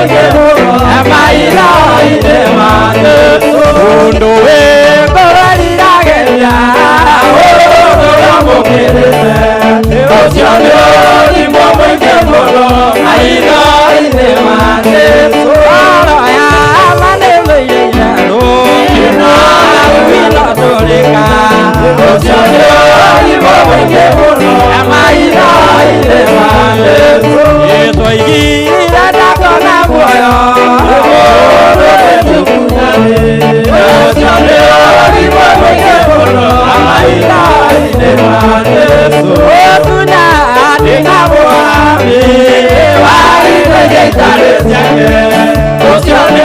mũingĩ mũno maitho-inĩ ma Jesũ. Ũndũ wĩ ngoro riragĩria ũndũ wamũkĩrĩte ũcio nĩ ũrimũ mũingĩ mũno maitho-inĩ ma Jesũ. Ngoro ya ma nĩ mũiyũire rũũĩ na rũũĩ tũrĩka ũcio nĩ ũrimũ mũingĩ mũno maitho-inĩ ma Jesũ. Twaigire ndakona muoyo mũndũ nĩ ũcio nĩ ũrimũ mũingĩ mũno maitho-inĩ ma Jesũ. Ũtunyani na mũhami wa indo iria itarĩ ciake ũcio nĩ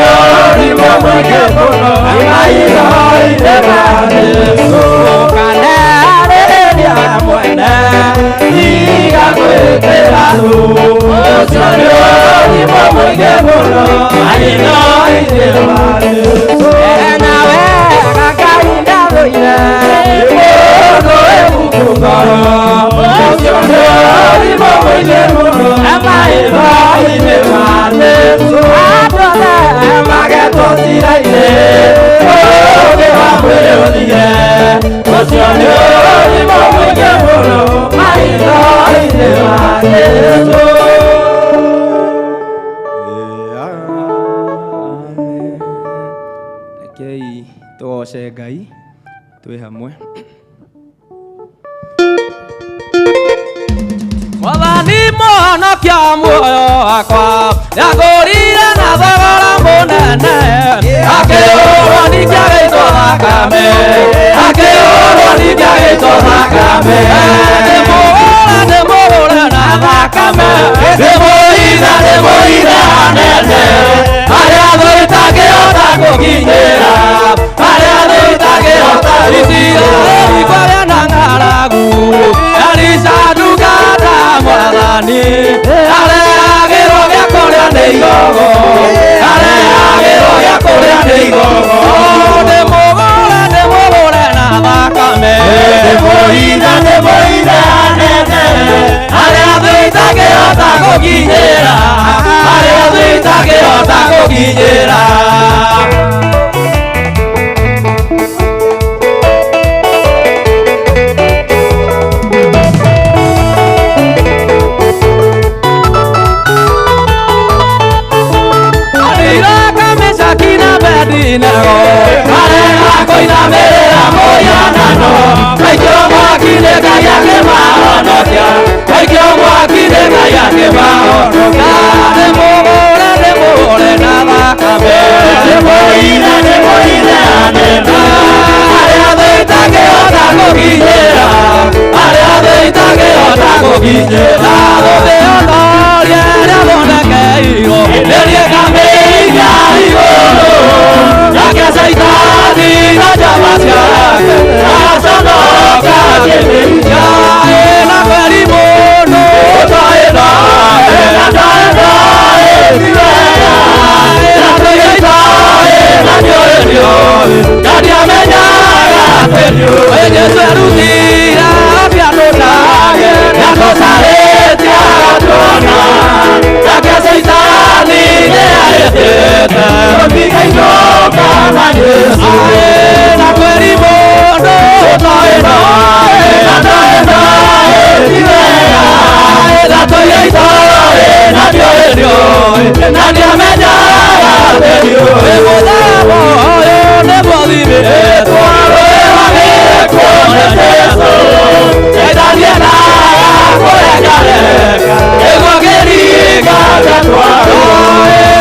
ũrimũ mũingĩ mũno maitho-inĩ ma Jesũ. Kanerĩrĩria mwene tiga gwĩtĩra thũ ũcio nĩ ũrimũ mũingĩ mũno maitho-inĩ ma Jesũ. Ena wega Ngai ndathũire mũndũ wĩ muku ngoro ũcio nĩ ũrimũ mũingĩ mũno maitho-inĩ ma Jesũ. Andũ othe magetwo cira-inĩ ũũgĩ wa mwĩrĩ ũthire ũcio nĩ ũrimũ mũingĩ mũno maitho-inĩ ma Jesũ. Rekei tũgoce Ngai twĩ hamwe. Mwathani mũhonokia muoyo wakwa nĩangũrire na thogora mũnene akĩũrwo ningĩ agĩitwo thakame akĩũrwo ningĩ agĩitwo thakame ndĩmũhũre ndĩmũhũre na thakame ndĩmũhithe ndĩmũhithe hanene harĩa thũ itangĩhota gũkinyĩra harĩa thũ itangĩhota Isiraeli kwarĩa na ng'aragu Elisha ndungata mwathani arehagĩrwo gĩa kũrĩa nĩ igogo arehagĩrwo gĩa kũrĩa nĩ igogo ndĩmũgũre ndĩmũgũre na thakame ndĩmũhithe ndĩmũhithe hanene harĩa thũ itangĩhota gũkinyĩra harĩa thũ itangĩhota gũkinyĩra. Abednego arega kũinamĩrĩra mũhianano maikio mwaki-inĩ Ngai akĩmahonokia maikio mwaki-inĩ Ngai akĩmahonokia ndĩmũhũre ndĩmũhũre na thakame ndĩmũhithe ndĩmũhithe hanene harĩa thũ itangĩhota gũkinyĩra harĩa thũ itangĩhota gũkinyĩra thũmbĩ onorie ĩrĩa thondekeirwo nĩniĩ ngamĩiga igũrũ nake Shaitani na njama ciake aconoka akĩmĩiga ĩna kweri mũndũ ndoĩ ndoĩ na ndoĩ ndoĩ ti wega na tũiga itoĩ na ndiũĩ ndiũĩ na ndiamenyaga atĩ ndiũĩ Jesũ erutire atĩ andũtage nĩatũcarĩtie agatuona nake Shaitani nĩahĩtĩte tũtigainũka na Jesũ na kweri mũndũ ndoĩ ndoĩ na ndoĩ ndoĩ ti wega na tũiga itoĩ na ndiũĩ ndiũĩ na ndiamenyaga atĩ ndiũĩ mũthemba ũyũ nĩguo thimĩtwo rũĩ rwa gĩkuũ nĩ Jesũ Shaitani endaga kũrekareka nĩguo ngĩringa ngatwarwo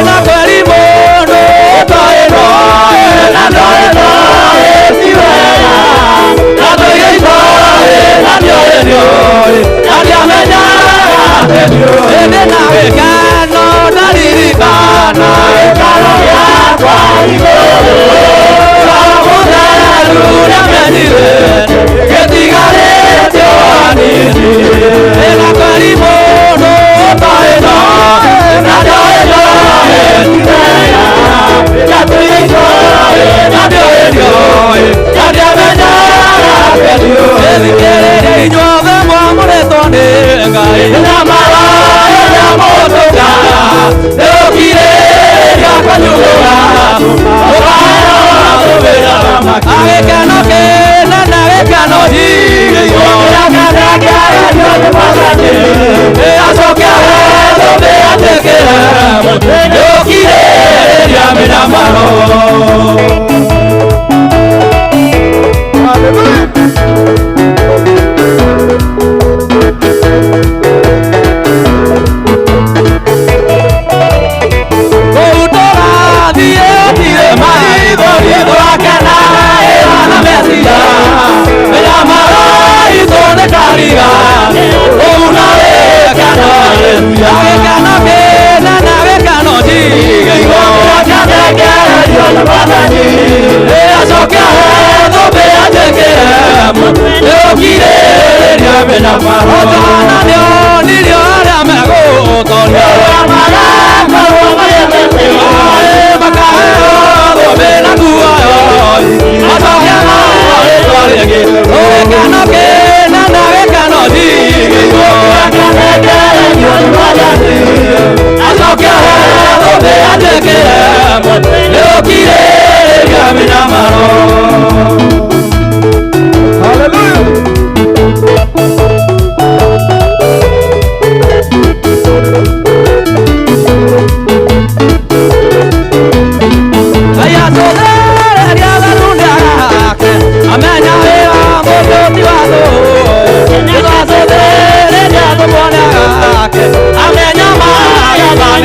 na kweri mũndũ ndoĩ ndoĩ na ndoĩ ndoĩ ti wega na tũiga itoĩ na ndiũĩ ndiũĩ na ndiamenyaga atĩ ndiũĩ ndĩ na gĩkeno ndaririkana gĩikaro gĩakwa igũrũ Roho Mũtheru nĩamenyithĩtie gĩtigarĩtio hanini na kweri mũndũ ndoĩ ndoĩ na ndoĩ ndoĩ ti wega na tũiga itoĩ na ndiũĩ ndiũĩ na ndiamenyaga atĩ ndiũĩ thikĩrĩria inyuothe mwamũrĩtwo nĩ Ngai na maroho na mũtũnga nĩũkirĩtie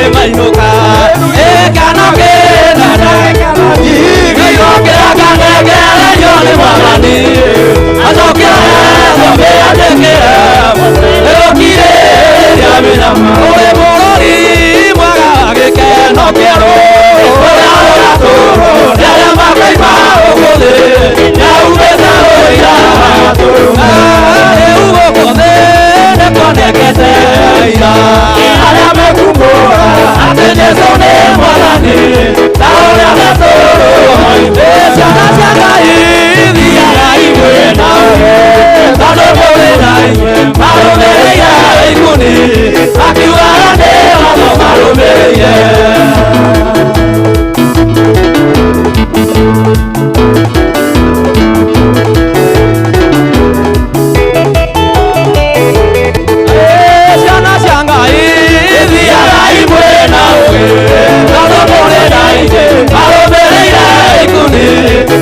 nĩ mainũka ĩkano kĩnene gĩokĩra kanengererio nĩ Mwathani acoke thombe andĩkĩre ĩgũkirĩrĩria mĩnyamaro ũrĩ bũrũri mwega wa gĩkeno kĩerũ ũrĩa ũratũũrwo nĩ arĩa makaima gũkũ thĩ nĩaumĩte ũira wa gatũrũme rĩu gũkũ thĩ nĩkuonekete aira arĩa mekumbũra atĩ Jesũ nĩ Mwathani ta ũrĩa gatũrũme oimĩte. Ciana cia Ngai thiaga imwe na ũũgĩ tondũ kũrĩ na inyuĩ marũmĩrĩire ikundi makiugaga nĩ watho marũmĩrĩire. Ciana cia Ngai thiaga imwe na ũũgĩ tondũ kũrĩ na inyuĩ marũmĩrĩire ikundi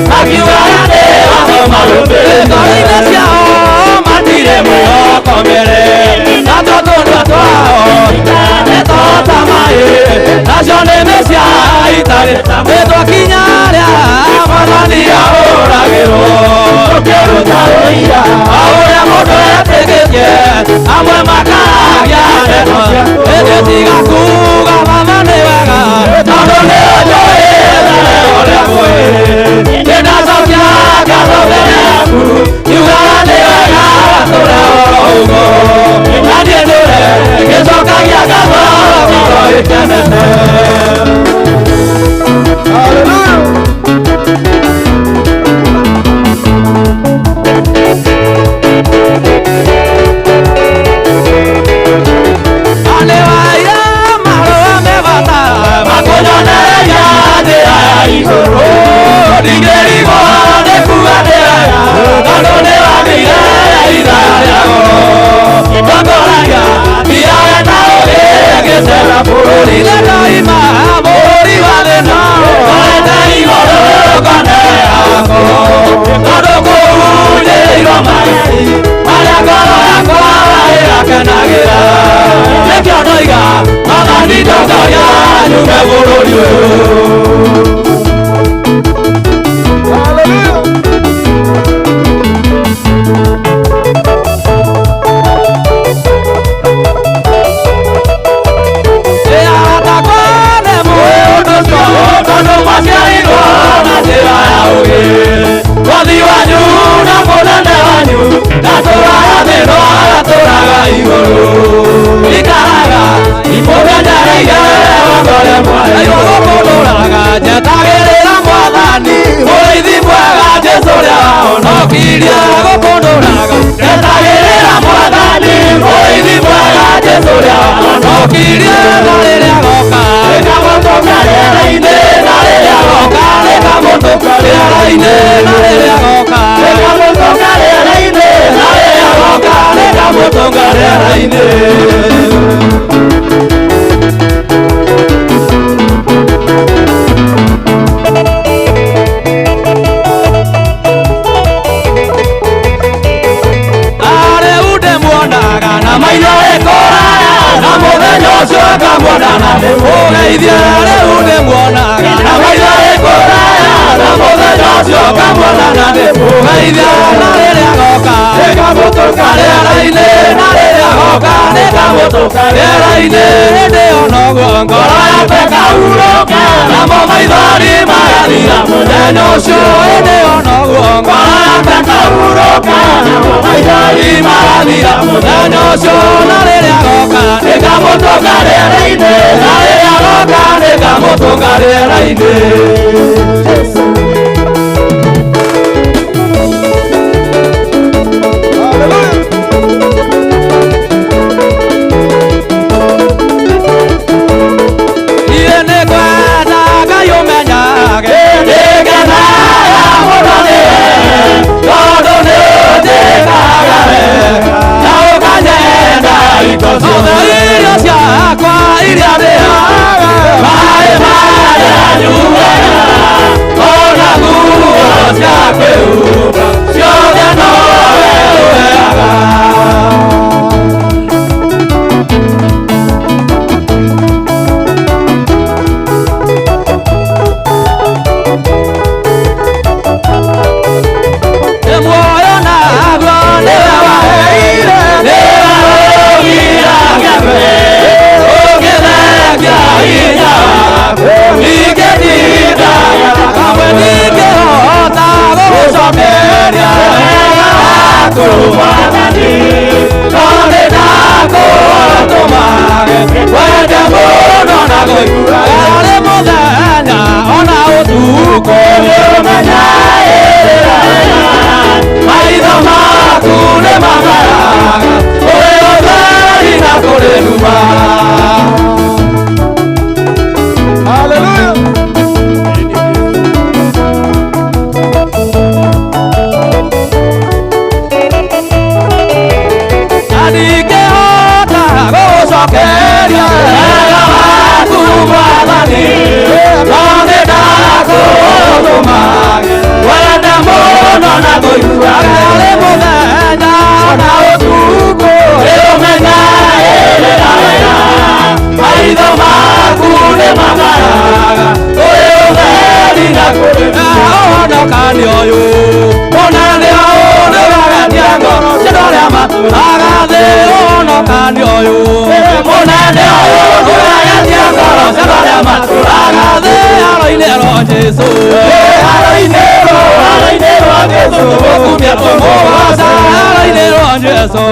makiugaga nĩ watho marũmĩrĩire. Ngoro-inĩ ciao matirĩ mwĩhoko mbere na tũtũnua twao nĩ tota maĩ nacio nĩmĩ cia itarĩ nĩtwakinya rĩa Mwathani ahũragĩrwo tũkĩruta ũira o ũrĩa mũndũ etĩkĩtie amwe makaragia ndeto ĩndĩ tiga kuuga Baba nĩ wega tondũ nĩ ũnjũĩ mbere ũrĩa ngũĩ nĩndacokia ngatho mbere yaku ngiugaga nĩ wega watũũre oro ũguo na niĩ ndũre ngĩcokagia ngatho ngoro ĩkenete. Makũnyonereria njĩra ya igũrũ ndingĩrigwo nĩ kuuga ndĩ wega tondũ nĩwagĩire ithaa rĩa goro ndongoragia thiage na ũũgĩ ngĩcera bũrũri nĩndoima bũrũri wa thĩna ndorete igũrũ ngone yakwa tondũ kũu njĩrĩirwo mageni marĩa ngoro yakwa ĩrakenagĩra nĩkĩo ndoiga Mwathani ndongoria nyume bũrũri ũyũ. Tondũ mwaciarirwo na njĩra ya ũũgĩ wathi wanyu na mũnene wanyu ndatũraga thĩ no aratũraga igũrũ ikaraga imũmenyereire wangore mwaĩ gũkũndũraga njetagĩrĩra Mwathani mũrĩithi mwega Jesũ ũrĩa wahonokirie gũkũndũraga njetagĩrĩra Mwathani mũrĩithi mwega Jesũ ũrĩa wahonokirie na rĩrĩa agoka nĩkamũtũnga rĩera-inĩ na rĩrĩa agoka nĩkamũtũnga rĩera-inĩ na rĩrĩa agoka nĩkamũtũnga rĩera-inĩ na rĩrĩa agoka nĩkamũtũnga rĩera-inĩ. Rĩu ndĩmuonaga na maitho ĩkũraya na mũthenya ũcio ngamuona na ndĩmũgeithie rĩu ndĩmuonaga na maitho ĩkũraya na mũthenya ũcio ngamuona na ndĩmũgeithie na rĩrĩa agoka nĩkamũtũnga rĩera-inĩ na rĩrĩa agoka nĩkamũtũnga rĩera-inĩ hĩndĩ ĩyo noguo ngoro yakwa ĩkahurũka namo maithori magathira mũthenya ũcio hĩndĩ ĩyo noguo ngoro yakwa ĩkahurũka namo maithori magathira mũthenya ũcio na rĩrĩa agoka nĩkamũtũnga rĩera-inĩ na rĩrĩa agoka nĩkamũtũnga rĩera-inĩ. Niĩ nĩngwenda Ngai ũmenyage nĩngenaga mũno nĩwe tondũ nĩũnjĩkaga wega na ũkanyenda hingo ciothe irio ciakwa iria ndĩaga maĩ marĩa nyuaga Jesu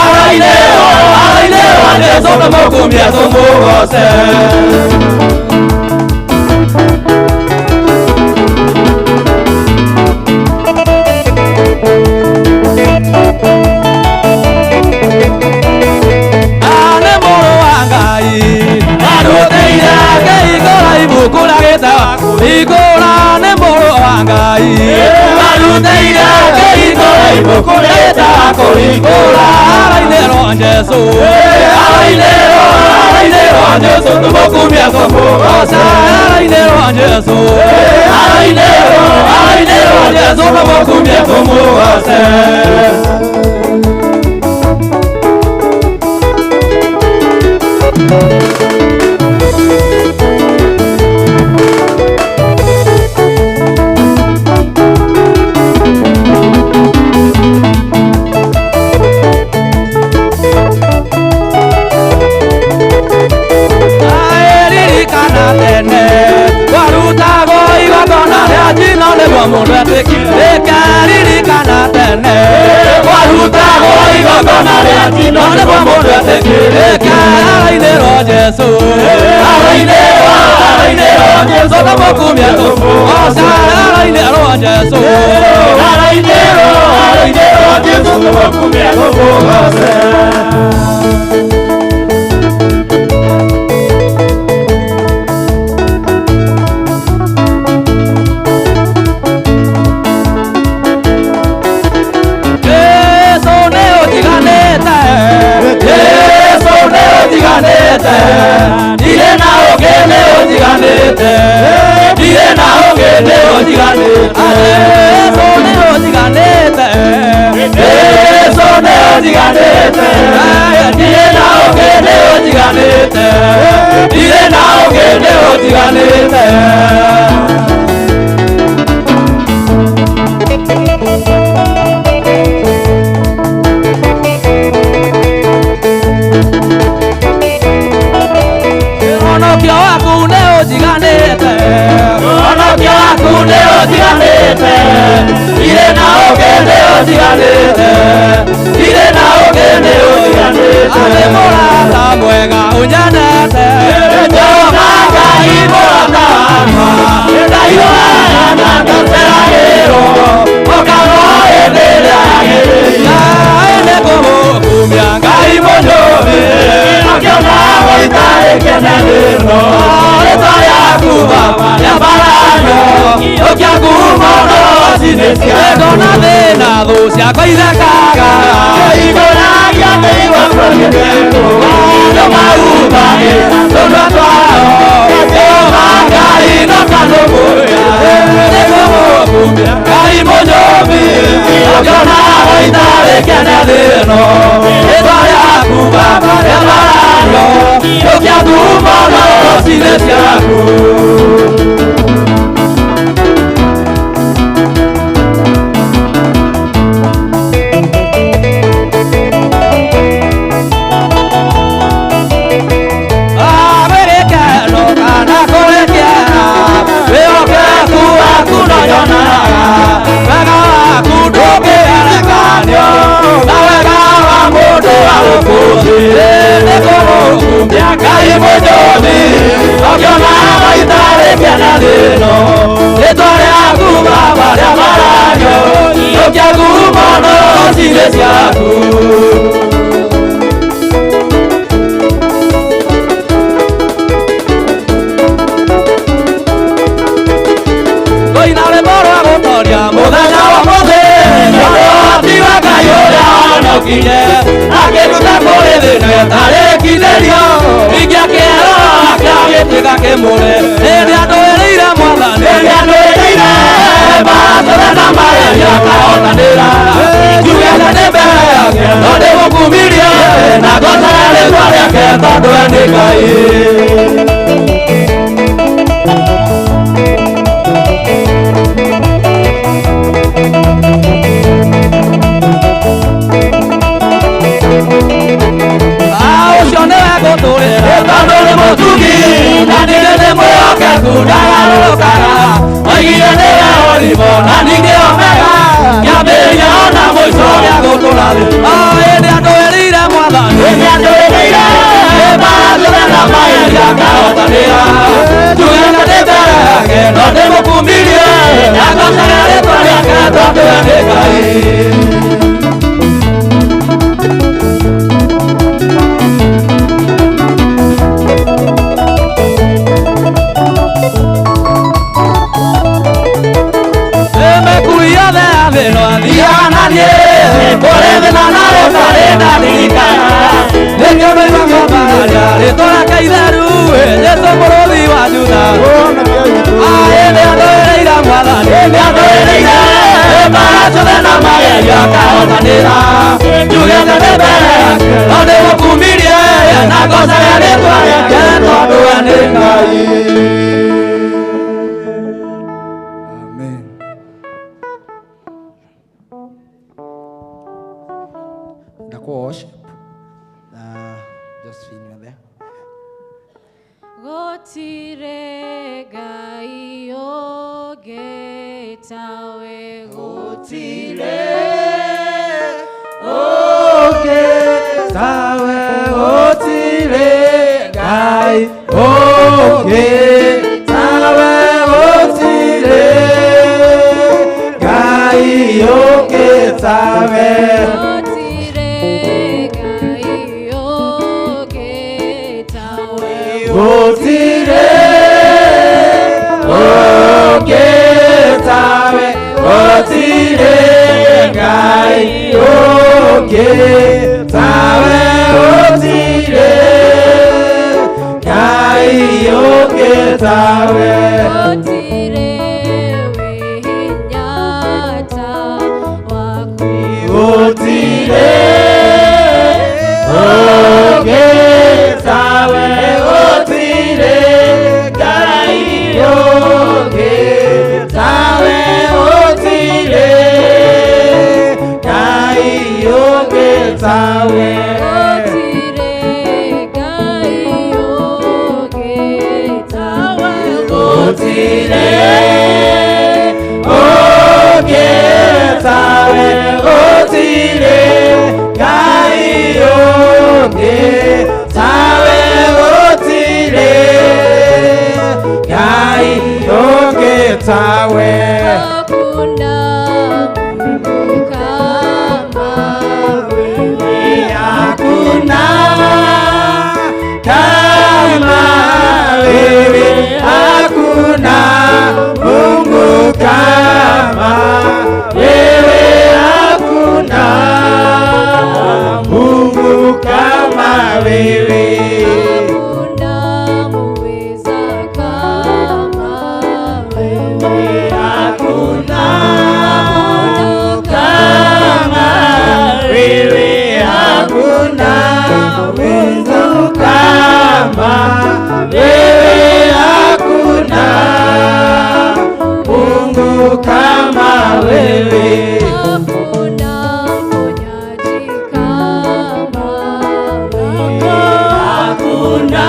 arainĩrwo arainĩrwo Jesu tũmũkumie tũmũgoce Ikora nĩ mũrũ wa Ngai arutĩire kĩhingũra ibuku rĩtagwo kũhingũra arainĩrwo Jesu arainĩrwo arainĩrwo Jesu tũmũkumie tũmũgoce arainĩrwo Jesu arainĩrwo arainĩrwo Jesu tũmũkumie tũmũgoce Mũndũ etĩkĩrĩke ririkana tene kwarutagwo igongona rĩa njino nĩguo mũndũ etĩkĩrĩke arainĩrwo Jesu arainĩrwo arainĩrwo Jesu tũmũkumie tũmũgoce arainĩrwo Jesu arainĩrwo arainĩrwo Jesu tũmũkumie tũmũgoce Ndirĩ na ũngĩ nĩ ũnjiganĩte ndirĩ na ũngĩ nĩ ũnjiganĩte Jesu nĩ ũnjiganĩte Jesu nĩ ũnjiganĩte ndirĩ na ũngĩ nĩ ũnjiganĩte ndirĩ na ũngĩ nĩ ũnjiganĩte Ũhonokio waku nĩ ũnjiganĩte ũhonokio waku nĩ ũnjiganĩte ndirĩ na ũngĩ nĩ ũnjiganĩte ndirĩ na ũngĩ nĩ ũnjiganĩte nĩ mũrata mwega ũnyendete Jehova Ngai mũrata wakwa ndahiũhaga na ngaceragĩrwo ũkarwo hĩndĩ ĩrĩa yagĩrĩire nĩ kũmũkumia Ngai mũnyũmbi akĩona gũitarĩ kĩnenĩro rĩtwa rĩaku Baba rĩambaranio ũkĩangumo no cinĩ ciaku na thĩna thũ ciakwa ithekaga igũragia nĩigua kũrĩkũ andũ mahumbagĩra tũnua twao Jehova Ngai no kanũmũya nĩ kũmũkumia Ngai mũnyũmbi ũkĩona gũitarĩ kĩnenĩro rĩtwa rĩaku Baba rĩambaranio ũkĩangumo no cinĩ ciaku Ngai mũnyũmbi ũkĩona gũitarĩ kĩnenĩro rĩtwa rĩaku Baba rĩambaranio ũkĩangumo no cinĩ ciaku Kũina rwĩmbo rwa gũtoria mũthenya wa ũmũthĩ nĩ ũndũ wa Ngai ũrĩa wahonokire akĩruta kũrĩ thĩna ĩtarĩ kindĩrio ingĩakĩerwo akĩagĩtuĩka kĩmũre rĩrĩa ndũĩrĩire Mwathani rĩrĩa ndũĩrĩire mbaara na magerio akahotanĩra njugĩte nĩ mbere yake no ndĩmũkumirie na ngocere rĩtwa rĩake tondũ we nĩ Ngai Ũcio nĩwe ngũtũrĩra tondũ nĩ mũtugi na ningĩ nĩ mwĩhokeku ndagarũrũkaga oigire nĩwe Ũrimũ na ningĩ Omega kĩambĩrĩria ona mũico gĩa gũtũra thĩ Akageria akahotanĩra. Njuge na ndĩ mbere yake no ndĩmũkumirie, na ngocaga rĩtwa rĩake tondũ we nĩ Ngai. Kũrĩ thĩna na rũtarĩ ndaririkana, nĩkĩo ndoimaga mbararia rĩtwa rĩake itheru, Jesũ mũrũthi wa Juda. Aĩ nĩandũĩrĩire Mwathani, nĩandũĩrĩire mbara ciothe na magerio akahotanĩra. Njugĩte ndĩ mbere yake no ndĩmũkumirie, na ngocaga rĩtwa rĩake tondũ we nĩ Ngai. Amen. Ndakuwa worship na Josephine, you are there. Gũtirĩ Ngai ũngĩ tawe, gũtirĩ ũngĩ tawe, gũtirĩ Ngai ũngĩ tawe, gũtirĩ Ngai ũngĩ tawe. Gũtirĩ Ngai ũngĩ tawe, Gũtirĩ ũngĩ tawe, gũtirĩ Ngai ũngĩ tawe, gũtirĩ Ngai ũngĩ tawe. Gũtirĩ wĩ hinya ta waku, Gũtirĩ ũngĩ tawe, gũtirĩ Ngai ũngĩ tawe, gũtirĩ Ngai ũngĩ tawe. Gũtirĩ Ngai ũngĩ tawe, Gũtirĩ ũngĩ tawe, gũtirĩ Ngai ũngĩ tawe, gũtirĩ Ngai ũngĩ tawe. Hakuna Mungu kama wewe, Hakuna kama wewe, hakuna Mungu kama wewe, hakuna Mungu kama wewe. Hakuna muweza kama wewe, Hakuna kama wewe, hakuna Mungu kama wewe, hakuna Mungu kama wewe. Hakuna mponyaji kama wewe, Hakuna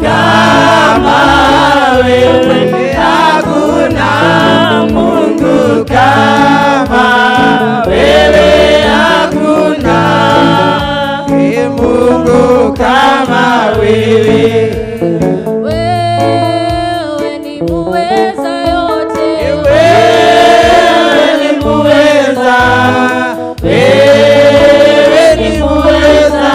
kama wewe, hakuna Mungu kama wewe, hakuna Mungu kama wewe. Wewe ni muweza yote, Wewe ni muweza, wewe ni muweza,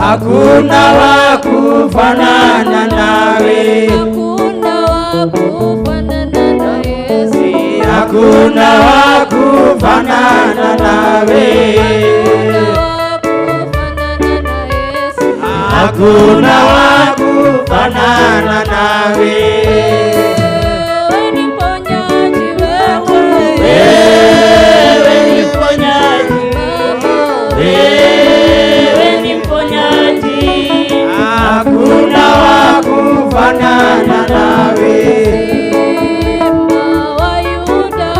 hakuna wa kufanana nawe, hakuna wa kufanana na Yesu, hakuna wa kufanana nawe, hakuna wa kufanana na Yesu. hakuna wa kufanana nawe. Wewe ni mponyaji, wewe Wewe ni mponyaji, Baba, wewe ni mponyaji, hakuna wa kufanana nawe. Simba wa Yuda,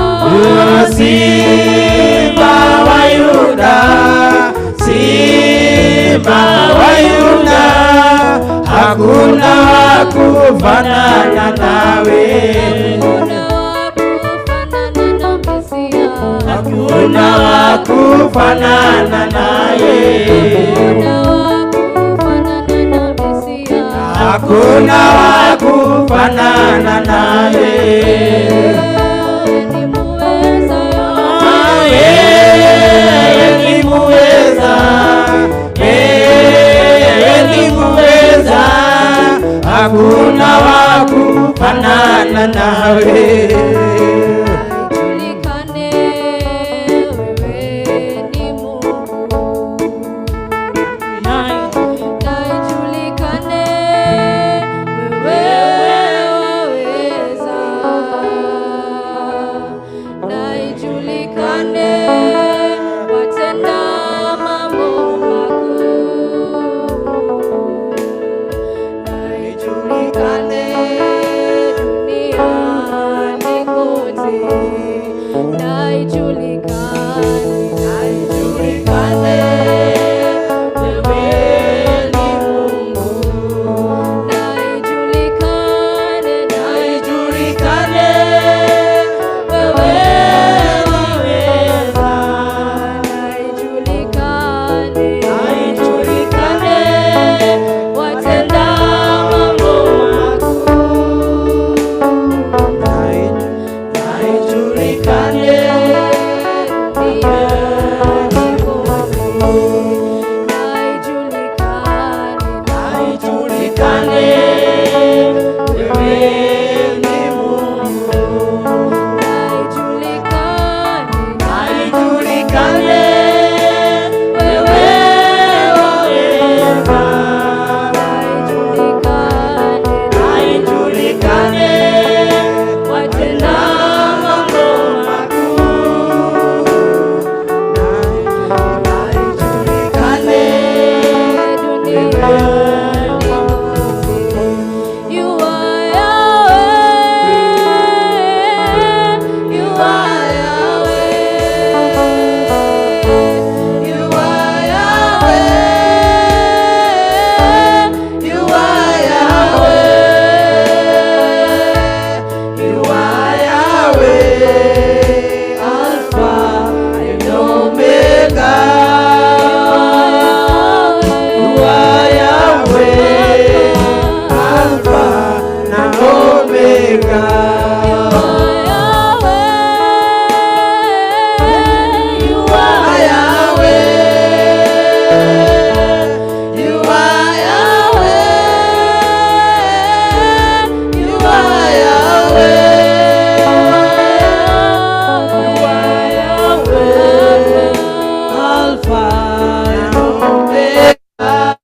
Simba wa Yuda, Simba wa Yuda, hakuna wa kufanana nawe, hakuna wa kufanana na Mesia, hakuna wa kufanana naye, hakuna wa kufanana na Hakuna wa kufanana naye. Wewe ni muweza Wewe ni muweza, wewe ni muweza, hakuna wa kufanana nawe. Ijulikane wewe ni Mungu. Na ijulikane wewe waweza. Na ijulikane watenda mambo makuu. Na ijulikane duniani kote. Na ijulikane, na ijulikane wewe ni Mungu. Na ijulikane, na ijulikane wewe waweza. Na ijulikane, na ijulikane watenda mambo makuu. Na ijulikane Duniani kote. Na ijulikane, na ijulikane wewe ni Mungu. Na ijulikane, Na ijulikane wewe waweza. Na ijulikane, Na ijulikane watenda mambo makuu. Na ijulikane duniani kote. You are Yahweh, you are Yahweh, you are Yahweh, you are Yahweh, You are Yahweh, Alpha and Omega. You are Yahweh, Alpha and Omega. You are Yahweh, you are Yahweh, you are Yahweh, you are Yahweh, Alpha and Omega.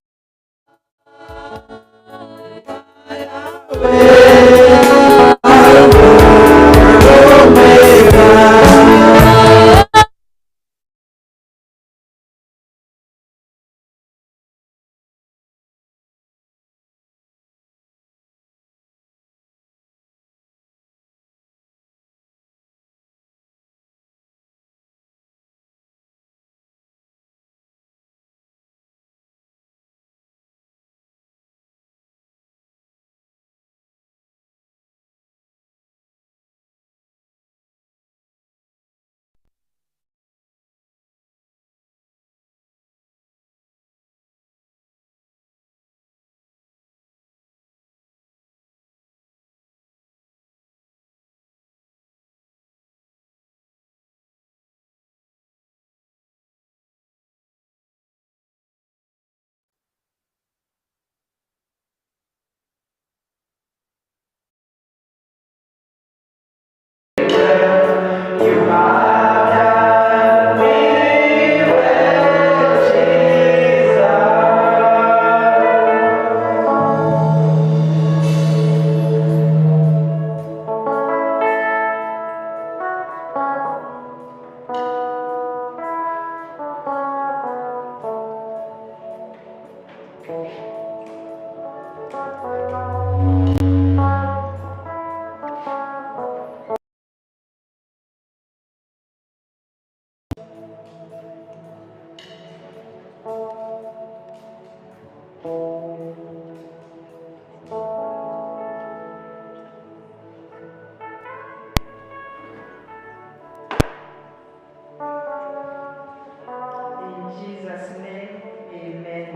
In Jesus' name, amen.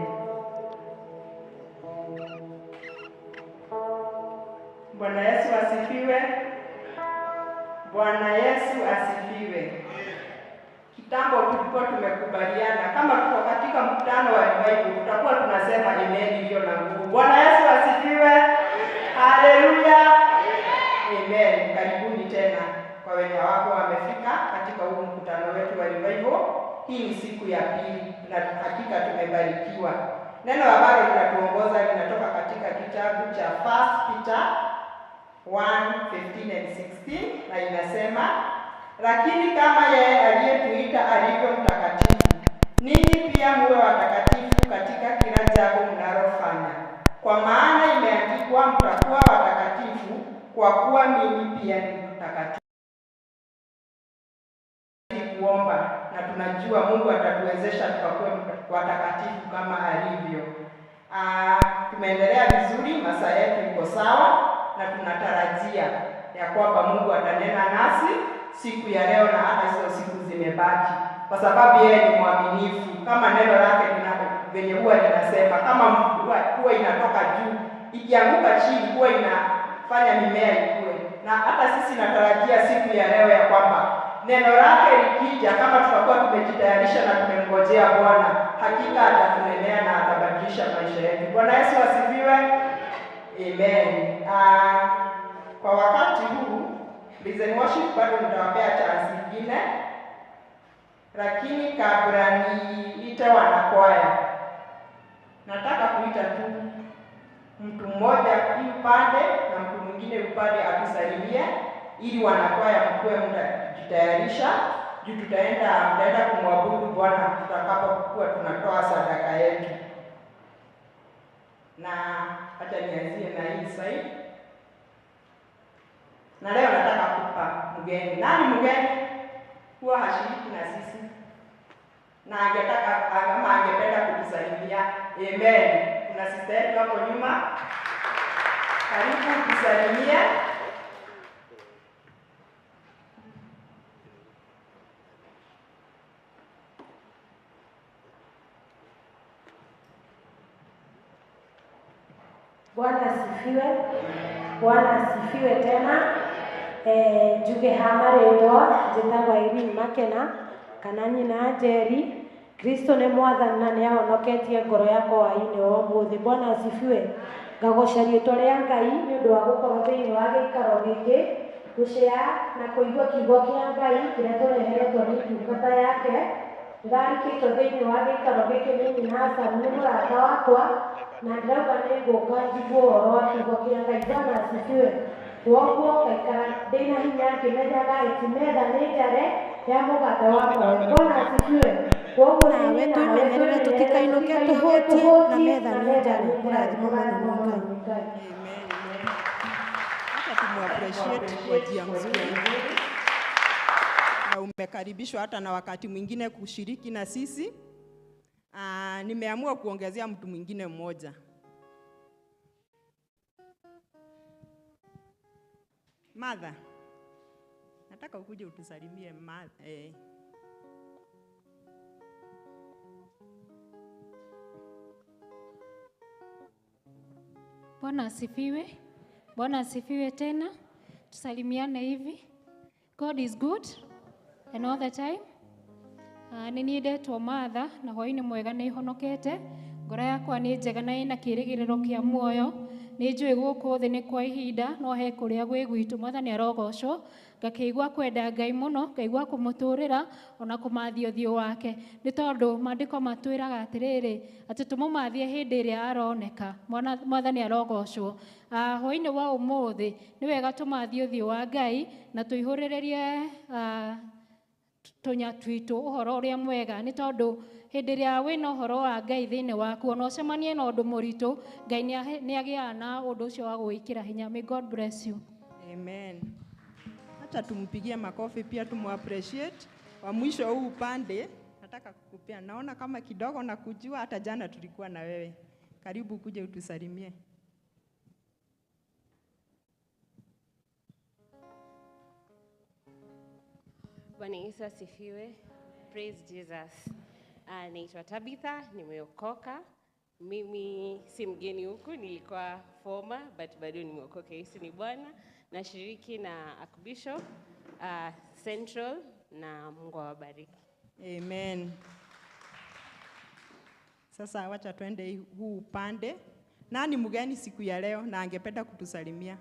Bwana Yesu asifiwe. Bwana Yesu asifiwe. Kitambo tulikuwa tumekubaliana kama tuko katika mkutano wa revival tutakuwa tunasema amen iliyo na nguvu. Bwana Yesu asifiwe. Haleluya. Amen. Karibuni tena kwa wenye wako wamefika katika huu mkutano wetu wa revival. Hii ni siku ya pili na hakika tumebarikiwa. Neno ambalo linatuongoza linatoka katika kitabu cha 1 Peter 1:15 and 16 na inasema, lakini kama yeye aliyetuita alivyo mtakatifu, ninyi pia muwe watakatifu katika kila jambo mnalofanya. Kwa maana imeandikwa, mtakuwa watakatifu kwa kuwa mimi pia ni mtakatifu. Kuomba na tunajua Mungu atatuwezesha tukakuwe watakatifu kama alivyo. Tumeendelea vizuri, masaa yetu iko sawa na tunatarajia ya kwamba Mungu atanena nasi siku ya leo na hata hizo siku zimebaki, kwa sababu yeye ni mwaminifu. Kama neno lake venye huwa linasema, kama huwa inatoka juu ikianguka chini huwa inafanya mimea ikue. Na hata sisi natarajia siku ya leo ya kwamba neno lake likija, kama tutakuwa tumejitayarisha na tumemngojea Bwana, hakika atatunenea na atabadilisha maisha yetu. Bwana Yesu asifiwe. Amen. Kwa wakati huu Praise and Worship bado nitawapea chance nyingine, lakini kabla niite wanakwaya, nataka kuita tu mtu mmoja upande na mtu mwingine upande atusalimie, ili wanakwaya mkuwe mtajitayarisha juu mtaenda kumwabudu Bwana tutakapokuwa tunatoa sadaka yetu. Na acha nianzie na hii side. Na leo nataka kupa mgeni. Nani mgeni? Huwa hashiriki na sisi na angetaka kama angependa kutusalimia. Amen. Kuna sister yetu hapo nyuma, karibu kusalimia. Bwana asifiwe. Bwana asifiwe tena. Njuge ha marĩtwa njĩtagwo Irene Makena kana nyina Njeri. Kristo nĩ mwathani na nĩ ahonoketie ngoro yakwa hwaĩ-inĩ wa ũmũthĩ. Bwana asifiwe. Ngagoca rĩtwa rĩa Ngai nĩ ũndũ wa gũkorwo thĩinĩ wa gĩikaro gĩkĩ, gũcea na kũigua kiugo kĩa Ngai kĩrĩa tũreheretwo nĩ ndungata yake. Ndĩrarikĩtwo thĩinĩ wa gĩikaro gĩkĩ nĩ nyina Hassan, nĩ mũrata wakwa, na ndĩrauga nĩ ngũka njigue ũhoro wa kiugo kĩa Ngai. Bwana asifiwe. Kwoguo ngaikara ndĩna hinya ngĩmenyaga ati metha nĩ njare ya mũgate wa muoyo. Bwana asifiwe. Kwoguo nawe twĩmenyerere tũtikainũke tũhũtie na metha nĩ njare. Mũrathimo mũno nĩ Ngai. Hata tumuappreciate kwa njia nzuri, na umekaribishwa hata na wakati mwingine kushiriki na sisi. Nimeamua kuongezea mtu mwingine mmoja. Mother, nataka ukuje utusalimie mother. Bwana asifiwe. Bwana asifiwe tena. Tusalimiane hivi. God is good and all the time. Nĩ niĩ ndetwo Martha na hwaĩ-inĩ mwega nĩ ihonokete. Ngoro yakwa nĩ njega na ĩna kĩĩrĩgĩrĩro kĩa muoyo. Nĩ njũĩ gũkũ thĩ nĩ kwa ihinda, no he kũrĩa gwĩ gwitũ. Mwathani arogocwo. Ngakĩigua kwenda Ngai mũno, ngaigua kũmũtũrĩra ona kũmathia ũthiũ wake, nĩ tondũ maandĩko matwĩraga atĩrĩrĩ, atĩ tũmũmathie hĩndĩ ĩrĩa aroneka. Mwathani arogocwo. Hwaĩ-inĩ wa ũmũthĩ nĩ wega tũmathie ũthiũ wa Ngai na tũihũrĩrĩrie tũnya twitũ ũhoro ũrĩa mwega, nĩ tondũ hĩndĩ ĩrĩa wĩna ũhoro wa Ngai thĩinĩ waku, ona ũcemanie na ũndũ mũritũ, Ngai nĩ agĩaga na ũndũ ũcio wa gũgwĩkĩra hinya. May God bless you. Amen. Acha tumpigie makofi pia tumuappreciate. Wa mwisho huu upande nataka kukupea, naona kama kidogo na kujua, hata jana tulikuwa na wewe. Karibu kuje utusalimie. Bwana Yesu asifiwe. Praise Jesus. Naitwa Tabitha, nimeokoka, Mimi si mgeni huku, nilikuwa former but bado nimeokoka. Yesu ni Bwana. Nashiriki na Archbishop Central na Mungu awabariki. Amen. Sasa wacha twende huu upande. Nani mgeni siku ya leo na angependa kutusalimia?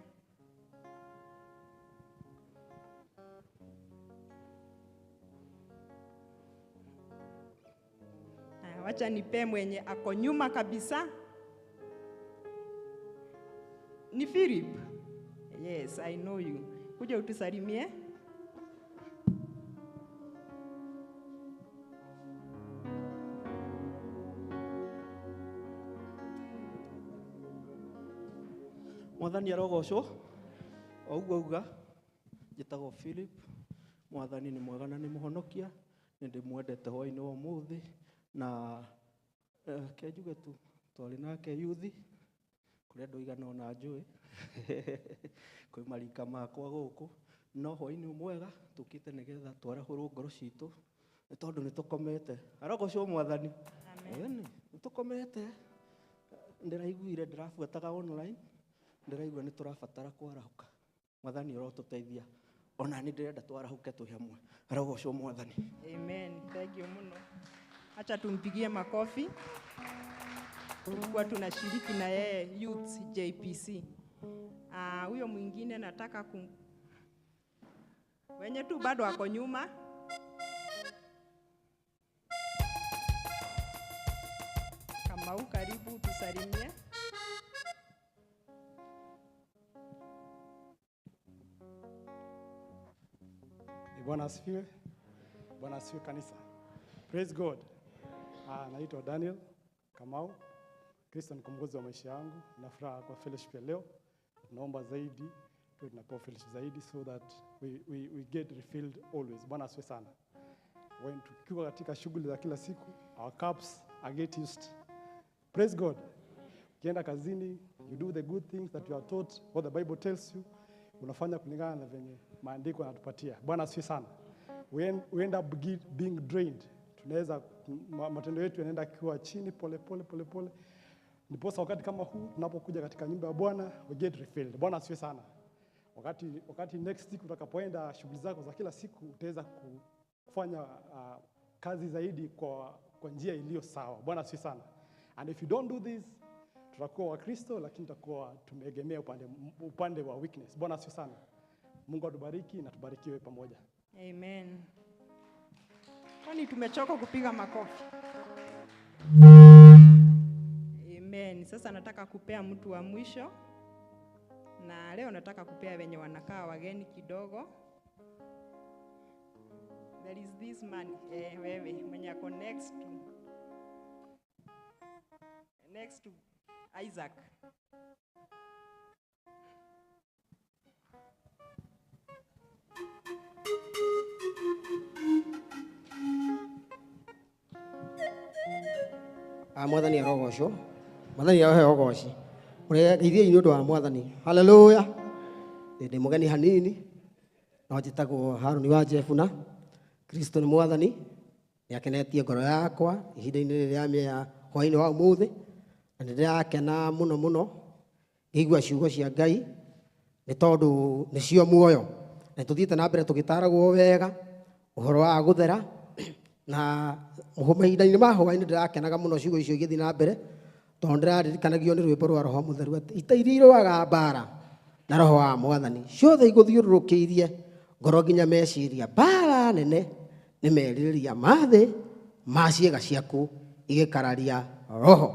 Aya, wacha nipe mwenye ako nyuma kabisa. Ni Philip. Yes, I know you. Kuja utusalimie. Mwathani arogocwo o ũguo auga. Njĩtagwo Philip. Mwathani nĩ mwega na nĩ mũhonokia, nĩ ndĩmwendete hwaĩ-inĩ wa ũmũthĩ. Na ke njuge tu twarĩ nake yuthi kũrĩa andũ aigana ona njũĩ kwĩ marika makwa gũkũ, no hwaĩ-inĩ mwega tũkĩte nĩgetha twarahũrwo ngoro citũ nĩ tondũ nĩ tũkomete. Arogocwo Mwathani. Amen. Nĩ tũkomete. Ndĩraiguire ndĩrabuataga online, ndĩraigua nĩ tũrabatara kwarahũka. Mwathani ũrotũteithia. Ona nĩ ndĩrenda twarahũke twĩ hamwe. Arogocwo Mwathani. Amen. Thank you muno. Acha tumpigie makofi. Tulikuwa tunashiriki na yeye Youth JPC. Huyo mwingine nataka wenye tu bado ako nyuma. Kamau, karibu tusalimie. Bwana asifiwe. Bwana asifiwe kanisa. Praise God. Naitwa Daniel Kamau. Kristo ni mkombozi wa maisha yangu. Na furaha kwa fellowship ya leo. Tunaomba zaidi, tuwe tunapewa fellowship zaidi so that we get refilled always. Bwana asifiwe sana. When tukiwa katika shughuli za kila siku, our cups are get used. Praise God. Ukienda kazini, you do the good things that you are taught, what the Bible tells you. Unafanya kulingana na venye maandiko yanatupatia. Bwana asifiwe sana. We end up being drained. Tunaweza matendo yetu yanaenda kuwa chini pole pole pole pole. Ndiposa wakati kama huu tunapokuja katika nyumba ya Bwana, we get refilled. Bwana asifiwe sana. Wakati next week utakapoenda shughuli zako za kila siku, utaweza kufanya kazi zaidi kwa njia iliyo sawa. Bwana asifiwe sana. And if you don't do this, tutakuwa wa Kristo lakini tutakuwa tumeegemea upande wa weakness. Bwana asifiwe sana. Mungu atubariki na tubarikiwe pamoja. Amen. Kwani tumechoka kupiga makofi? Amen. Sasa nataka kupea mtu wa mwisho. Na leo nataka kupea wenye wanakaa wageni kidogo. There is this man, wewe mwenye ako next to Isaac. Mwathani arogocwo. Mwathani arohe ogoci. Ũrĩa ngeithie nĩ ũndũ wa Mwathani. Hallelujah. Ndĩ mũgeni hanini no njĩtagwo Harũni wa Jefuna. Kristo nĩ Mwathani, nĩ akenetie ngoro yakwa ihinda-inĩ rĩrĩ rĩa mĩa hwaĩ-inĩ wa ũmũthĩ, na nĩ ndĩrakena mũno mũno ngĩigua ciugo cia Ngai nĩ tondũ nĩcio muoyo. Na tũthiĩte na mbere tũgĩtaragwo wega ũhoro wa gũthera, na mahinda-inĩ ma hwaĩ-inĩ ndĩrakenaga mũno ciugo icio igĩthiĩ na mbere tondũ ndĩraririkanagio nĩ rwĩmbo rwa Roho Mũtheru atĩ ita iria irũaga mbara na Roho wa Mwathani ciothe igũthiũrũrũkĩirie ngoro nginya meciria. Mbara nene nĩ merirĩria ma thĩ ma ciĩga ciaku igĩkararia roho.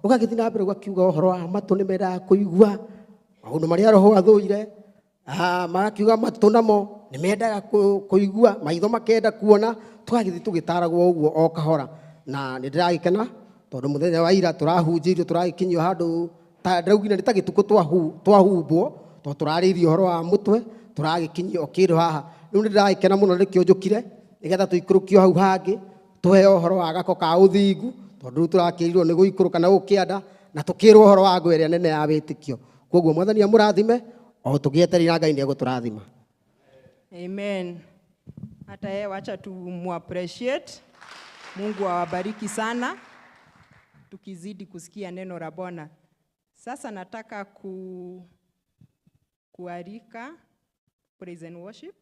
Ũgagĩthiĩ na mbere ũgakiuga ũhoro wa matũ nĩ mendaga kũigua maũndũ marĩa roho athũire, magakiuga matũ namo nĩ mendaga kũigua, maitho makenda kuona. Tũgagĩthiĩ tũgĩtaragwo ũguo o kahora, na nĩ ndĩragĩkena tondũ mũthenya wa ira tũrahunjĩirio tũragĩkinyio handũ ta ndĩraugire nĩ ta gĩtukũ twahumbwo tondũ tũrarĩirie ũhoro wa mũtwe, tũragĩkinyio kĩndũ haha. Rĩu nĩ ndĩragĩkena mũno nĩkĩo njũkire nĩgetha tũikũrũkio hau hangĩ tũheo ũhoro wa gako ka ũthingu, tondũ rĩu tũrakĩrirwo nĩ gũikũrũka na gũkĩanda, na tũkĩrwo ũhoro wa ngũ ĩrĩa nene ya wĩtĩkio. Koguo Mwathani amũrathime o tũgĩeterera Ngai nĩ egũtũrathima. Amen. Hata yeye wacha tumuappreciate. Mungu awabariki sana. tukizidi kusikia neno la Bwana. Sasa nataka kualika praise and worship.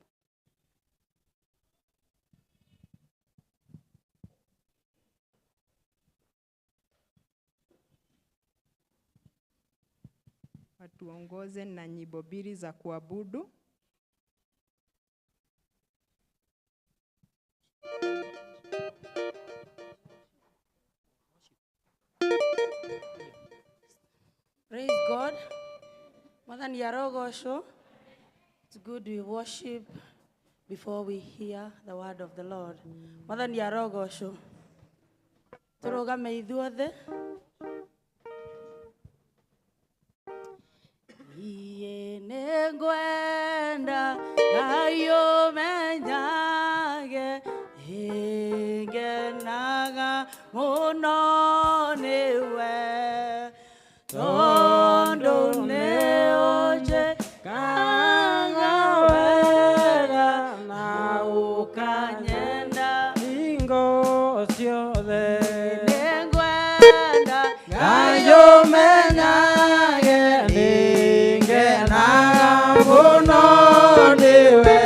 Watuongoze na nyimbo mbili za kuabudu. Praise God. Mwathani arogocwo. It's good we worship before we hear the word of the Lord. Mwathani arogocwo. Turugame ithuothe. Iye nĩngwenda Ngai ũmenyage, ngenaga mũno nĩwe, tondũ nĩũnjĩkaga wega na ũkanyenda hingo ciothe. Nĩngwenda Ngai ũmenyage, ngenaga mũno nĩwe,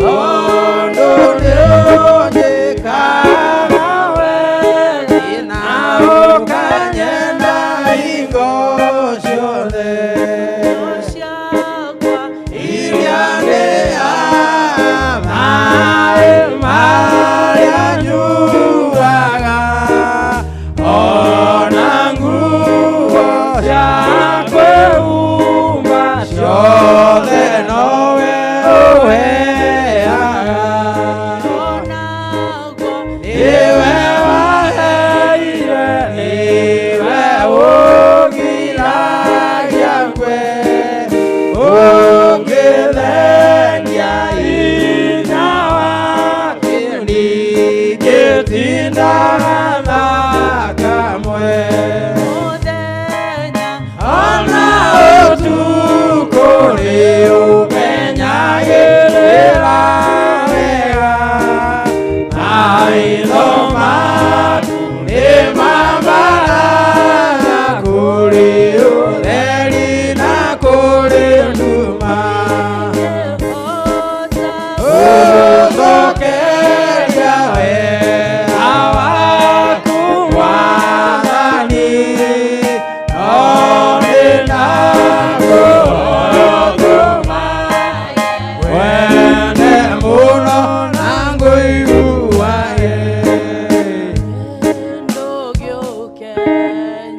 tondũ nĩũnjĩkaga wega na ũkanyenda hingo ciothe. Ciakwa Iria ndĩaga, maĩ marĩa nyuaga, ona nguo cia kwĩhumba ciothe nowe ũheaga. Nĩwe waheire, nĩwe ũgiragia ngwe, ũngĩthengia hinya wake ndingĩtindaga na kamwe. Mũthenya Ona ũtukũ nĩũmenyagĩrĩra wega, maitho maku nĩmambaraga kũrĩ ũtheri na kũrĩ nduma. Ũcokeria wega waku Mwathani, no nĩndakũhoya wende mũno na ngũiguage. Ndũgĩũke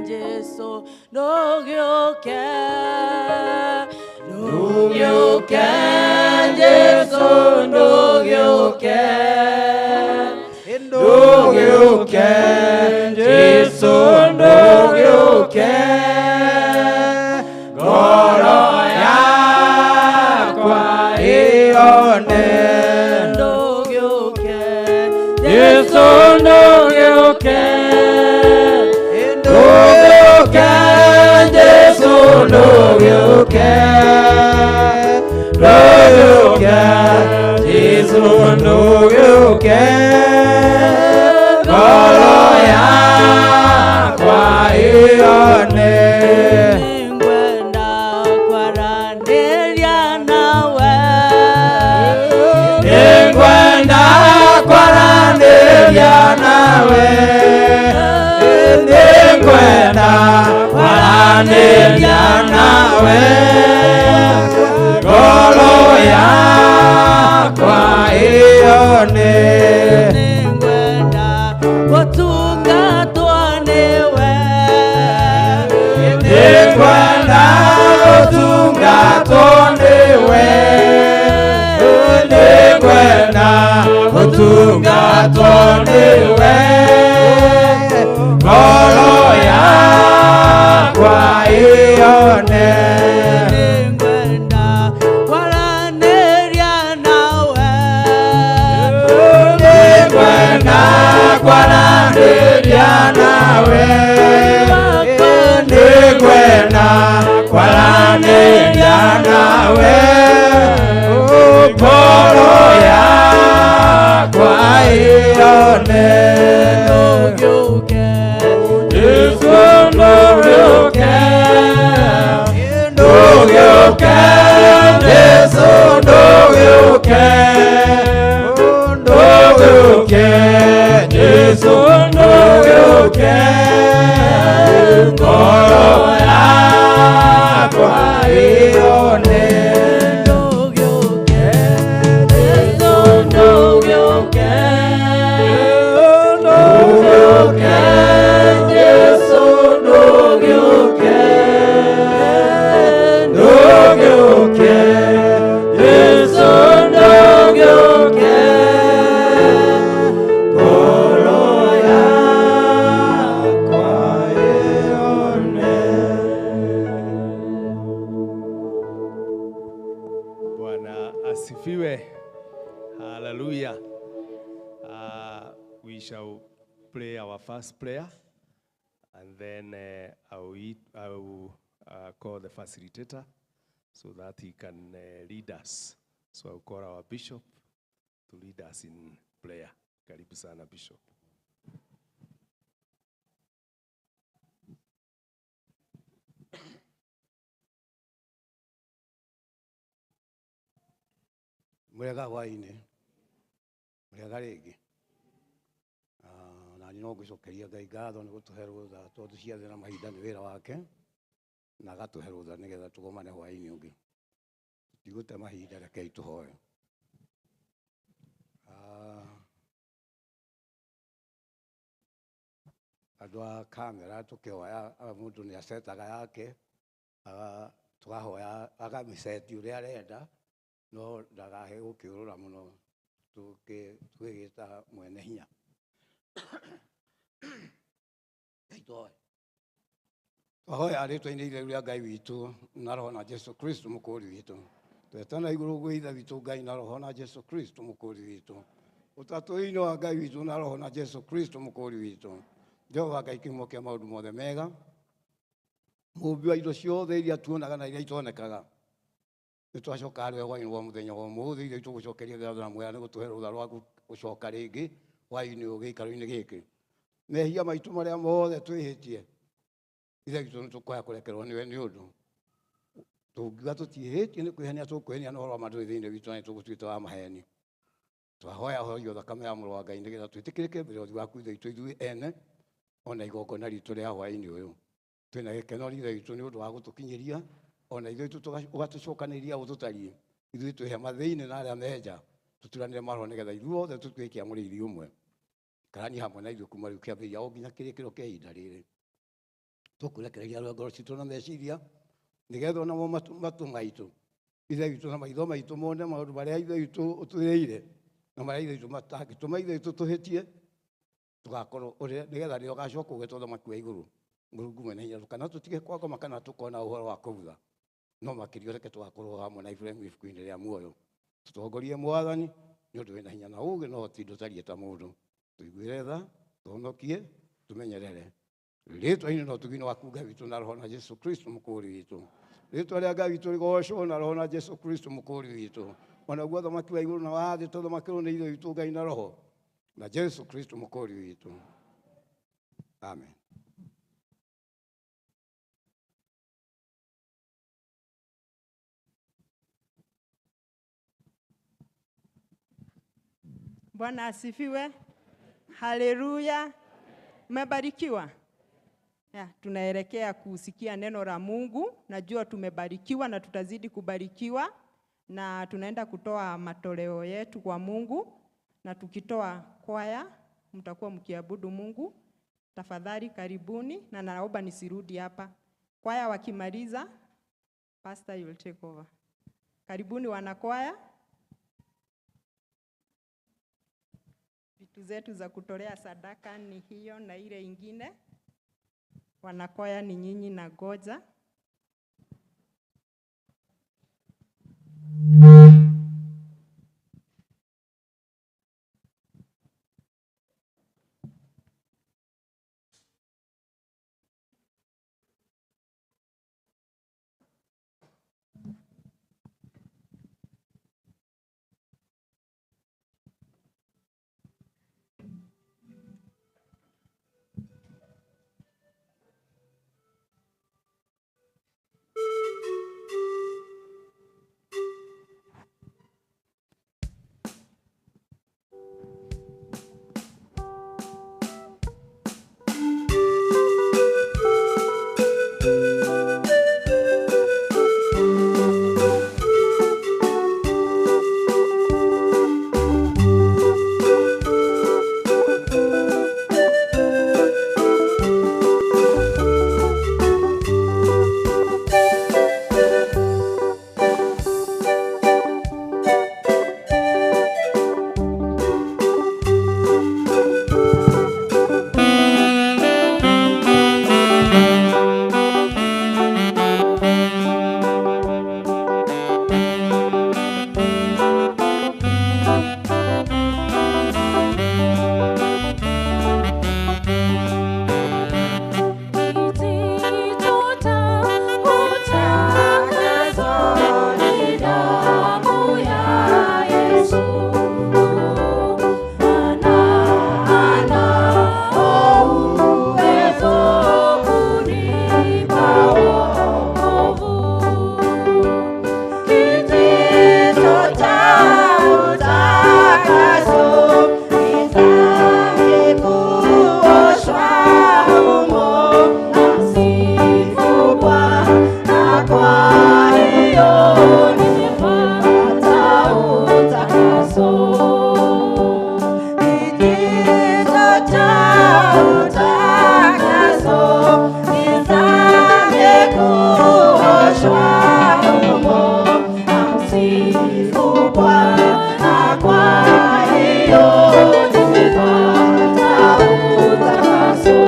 Jesũ, ndũgĩũke, Ndũgĩũke Jesũ, ndũgĩũke, ndũgĩũke Jesũ, ndũgĩũke, ngoro yakwa ĩone. Ndũgĩũke Jesũ, ndũgĩũke, ndũgĩũke Jesũ, ndũgĩũke, ndũgĩũke Jesũ, ndũgĩũke, ngoro yakwa ĩone. Nĩngwenda kwaranĩria nawe, Nĩngwenda kwaranĩria nawe, nĩngwenda kwaranĩria nawe, ngoro yakwa ĩone. Nĩngwenda gũtungatwo nĩwe, Nĩngwenda gũtungatwo nĩwe, nĩngwenda gũtungatwo nĩwe, ngoro yakwa ĩone. Nĩngwenda kwaranĩria nawe, Nĩngwenda kwaranĩria nawe, nĩngwenda kwaranĩria nawe, ngoro yakwa ĩone. Ndũgĩũke Ndũgĩũke, ndũgĩũke, Jesũ ndũgĩũke, ngoro yakwa ĩone. Ndũgĩũke, Jesũ ndũgĩũke, ndũgĩũke, Jesũ ndũgĩũke, ndũgĩũke, Jesũ ndũgĩũke, ngoro yakwa ĩone. Bwana asifiwe. Hallelujah. We shall pray our first prayer, and then I will call the facilitator so that he can lead us. So I will call our bishop to lead us in prayer. Karibu sana, Bishop. Mwega hwainĩ, mwega rĩngĩ. Na niĩ no ngũcokeria Ngai ngatho nĩ gũtũhe rũtha tondũ ciothe na mahinda nĩ wĩra wake, na agatũhe rũtha nĩgetha tũgomane hwainĩ ũngĩ. Tũtigũte mahinda, rekei tũhoe. Andũ a kamera tũkĩhoya, mũndũ nĩ acetaga yake, tũkahoya akamĩceti ũrĩa arenda, no ndagahe gũkĩũrũra mũno tũgĩgĩta mwene hinya. Ngai tũhoe. Twahoya rĩtwa-inĩ itheru rĩa Ngai witũ na Roho na Jesũ Kristo mũkũũri witũ. Twetana igũrũ gwĩ Ithe witũ Ngai na Roho na Jesũ Kristo mũkũũri witũ. Ũtatũ-inĩ wa Ngai witũ na Roho na Jesũ Kristo mũkũũri witũ. Jehova Ngai kĩhumo kĩa maũndũ mothe mega, mũũmbi wa indo ciothe iria tuonaga na iria itonekaga. Nĩ twacoka harĩ we hwainĩ wa mũthenya wa ũmũthĩ, ithuĩ tũgũcokeria ngatho na mwega nĩ gũtũhe rũtha rwa gũcoka rĩngĩ hwainĩ ũyũ gĩikaro-inĩ gĩkĩ. Mehia maitũ marĩa mothe twĩhĩtie, Ithe witũ nĩ tũkũhoya kũrekerwo nĩwe nĩ ũndũ tũngiuga tũtiĩhĩtie nĩ kwĩhenia tũkwĩhenia na ũhoro wa ma ndũrĩ thĩinĩ witũ na nĩ tũgũtuĩte wa maheni. Twahoya horio thakame ya mũrũ wa Ngai nĩgetha twĩtĩkĩrĩke mbere ya ũthiũ waku Ithe witũ ithuĩ ene ona igongona ritũ rĩa hwainĩ ũyũ. Twĩna gĩkeno Ithe witũ nĩ ũndũ wa gũtũkinyĩria ona ithuĩ ũgatũcokanĩria ũtũtariĩ ithuĩ twĩ hema thĩinĩ na arĩa me nja tũturanĩre maroho nĩgetha ithuothe tũtuĩke a mũrĩithi ũmwe. Karani hamwe na ithuĩ kuma rĩu kĩambĩrĩria o nginya kĩrĩkĩro kĩa ihinda rĩrĩ. Tũkũrekereria rwa ngoro citũ na meciria nĩgetha onamo matũ maitũ Ithe witũ na maitho maitũ mone maũndũ marĩa Ithe witũ ũtwĩrĩire na marĩa Ithe witũ matangĩtũma Ithe witũ tũhĩtie tũgakorwo ũrĩa nĩgetha rĩrĩa ũgacoka ũgetwo ũthamaki wa igũrũ Mũrungu mwene hinya kana tũtige kwagoma kana tũkona ũhoro wa kũbutha no makĩria reke tũgakorwo hamwe na Iburahĩmu ibuku-inĩ rĩa muoyo. Tũtongorie Mwathani nĩ ũndũ wĩna hinya na ũũgĩ no ti ndũtariĩ ta mũndũ. Tũiguĩre tha, tũhonokie, tũmenyerere. Rĩtwa-inĩ na ũtugi-inĩ waku Ngai witũ na Roho na Jesũ Kristo mũkũũri witũ. Rĩtwa rĩa Ngai witũ rĩgoocwo na Roho na Jesũ Kristo mũkũũri witũ. Onaguo ũthamaki wa igũrũ na wa thĩ tũthamakĩrwo nĩ Ithe witũ Ngai na Roho na Jesũ Kristo mũkũũri witũ. Amen. Bwana asifiwe. Haleluya. Mmebarikiwa? Ya, tunaelekea kusikia neno la Mungu. Najua tumebarikiwa na tutazidi kubarikiwa, na tunaenda kutoa matoleo yetu kwa Mungu, na tukitoa kwaya mtakuwa mkiabudu Mungu. Tafadhali karibuni, na naomba nisirudi hapa. Kwaya wakimaliza, pastor you will take over. Karibuni wanakwaya. Vitu zetu za kutolea sadaka ni hiyo na ile ingine. Wanakwaya ni nyinyi na goja. nimepata utakaso. Kijito cha utakaso, nizame kuoshwa humo, namsifu Bwana kwa hiyo nimepata utakaso.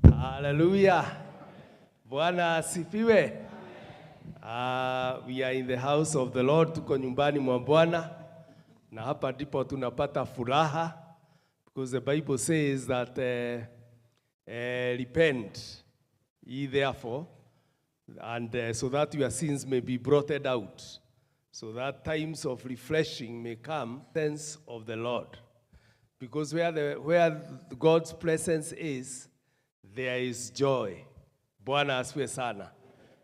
Hallelujah. Bwana asifiwe. We are in the house of the Lord. Tuko nyumbani mwa Bwana. na hapa ndipo tunapata furaha, because the Bible says that repent ye therefore, and so that your sins may be blotted out, so that times of refreshing may come, sense of the Lord. Because where God's presence is, there is joy. Bwana asifiwe sana.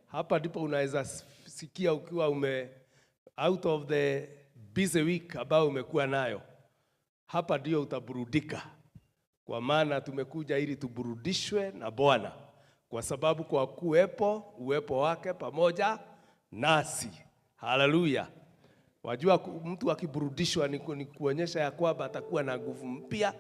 Hapa ndipo unaweza sikia ukiwa ume out of the busy week ambao umekuwa nayo. Hapa ndio utaburudika. Kwa maana tumekuja ili tuburudishwe na Bwana. Kwa sababu kwa kuwepo uwepo wake pamoja nasi. Haleluya. Wajua mtu akiburudishwa ni kuonyesha ya kwamba atakuwa na nguvu mpya,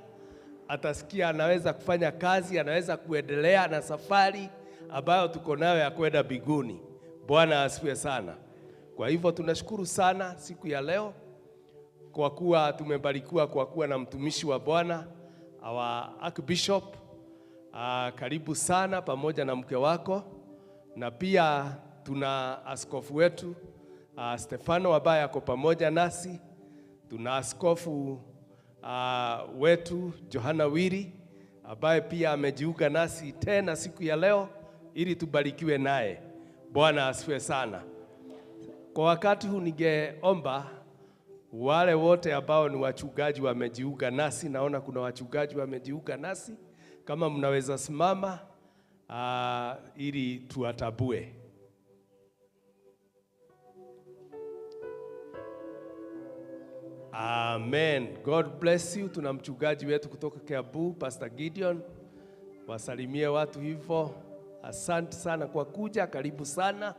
atasikia anaweza kufanya kazi, anaweza kuendelea na safari ambayo tuko nayo ya kwenda mbinguni. Bwana asifiwe sana. Kwa hivyo tunashukuru sana siku ya leo kwa kuwa tumebarikiwa kwa kuwa na mtumishi wa Bwana, our Archbishop. Karibu sana pamoja na mke wako, na pia tuna askofu wetu Stefano ambaye ako pamoja nasi. Tuna askofu wetu Johana Wiri ambaye pia amejiunga nasi tena siku ya leo ili tubarikiwe naye. Bwana asifiwe sana. Kwa wakati huu ningeomba wale wote ambao ni wachungaji wamejiunga nasi, naona kuna wachungaji wamejiunga nasi, kama mnaweza simama ili tuwatabue. Amen. God bless you. Tuna mchungaji wetu kutoka Kiambu, Pastor Gideon. Wasalimie watu hivyo. Asante sana kwa kuja, karibu sana.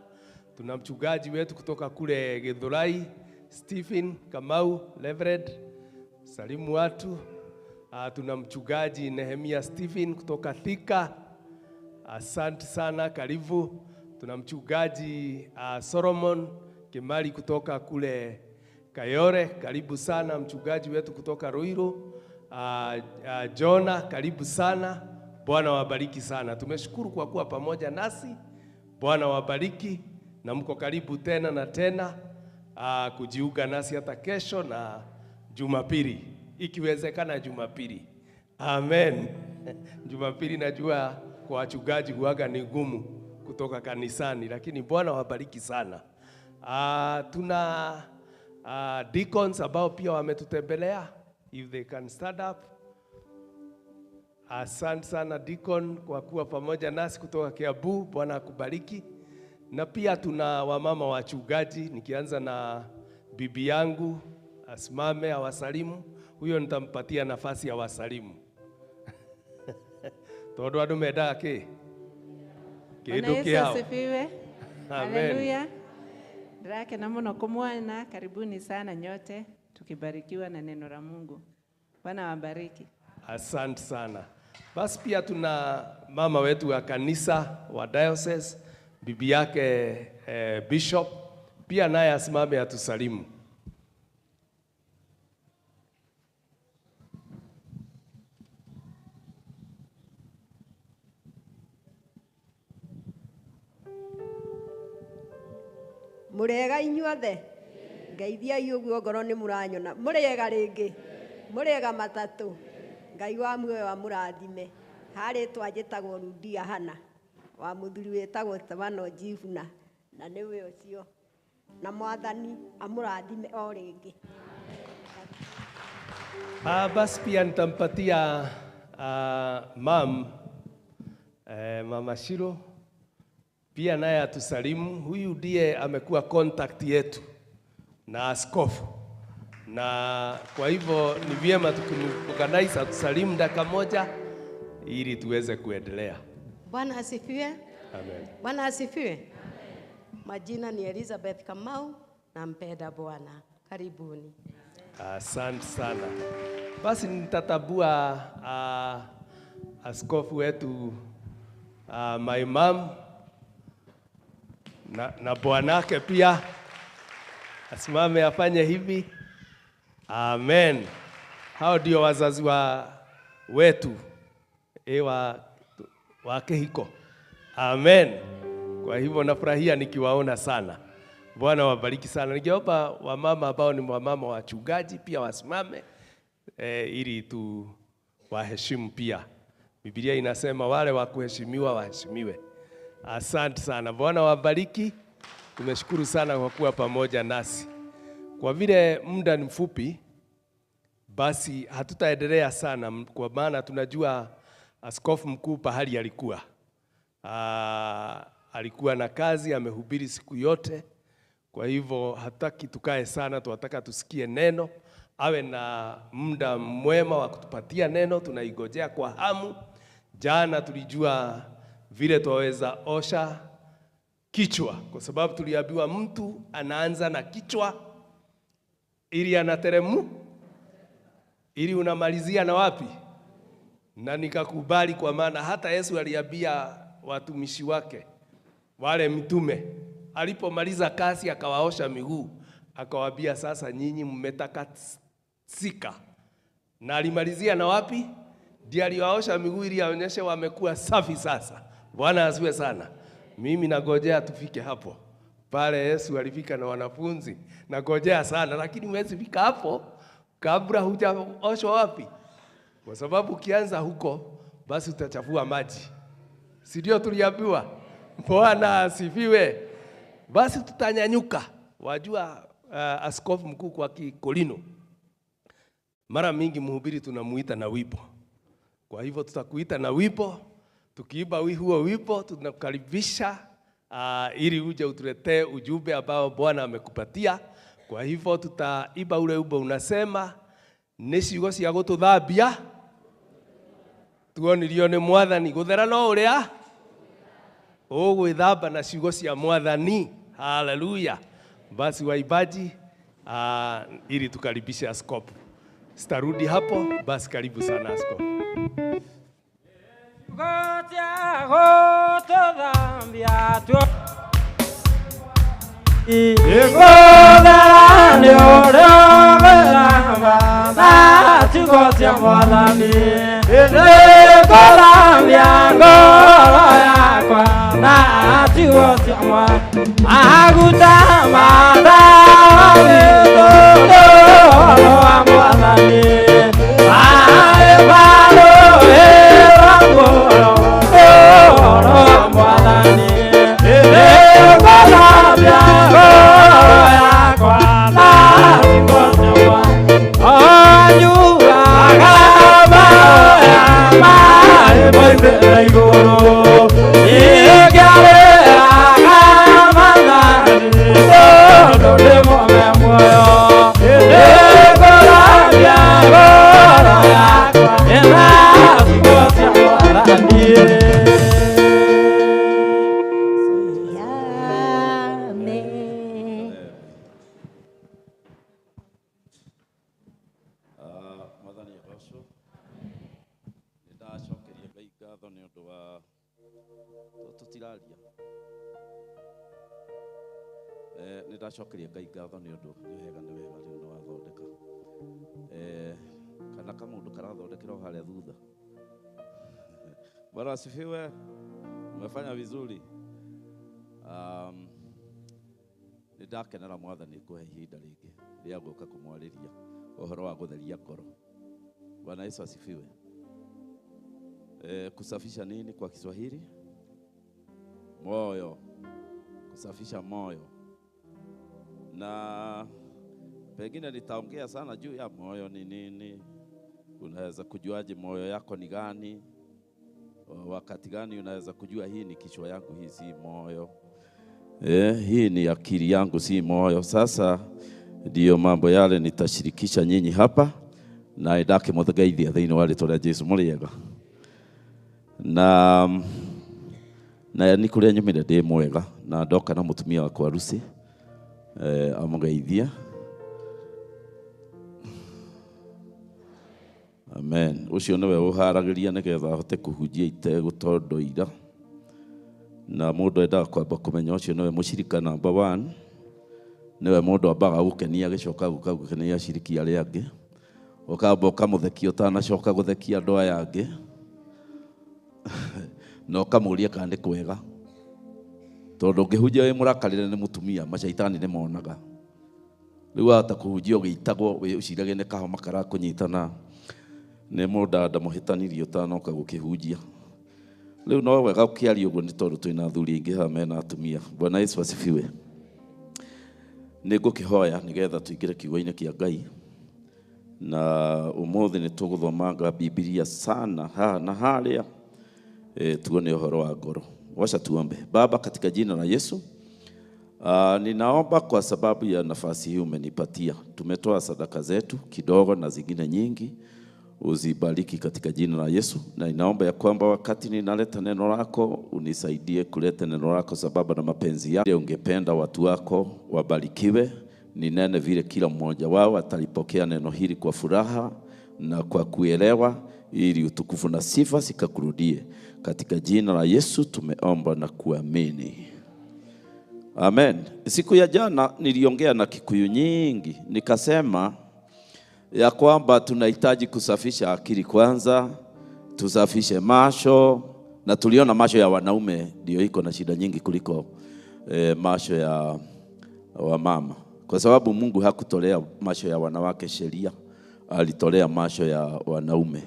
Tuna mchungaji wetu kutoka kule Githurai, Stephen Kamau, Reverend. Salimu watu. Tuna mchungaji Nehemia Stephen kutoka Thika. Asante sana, karibu. Tuna mchungaji Solomon Kimali kutoka kule Kayore, karibu sana. Mchungaji wetu kutoka Ruiru, Jonah, karibu sana. Bwana wabariki sana. Tumeshukuru kwa kuwa pamoja nasi. Bwana wabariki, na mko karibu tena na tena kujiunga nasi hata kesho na Jumapili, ikiwezekana Jumapili. Amen. Jumapili najua kwa wachungaji huaga ni gumu kutoka kanisani, lakini Bwana wabariki sana. Tuna deacons ambao pia wametutembelea, if they can stand up. Asante sana deacon kwa kuwa pamoja nasi kutoka Kiambu. Bwana akubariki. Na pia tuna wamama wachungaji, nikianza na bibi yangu asimame awasalimu. Huyo nitampatia nafasi ya wasalimu. Tondu andu mendaga ki kindu kiao. Asifiwe. Haleluya. Ndĩrakena mũno kũmuona, karibuni sana nyote, tukibarikiwa na neno la Mungu. Bwana wabariki. Asante sana. Basi pia tuna mama wetu wa kanisa wa diocese, bibi yake bishop, pia naye asimame atusalimu. Murega inyuothe, ngeithiai ũguo ngoro nĩ mũranyona. Mũrĩega rĩngĩ, mũrĩega matatũ. Ngai wa muoyo amũrathime. Harĩ njĩtagwo Rudia Hana, wa mũthuri wĩtagwo Stefano Njibuna, na nĩwe ũcio. Na Mwathani amũrathime o rĩngĩ. Basi pia nitampatia Mama Shiro pia naye atusalimu. Huyu ndiye amekuwa contact yetu na askofu, na kwa hivyo ni vyema tukimorganize atusalimu dakika moja ili tuweze kuendelea. Bwana asifiwe. Amen. Bwana asifiwe. Majina ni Elizabeth Kamau, nampenda Bwana. Karibuni. Asante sana. Basi nitatabua askofu wetu my mom na bwanake pia asimame afanye hivi. Amen. Hao ndio wazazi wa wetu wa kihiko. Amen. Kwa hivyo nafurahia nikiwaona sana. Bwana wabariki sana. Ningeomba wamama ambao ni wamama wachungaji pia wasimame ili tu waheshimu pia. Biblia inasema wale wa kuheshimiwa waheshimiwe. Asante sana. Bwana wabariki. Tumeshukuru sana kwa kuwa pamoja nasi. Kwa vile muda ni mfupi, basi hatutaendelea sana kwa maana tunajua askofu mkuu pahali alikuwa. Alikuwa na kazi, amehubiri siku yote. Kwa hivyo hataki tukae sana, tunataka tusikie neno. Awe na muda mwema wa kutupatia neno, tunaigojea kwa hamu. Jana tulijua vile twaweza osha kichwa, kwa sababu tuliambiwa mtu anaanza na kichwa ili anateremu, ili unamalizia na wapi? Na nikakubali, kwa maana hata Yesu aliambia watumishi wake wale mitume, alipomaliza kazi akawaosha miguu, akawaambia sasa nyinyi mmetakasika. Na alimalizia na wapi? Ndiye aliwaosha miguu ili aonyeshe wamekuwa safi sasa. Bwana asifiwe sana. Mimi nagojea tufike hapo. Pale Yesu alifika na wanafunzi. Nagojea sana, lakini huwezi fika hapo kabla hujaoshwa wapi? Kwa sababu ukianza huko basi utachafua maji. Si ndio tuliambiwa? Bwana asifiwe. Basi tutanyanyuka. Wajua askofu mkuu kwa Kikolino, mara mingi mhubiri tunamuita na wimbo. Kwa hivyo tutakuita na wimbo. Tukiimba huo wimbo tunakukaribisha ili uje utuletee ujumbe ambao Bwana amekupatia. Kwa hivyo tutaimba ule wimbo unasema nĩ ciugo cia gũtũthambia tuonirio nĩ Mwathani, gũthera no ũrĩa ũgwĩthamba na ciugo cia Mwathani. Haleluya. Basi waimbaji, ili tukaribishe askofu. Sitarudi hapo, basi karibu sana askofu. Nĩndacokeria Ngai ngatho nĩ ũndũ nĩ wega nĩ wega rĩu nĩ wathondeka kana kamũndũ karathondekera o harĩa thutha. Bwana asifiwe. Umefanya vizuri. Nĩndakenera Mwathani kũhe ihinda rĩngĩ rĩa gũka kũmwarĩria ũhoro wa gũtheria ngoro. Bwana Yesu asifiwe. Kusafisha nini kwa Kiswahili? Moyo. Kusafisha moyo. Na pengine nitaongea sana juu ya moyo ni nini. Unaweza kujuaje moyo yako ni gani? Wakati gani unaweza kujua hii ni kichwa yangu, hii si moyo. Hii ni akili yangu, si moyo. Sasa ndio mambo yale nitashirikisha nyinyi hapa na ndake muthageithia thiini wa ritwa ria Jesu muriega. Na ni kuria nyumire ndi mwega na ndoka na mutumia wakwa Lucy amugeithia. Amen. Ucio niwe uharagiria nigetha ahote kuhunjia itegũtondoira. Na mũndũ endaga kwamba kũmenya ũcio niwe mũshirika number 1. Niwe mũndũ ambaga gũkenia agĩcoka gũka gũkenia ashiriki arĩa angĩ. Ũkamba ũkamũthekia ũtanacoka gũthekia andũ aya angĩ. Na ũkamũria kana nĩ kwega. Tondu ũngĩhunjia wĩ mũrakarĩre nĩ mũtumia, macaitani nĩ monaga. Rĩu wahota kũhunjia ũgĩitagwo wĩciragie nĩ kahoma karakũnyitana nĩ mũndanda mũhĩtanirie ũtanoka gũkĩhunjia. Rĩu no wega ũkĩaria ũguo nĩ tondũ twĩna athuri aingĩ haha mena atumia. Bwana Yesu asifiwe. Nĩ ngũkĩhoya nĩgetha tũingĩre kiugo-inĩ kĩa Ngai. Na ũmũthĩ nĩ tũgũthomanga Biblia sana haha na harĩa, tuone ũhoro wa ngoro. Wacha tuombe. Baba, katika jina la Yesu, ninaomba kwa sababu ya nafasi hii umenipatia. Tumetoa sadaka zetu kidogo na zingine nyingi, uzibariki katika jina la Yesu. Na ninaomba ya kwamba wakati ninaleta neno lako, unisaidie kuleta neno lako sababu na mapenzi yako. Ungependa watu wako wabarikiwe, ninene vile kila mmoja wao atalipokea neno hili kwa furaha na kwa kuelewa, ili utukufu na sifa zikakurudie. Katika jina la Yesu tumeomba na kuamini. Amen. Siku ya jana niliongea na Kikuyu nyingi, nikasema ya kwamba tunahitaji kusafisha akili kwanza, tusafishe macho, na tuliona macho ya wanaume ndio iko na shida nyingi kuliko macho ya wamama. Kwa sababu Mungu hakutolea macho ya wanawake sheria, alitolea macho ya wanaume.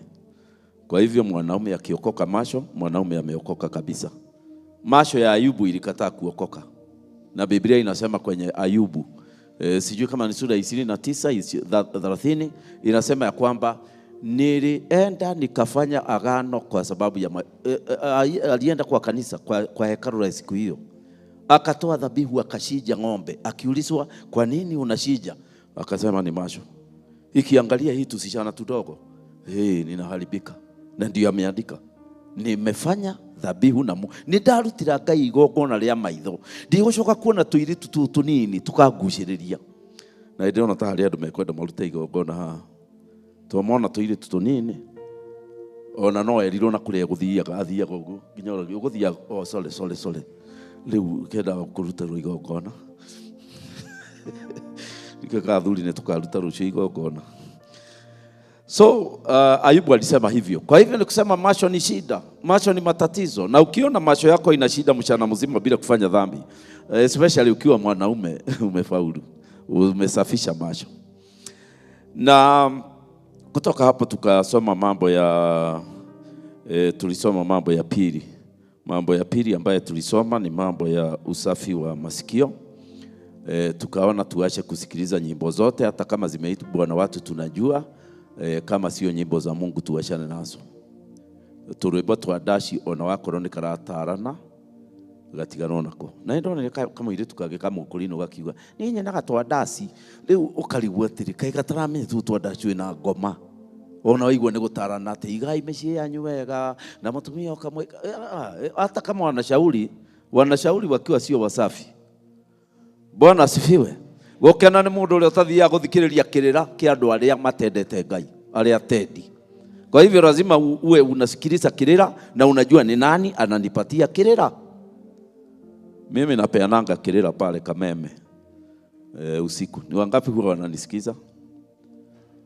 Kwa hivyo mwanaume akiokoka macho, mwanaume ameokoka kabisa. Macho ya Ayubu ilikataa kuokoka. Na Biblia inasema kwenye Ayubu, sijui kama ni sura 29, 30, inasema ya kwamba nilienda nikafanya agano kwa sababu ya alienda kwa kanisa, kwa hekalu la siku hiyo. Akatoa dhabihu, akashija ng'ombe. Akiulizwa kwa nini unashija? Akasema ni macho. Ikiangalia hii tusishana tudogo, hey, ninaharibika. Na ndio ameandika, nimefanya dhabihu na Mungu. Nĩndarutĩra Ngai igongona rĩa maitho. Ndigũcoka kuona tũirĩtu tũtũ tũnini tũkangucĩrĩria. Na ndĩrona ta harĩ andũ mekwenda marute igongona haha. Twamona tũirĩtu tũnini, ona no erirwo na kũrĩa egũthiaga, athiaga ũguo nginya ũrĩa ũgũthiaga, oh, sorry, sorry, sorry. Rĩu kenda kũrutĩrwo igongona. Nĩkĩo athuri nĩ tũkaruta rũciũ igongona. So Ayubu alisema hivyo. Kwa hivyo ni kusema macho ni shida, macho ni matatizo. Na ukiona macho yako ina shida mchana mzima bila kufanya dhambi, especially ukiwa mwanaume, umefaulu, umesafisha macho. Na kutoka hapo tukasoma mambo ya tulisoma mambo ya pili. Mambo ya pili ambayo tulisoma ni mambo ya usafi wa masikio. Tukaona tuache kusikiliza nyimbo zote hata kama zimeitwa na watu tunajua. Kama sio nyimbo za Mungu tuachane nazo. Turwimbo twa ndaci ona wakorwo nĩ karatarana gatiganwo nako. Na ndona kama iritu kage kama kulino gakiuga ni nyenaga twa ndaci riu ukarigwo atiri kai gataramenya tu twa ndaci wina ngoma. Ona waigua nĩ gũtarana atĩ igai mĩciĩ yanyu wega na mũtumia ũkamwe hata kama wanashauri wakiwa sio wasafi. Bwana asifiwe. Gũkena nĩ mũndũ ũrĩa ũtathiaga gũthikĩrĩria kĩrĩra kĩa andũ arĩa matendete Ngai, arĩa tendi. Kwa hivyo lazima uwe unasikiliza kĩrĩra na unajua ni nani ananipatia kĩrĩra. Mimi napeananga kĩrĩra pale Kameme usiku. Ni wangapi huwa wananisikiza?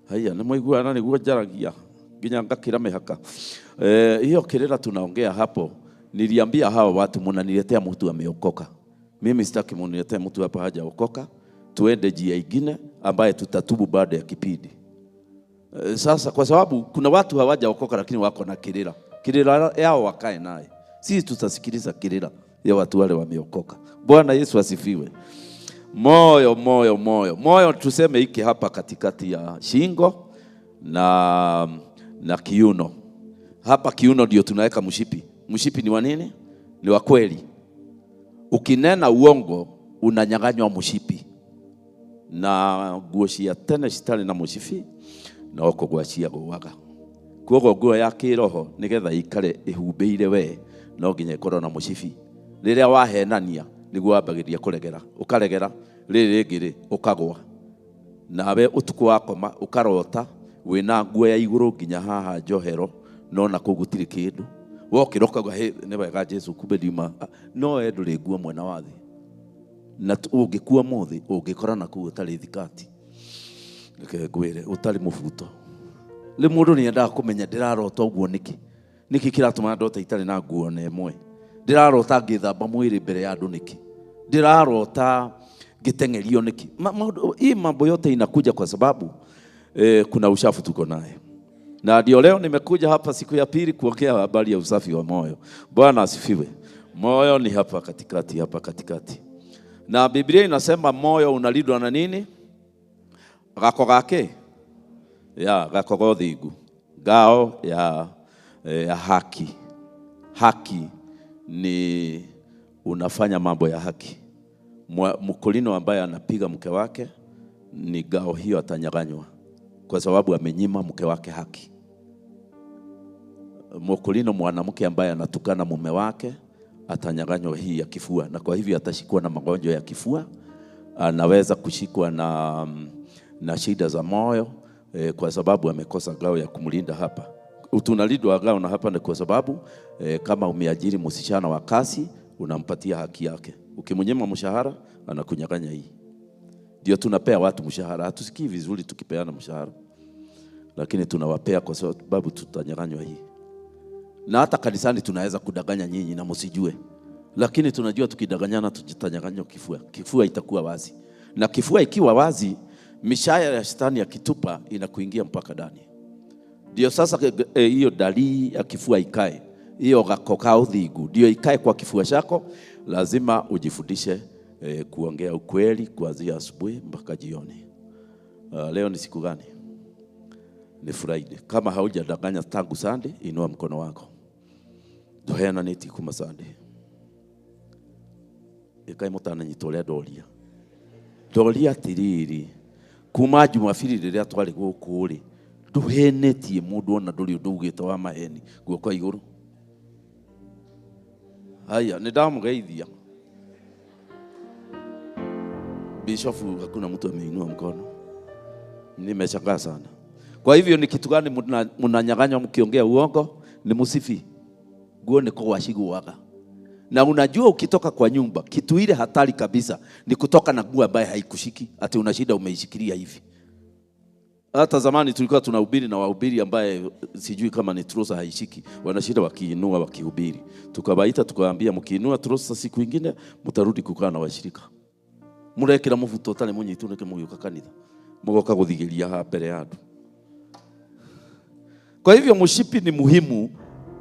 Haya, nĩ mwaiguana nĩguo njaragia nginya ngakĩra mĩhaka. Hiyo kĩrĩra tunaongea hapo, niliambia hawa watu mnaniletea mtu ameokoka. Mimi sitaki mniletee mtu hapa hajaokoka. Tuende njia ingine ambaye tutatubu baada ya kipindi. Sasa kwa sababu kuna watu hawajaokoka lakini wako na kirira. Kirira yao wakae naye. Sisi tutasikiliza kirira ya watu wale wameokoka. Bwana Yesu asifiwe. Moyo, moyo, moyo. Moyo tuseme hiki hapa katikati ya shingo na kiuno. Hapa kiuno ndio tunaweka mshipi. Mshipi ni wa nini? Ni wa kweli. Ukinena uongo unanyang'anywa mshipi. Na nguo cia tene citarĩ na mũcibi no kũgwa ciagũaga. Kwoguo nguo ya kĩroho nĩgetha ikare ĩhumbĩire we no nginya ĩkorwo na mũcibi. Rĩrĩa wahenania nĩguo wambagĩrĩria kũregera, ũkaregera, rĩrĩ rĩngĩ rĩ ũkagwa. Nawe ũtukũ wakoma ũkarota wĩna nguo ya igũrũ nginya haha njohero no na kũu gũtirĩ kĩndũ. Wokĩra ũkauga hĩ nĩ wega Jesu kumbe ndiuma, no we ndũrĩ nguo mwena wa thĩ. Na ũngĩkua mũthĩ ũngĩkora na kũu ũtarĩ thikati. Reke ngwĩre ũtarĩ mũbuto. Rĩu mũndũ nĩendaga kũmenya ndĩrarota ũguo nĩkĩ. Nĩkĩ kĩratũma ndote itarĩ na nguo na ĩmwe. Ndĩrarota ngĩthamba mwĩrĩ mbere ya andũ nĩkĩ? Ndĩrarota ngĩteng'erio nĩkĩ? Hii mambo yote inakuja kwa sababu kuna uchafu tuko naye. Na ndio leo nimekuja hapa siku ya pili kuongea habari ya usafi wa moyo. Bwana asifiwe. Moyo ni hapa katikati, hapa katikati. Na Biblia inasema moyo unalindwa na nini? Gako gake? Ya, gako ga ũthingu. Ngao ya haki. Haki ni unafanya mambo ya haki. Mkulino ambaye anapiga mke wake ni ngao hiyo atanyaganywa, kwa sababu amenyima mke wake haki. Mkulino mwanamke ambaye anatukana mume wake atanyaganywa hii ya kifua, na kwa hivyo atashikwa na magonjwa ya kifua, anaweza kushikwa na shida za moyo kwa sababu amekosa ngao ya kumlinda hapa. Tunalindwa ngao na hapa ni kwa sababu kama umeajiri msichana wa kazi unampatia haki yake. Ukimnyima mshahara anakunyang'anya hii. Ndio tunapea watu mshahara. Hatusikii vizuri tukipeana mshahara, lakini tunawapea kwa sababu tutanyang'anywa hii. Na hata kanisani tunaweza kudanganya nyinyi na msijue, lakini tunajua tukidanganyana tutanyang'anywa kifua. Kifua itakuwa wazi, na kifua ikiwa wazi, mishaya ya shetani ya kitupa inakuingia mpaka ndani. Ndio sasa hiyo dalili ya kifua ikae, hiyo gako ka ũthingu ndio ikae kwa kifua chako. Lazima ujifundishe kuongea ukweli kuanzia asubuhi mpaka jioni. Leo ni siku gani? Ni Friday. Kama haujadanganya tangu Sunday, inua mkono wako. Nduheana nĩti kuma Sunday. Ĩkai mũtananyita ũrĩa ndoria. Ndoria atĩrĩrĩ, kuma Jumapili rĩrĩa twarĩ gũkũ rĩ, ndũhenĩtie mũndũ ona ndũrĩ ũndũ ugĩte wa maheni, guoko igũrũ. Haya, nĩndamũgeithia. Bishofu, hakuna mtu ameinua mkono. Nimeshangaa sana. Kwa hivyo ni kitu gani mnanyang'anywa mkiongea uongo? Ni msifi. Nguo ni kugwaciguaga. Na unajua ukitoka kwa nyumba, kitu ile hatari kabisa ni kutoka na nguo ambaye haikushiki, ati una shida umeishikilia hivi. Hata zamani tulikuwa tunahubiri na wahubiri ambaye sijui kama ni trosa haishiki, wanashida wakiinua wakihubiri. Tukawaita tukawaambia mkiinua trosa siku ingine mtarudi kukaa na washirika. Murekera mubuto utari munyitu nike mugiuka kanitha. Mugoka guthigiria haha mbere ya andu. Kwa hivyo mshipi ni muhimu,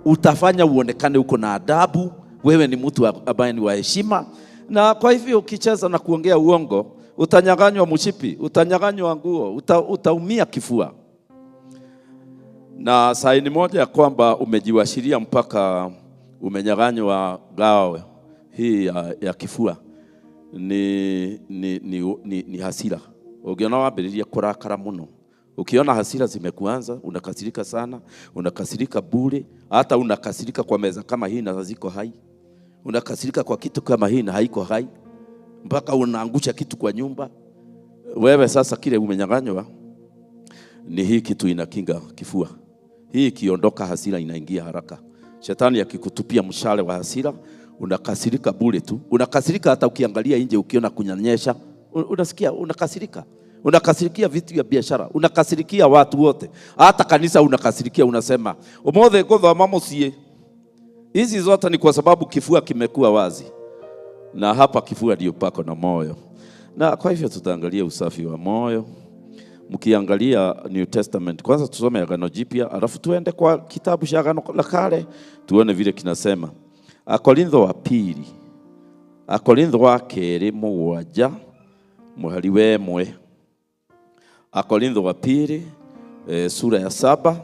utafanya uonekane uko na adabu, wewe ni mtu ambaye ni wa heshima. Na kwa hivyo ukicheza na kuongea uongo, utanyang'anywa mshipi, utanyang'anywa nguo, utaumia kifua. Na saini moja ya kwamba umejiwashiria mpaka umenyang'anywa ngao hii ya kifua ni hasira. Ukiona wambĩrĩria kũrakara mũno, ukiona hasira zimekuanza, unakasirika sana, unakasirika bure, hata unakasirika kwa meza kama hii na ziko hai, unakasirika kwa kitu kama hii na haiko hai, mpaka unaangusha kitu kwa nyumba. Wewe sasa kile umenyang'anywa ni hii kitu inakinga kifua. Hii ikiondoka hasira inaingia haraka. Shetani akikutupia mshale wa hasira, unakasirika bure tu. Unakasirika hata ukiangalia nje, ukiona kunyanyesha, unasikia unakasirika. Unakasirikia vitu vya biashara, unakasirikia watu wote. Hata kanisa unakasirikia, unasema umothe nguthoma muciĩ. Hizi zote ni kwa sababu kifua kimekuwa wazi. Na hapa kifua ndio pako na moyo. Na kwa hivyo tutaangalia usafi wa moyo. Mkiangalia New Testament, kwanza tusome Agano Jipya, alafu tuende kwa kitabu cha Agano la Kale tuone vile kinasema. Akorintho wa pili, Akorintho wa kerĩ mũgwanja mũhari wa ĩmwe. Akorintho wa pili sura ya 7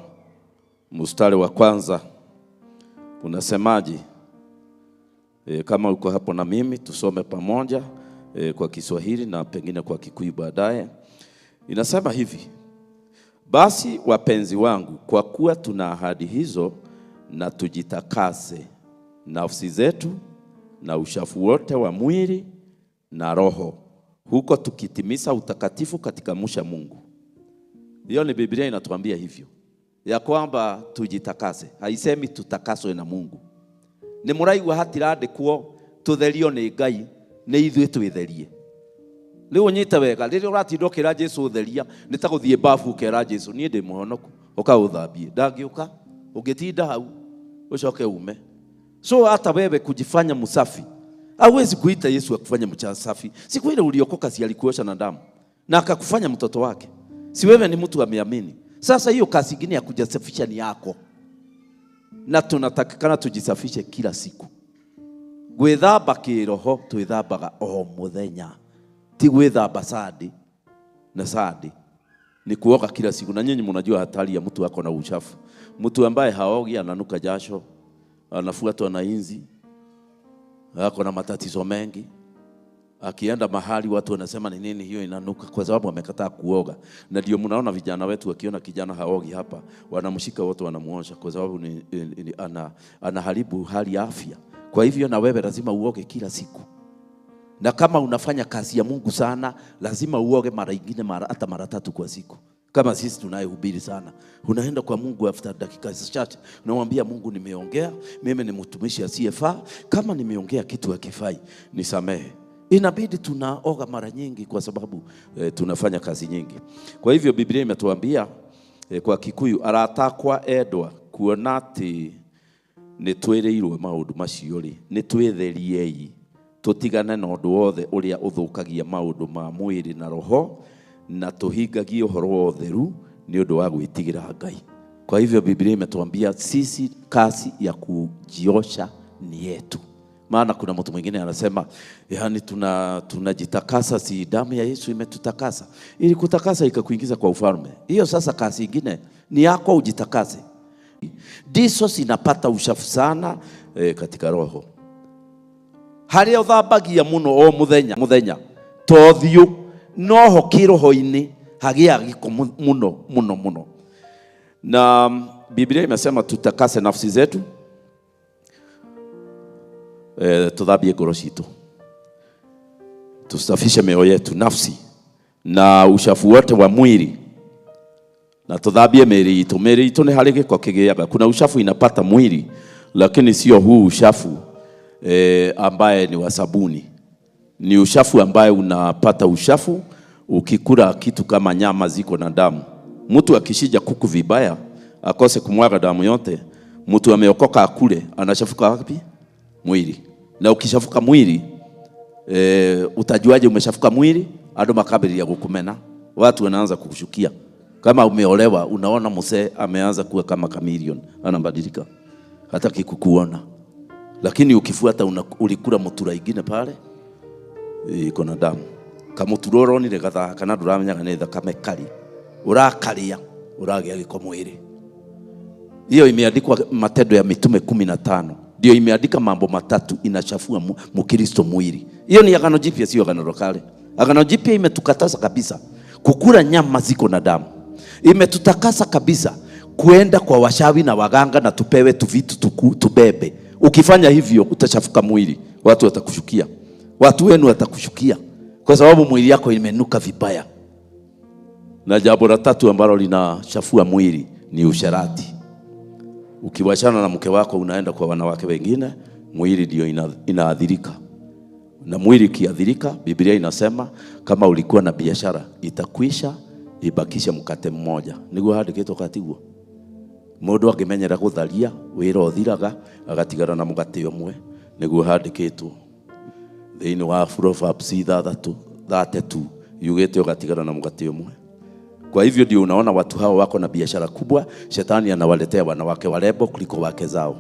mstari wa kwanza unasemaje? Kama uko hapo na mimi tusome pamoja kwa Kiswahili na pengine kwa Kikuyu baadaye. Inasema hivi: basi wapenzi wangu, kwa kuwa tuna ahadi hizo, na tujitakase nafsi zetu na uchafu wote wa mwili na roho, huko tukitimiza utakatifu katika mcha Mungu. Hiyo ni Biblia inatuambia hivyo, ya kwamba tujitakase. Haisemi tutakaswe na Mungu. Ni mũraigua hatirandĩkwo tũtherio nĩ Ngai, nĩ ithuĩ twĩtherie. Rĩu ũnyite wega, rĩrĩa ũratinda ũkĩra Jesũ theria, nĩ ta gũthiĩ bafu ũkera Jesũ niĩ ndĩ mũhonoku, ũka ũthambie. Ndangĩũka, ũngĩtinda hau ũcoke ume. So hata wewe kujifanya msafi, hauwezi kuita Yesu akufanye msafi. Siku ile uliokoka, si alikuosha na damu na akakufanya mtoto wake? Si wewe ni mtu ameamini? Sasa hiyo kazi ingine ya kujisafisha ni yako, na tunatakikana tujisafishe kila siku. Gwĩthamba kĩroho twĩthambaga o mũthenya, ti gwĩthamba Sunday na Sunday, ni kuoga kila siku. Na nyinyi mnajua hatari ya mtu ako na uchafu. Mtu ambaye haogi ananuka jasho, anafuatwa na inzi, ako na matatizo mengi. Akienda mahali watu wanasema ni nini hiyo inanuka, kwa sababu amekataa kuoga. Na ndio mnaona vijana wetu wakiona kijana haogi hapa, wanamshika wote wanamuosha, kwa sababu anaharibu hali ya afya. Kwa hivyo na wewe lazima uoge kila siku. Na kama unafanya kazi ya Mungu sana, lazima uoge mara ingine, hata mara tatu kwa siku. Kama sisi tunayehubiri sana, unaenda kwa Mungu after dakika chache, unamwambia Mungu, nimeongea, mimi ni mtumishi asiyefaa, kama nimeongea kitu hakifai, nisamehe. Inabidi tunaoga mara nyingi kwa sababu tunafanya kazi nyingi. Kwa hivyo Biblia imetuambia kwa Kikuyu, aratakwa endwa kuona atĩ nĩ twĩrĩirwo maũndũ macio rĩ, nĩ twĩtheriei tũtigane na ũndũ wothe ũrĩa ũthũkagia maũndũ ma mwĩrĩ na roho, na tũhingagie ũhoro wa ũtheru nĩ ũndũ wa gwĩtigĩra Ngai. Kwa hivyo Biblia imetuambia sisi kazi ya kujiosha ni yetu. Maana kuna mtu mwingine anasema, yani tunajitakasa, si damu ya Yesu imetutakasa. Ili kutakasa ikakuingiza kwa ufalme. Hiyo sasa kazi ingine ni yako, ujitakase. Ndiso sinapata uchafu sana katika roho. Haria uthambagia muno o muthenya muthenya, to thiu noho kiroho-inĩ hagia gĩko muno muno muno. Na Biblia imesema tutakase nafsi zetu, tuthambie ngoro citũ, tusafishe mioyo yetu, nafsi na uchafu wote wa mwili, na tuthambie mĩĩrĩ itũ. Mĩĩrĩ itũ nĩ harĩ gĩko kĩgĩaga. Kuna uchafu inapata mwili, lakini sio huu uchafu ambaye ni wa sabuni. Ni uchafu ambaye unapata uchafu ukikula kitu kama nyama ziko na damu. Mtu akishija kuku vibaya akose kumwaga damu yote, mtu ameokoka akule, anachafuka wapi? Mwili. Na ukishafuka mwili, utajuaje umeshafuka mwili? Ado makabili ya kukumena, watu wanaanza kukushukia. Kama umeolewa, unaona mzee ameanza kuwa kama chameleon, anabadilika, hataki kukuona. Lakini ukifuata ulikula mutura ingine pale iko na damu. Kamutura uronire gathaa kana nduramenyaga nĩ thakame kari, urakaria uragia gĩko mwĩrĩ. Hiyo imeandikwa Matendo ya Mitume 15. Ndio imeandika mambo matatu inachafua Mkristo mwili. Hiyo ni Agano Jipya, sio Agano la Kale. Agano Jipya imetukataza kabisa kukula nyama ziko na damu. Imetutakasa kabisa kuenda kwa washawi na waganga na tupewe tuvitu tubebe. Ukifanya hivyo utachafuka mwili, watu watakushukia, watu wenu watakushukia, kwa sababu mwili yako imenuka vibaya. Na jambo la tatu ambalo linachafua mwili ni usherati. Ukiwachana na mke wako unaenda kwa wanawake wengine, mwili ndio inaathirika. Na mwili ikiathirika, Biblia inasema kama ulikuwa na biashara itakwisha, ibakishe mkate mmoja. Niguo handikitwo katiguo. Mundu angimenyera gutharia wira uthiraga agatigara na mugate umwe. Niguo handikitwo thiini wa Proverbs 6:32 yugite ugatigara na mugate umwe. Kwa hivyo ndio unaona watu hao wako na biashara kubwa, shetani anawaletea wanawake warembo kuliko wake zao.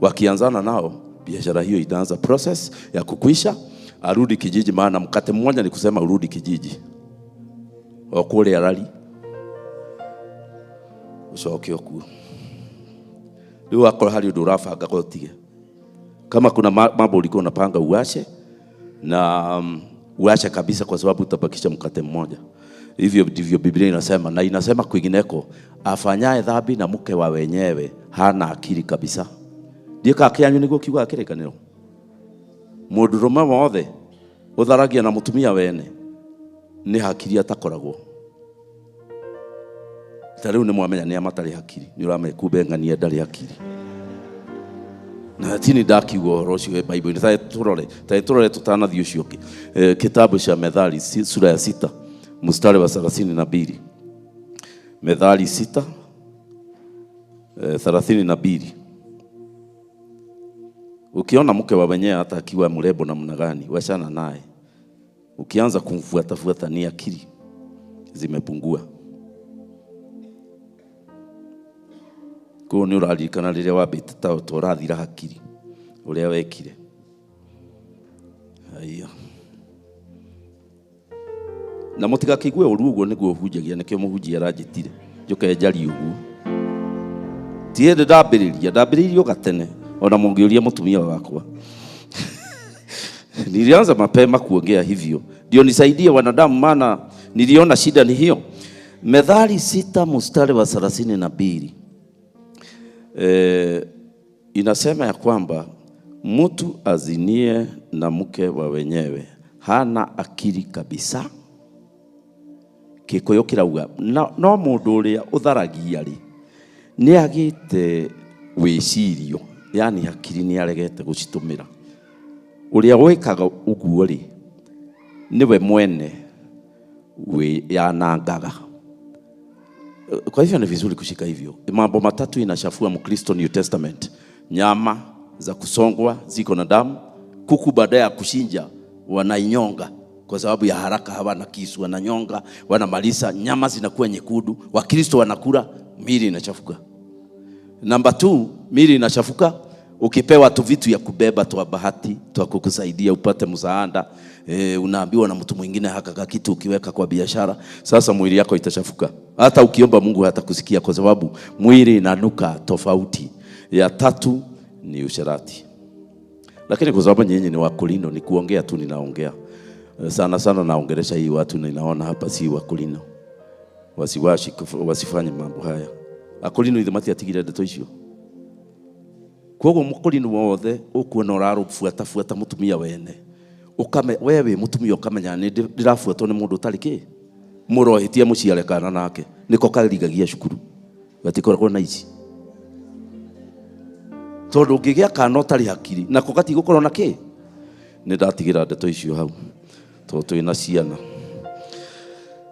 Wakianzana nao, biashara hiyo itaanza process ya kukwisha, arudi kijiji, maana mkate mmoja ni kusema urudi kijiji. Okule arali ucoke okuo. Riu akorwo hari undu urabanga gotige. Kama kuna mambo ulikuwa unapanga uache, na uache kabisa, kwa sababu utabakisha mkate mmoja. Hivyo ndivyo Biblia inasema, na inasema kwingineko, afanyaye dhambi na mke wa wenyewe hana akili kabisa. Ndiĩ ka kĩanyu nĩguo kiugaga kĩrĩkanĩro. Mũndũrũme wothe ũtharagia na mũtumia wene nĩ hakiri atakoragwo. Ta rĩu nĩ mwamenya nĩ a matarĩ hakiri, nĩ ũramenya kumbe ng'ania ndarĩ hakiri. Na tini ndakiuga ũhoro ũcio wĩ Bible-inĩ. Ta tũrore tũtanathiĩ ũcio ũngĩ. Kitabu cha Methali sura ya 6 mstari wa 32. Methali 6 32. Ukiona mke wa wenyewe hata akiwa mrembo namna gani, wachana naye. Ukianza kumfuatafuata ni akili zimepungua. Koguo nĩ ũraririkana rĩrĩa wambĩte ta ũrathira hakiri ũrĩa wekire. Haiya. Na mũtigakĩigue ũru ũguo nĩguo hunjagia, nĩkĩo mũhunjia aranjĩtire njũke njarie ũguo. Ti hĩndĩ ndambĩrĩria, ndambĩrĩirie o gatene, ona mũngĩũria mũtumia wakwa. Nilianza mapema kuongea hivyo ndio nisaidie wanadamu, maana niliona shida ni hiyo. Methali 6 mstari wa 32 inasema ya kwamba mtu azinie na mke wa wenyewe hana akili kabisa. Gĩkũyũ kĩrauga no mũndũ ũrĩa ũtharagia rĩ nĩ agĩte wĩcirio, yani hakiri nĩ aregete gũcitũmĩra. Ũrĩa wĩkaga ũguo rĩ nĩwe mwene wĩyanangaga. Kwa hivyo ni vizuri kushika hivyo. Mambo matatu inachafua Mkristo New Testament. Nyama za kusongwa ziko na damu, kuku baada ya kushinja wanainyonga kwa sababu ya haraka, hawana kisu, wananyonga, wanamaliza, nyama zinakuwa nyekundu, Wakristo wanakula, miili inachafuka. Namba 2, miili inachafuka ukipewa tu vitu ya kubeba tu bahati tu kukusaidia upate msaada, unaambiwa na mtu mwingine haka kitu ukiweka kwa biashara, sasa mwili yako itachafuka. Hata ukiomba Mungu hatakusikia kwa sababu mwili inanuka tofauti. Ya tatu ni usherati. Lakini kwa sababu nyinyi ni Wakorino, ni kuongea tu ninaongea. Sana sana naongelesha hii watu ninaona hapa si Wakorino. Wasiwashi wasifanye mambo haya. Akorino ithe matiatigire ndeto icio. Koguo Mũkorino wothe ũkuona ũrarũbuatabuata mũtumia wene. Ũkame we wĩ mũtumia ũkamenya nĩ ndĩrabuatwo nĩ mũndũ ũtarĩ kĩ? Mũrohĩtia mũciare kana nake. Nĩko karigagia cukuru. Gatikoragwo na ici. Tondũ ũngĩgĩa kana ũtarĩ hakiri nako gatigũkorwo na kĩ? Nĩ ndatigĩra ndeto icio hau. Tondũ twĩna ciana.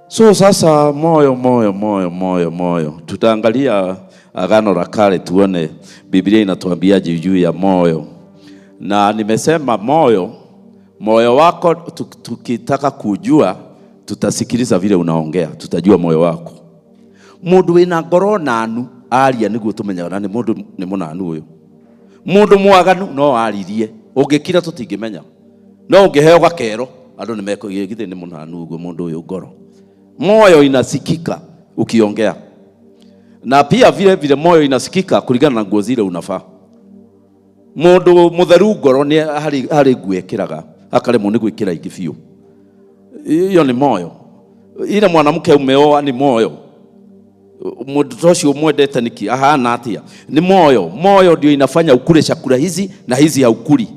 So sasa moyo moyo moyo moyo moyo. Tutaangalia Agano la Kale tuone Biblia inatuambiaje juu ya moyo. Na nimesema moyo, moyo wako tukitaka kujua tutasikiliza vile unaongea, tutajua moyo wako. Mundu wina ngoro nanu aria niguo tumenyaga ni mundu ni munanu uyu. Mundu mwaganu no aririe, ungikira tutingimenya. No ungiheo gakero andu ni mekugia githĩ ni munanu uguo mundu uyu ngoro. Moyo inasikika ukiongea. Na pia vile vile moyo inasikika kulingana na nguo zile unafaa. Mundu mutheru ngoro ni hari nguo ekiraga, akaremwo ni gwikira ingi biũ. Iyo ni moyo. Ile mwanamke umeoa ni moyo. Mundu ucio mwendete niki ahana atia? Ni moyo. Moyo ndio inafanya ukule chakula hizi na hizi haukuli.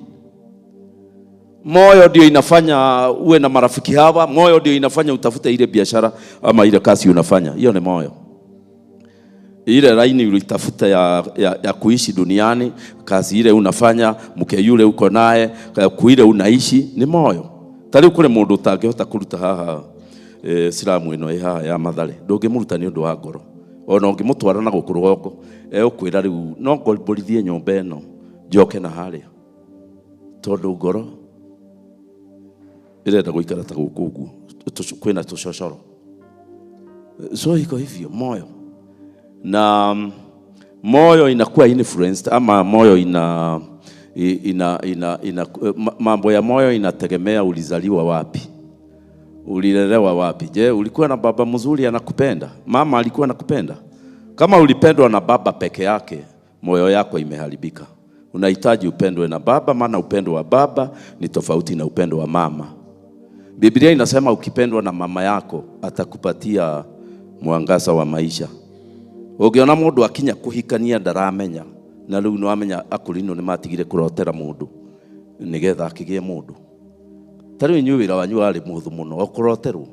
Moyo ndio inafanya uwe na marafiki hawa, moyo ndio inafanya utafute ile biashara ama ile kazi unafanya. Hiyo ni moyo. Ile laini ulitafuta ya kuishi duniani, kazi ile unafanya, mke yule uko naye, kuile unaishi, ni moyo. Tari kule mundu utangihota kuruta haha silamu ino haha ya Mathare, ndungimuruta ni undu wa ngoro. Ona ungimutwara na guku rugongo, egukwira riu no ngomborithie nyumba ino njoke na haria. Tondu ngoro irenda guikara ta guku uguo, kwina tucocoro. So iko hivyo moyo. Na moyo inakuwa influenced ama moyo ina mambo ya moyo inategemea ulizaliwa wapi, ulilelewa wapi. Je, ulikuwa na baba mzuri anakupenda? Mama alikuwa anakupenda? Kama ulipendwa na baba peke yake, moyo yako imeharibika. Unahitaji upendwe na baba, maana upendo wa baba ni tofauti na upendo wa mama. Biblia inasema ukipendwa na mama yako atakupatia mwangaza wa maisha. Ũngĩona mũndũ akinya kũhikania ndaramenya, na rĩu nĩwamenya akũrinũ nĩmatigire kũrotera mũndũ nĩgetha akĩgĩe mũndũ. Ta rĩu inyuĩ wĩra wanyu warĩ mũhũthũ mũno, o kũroterwo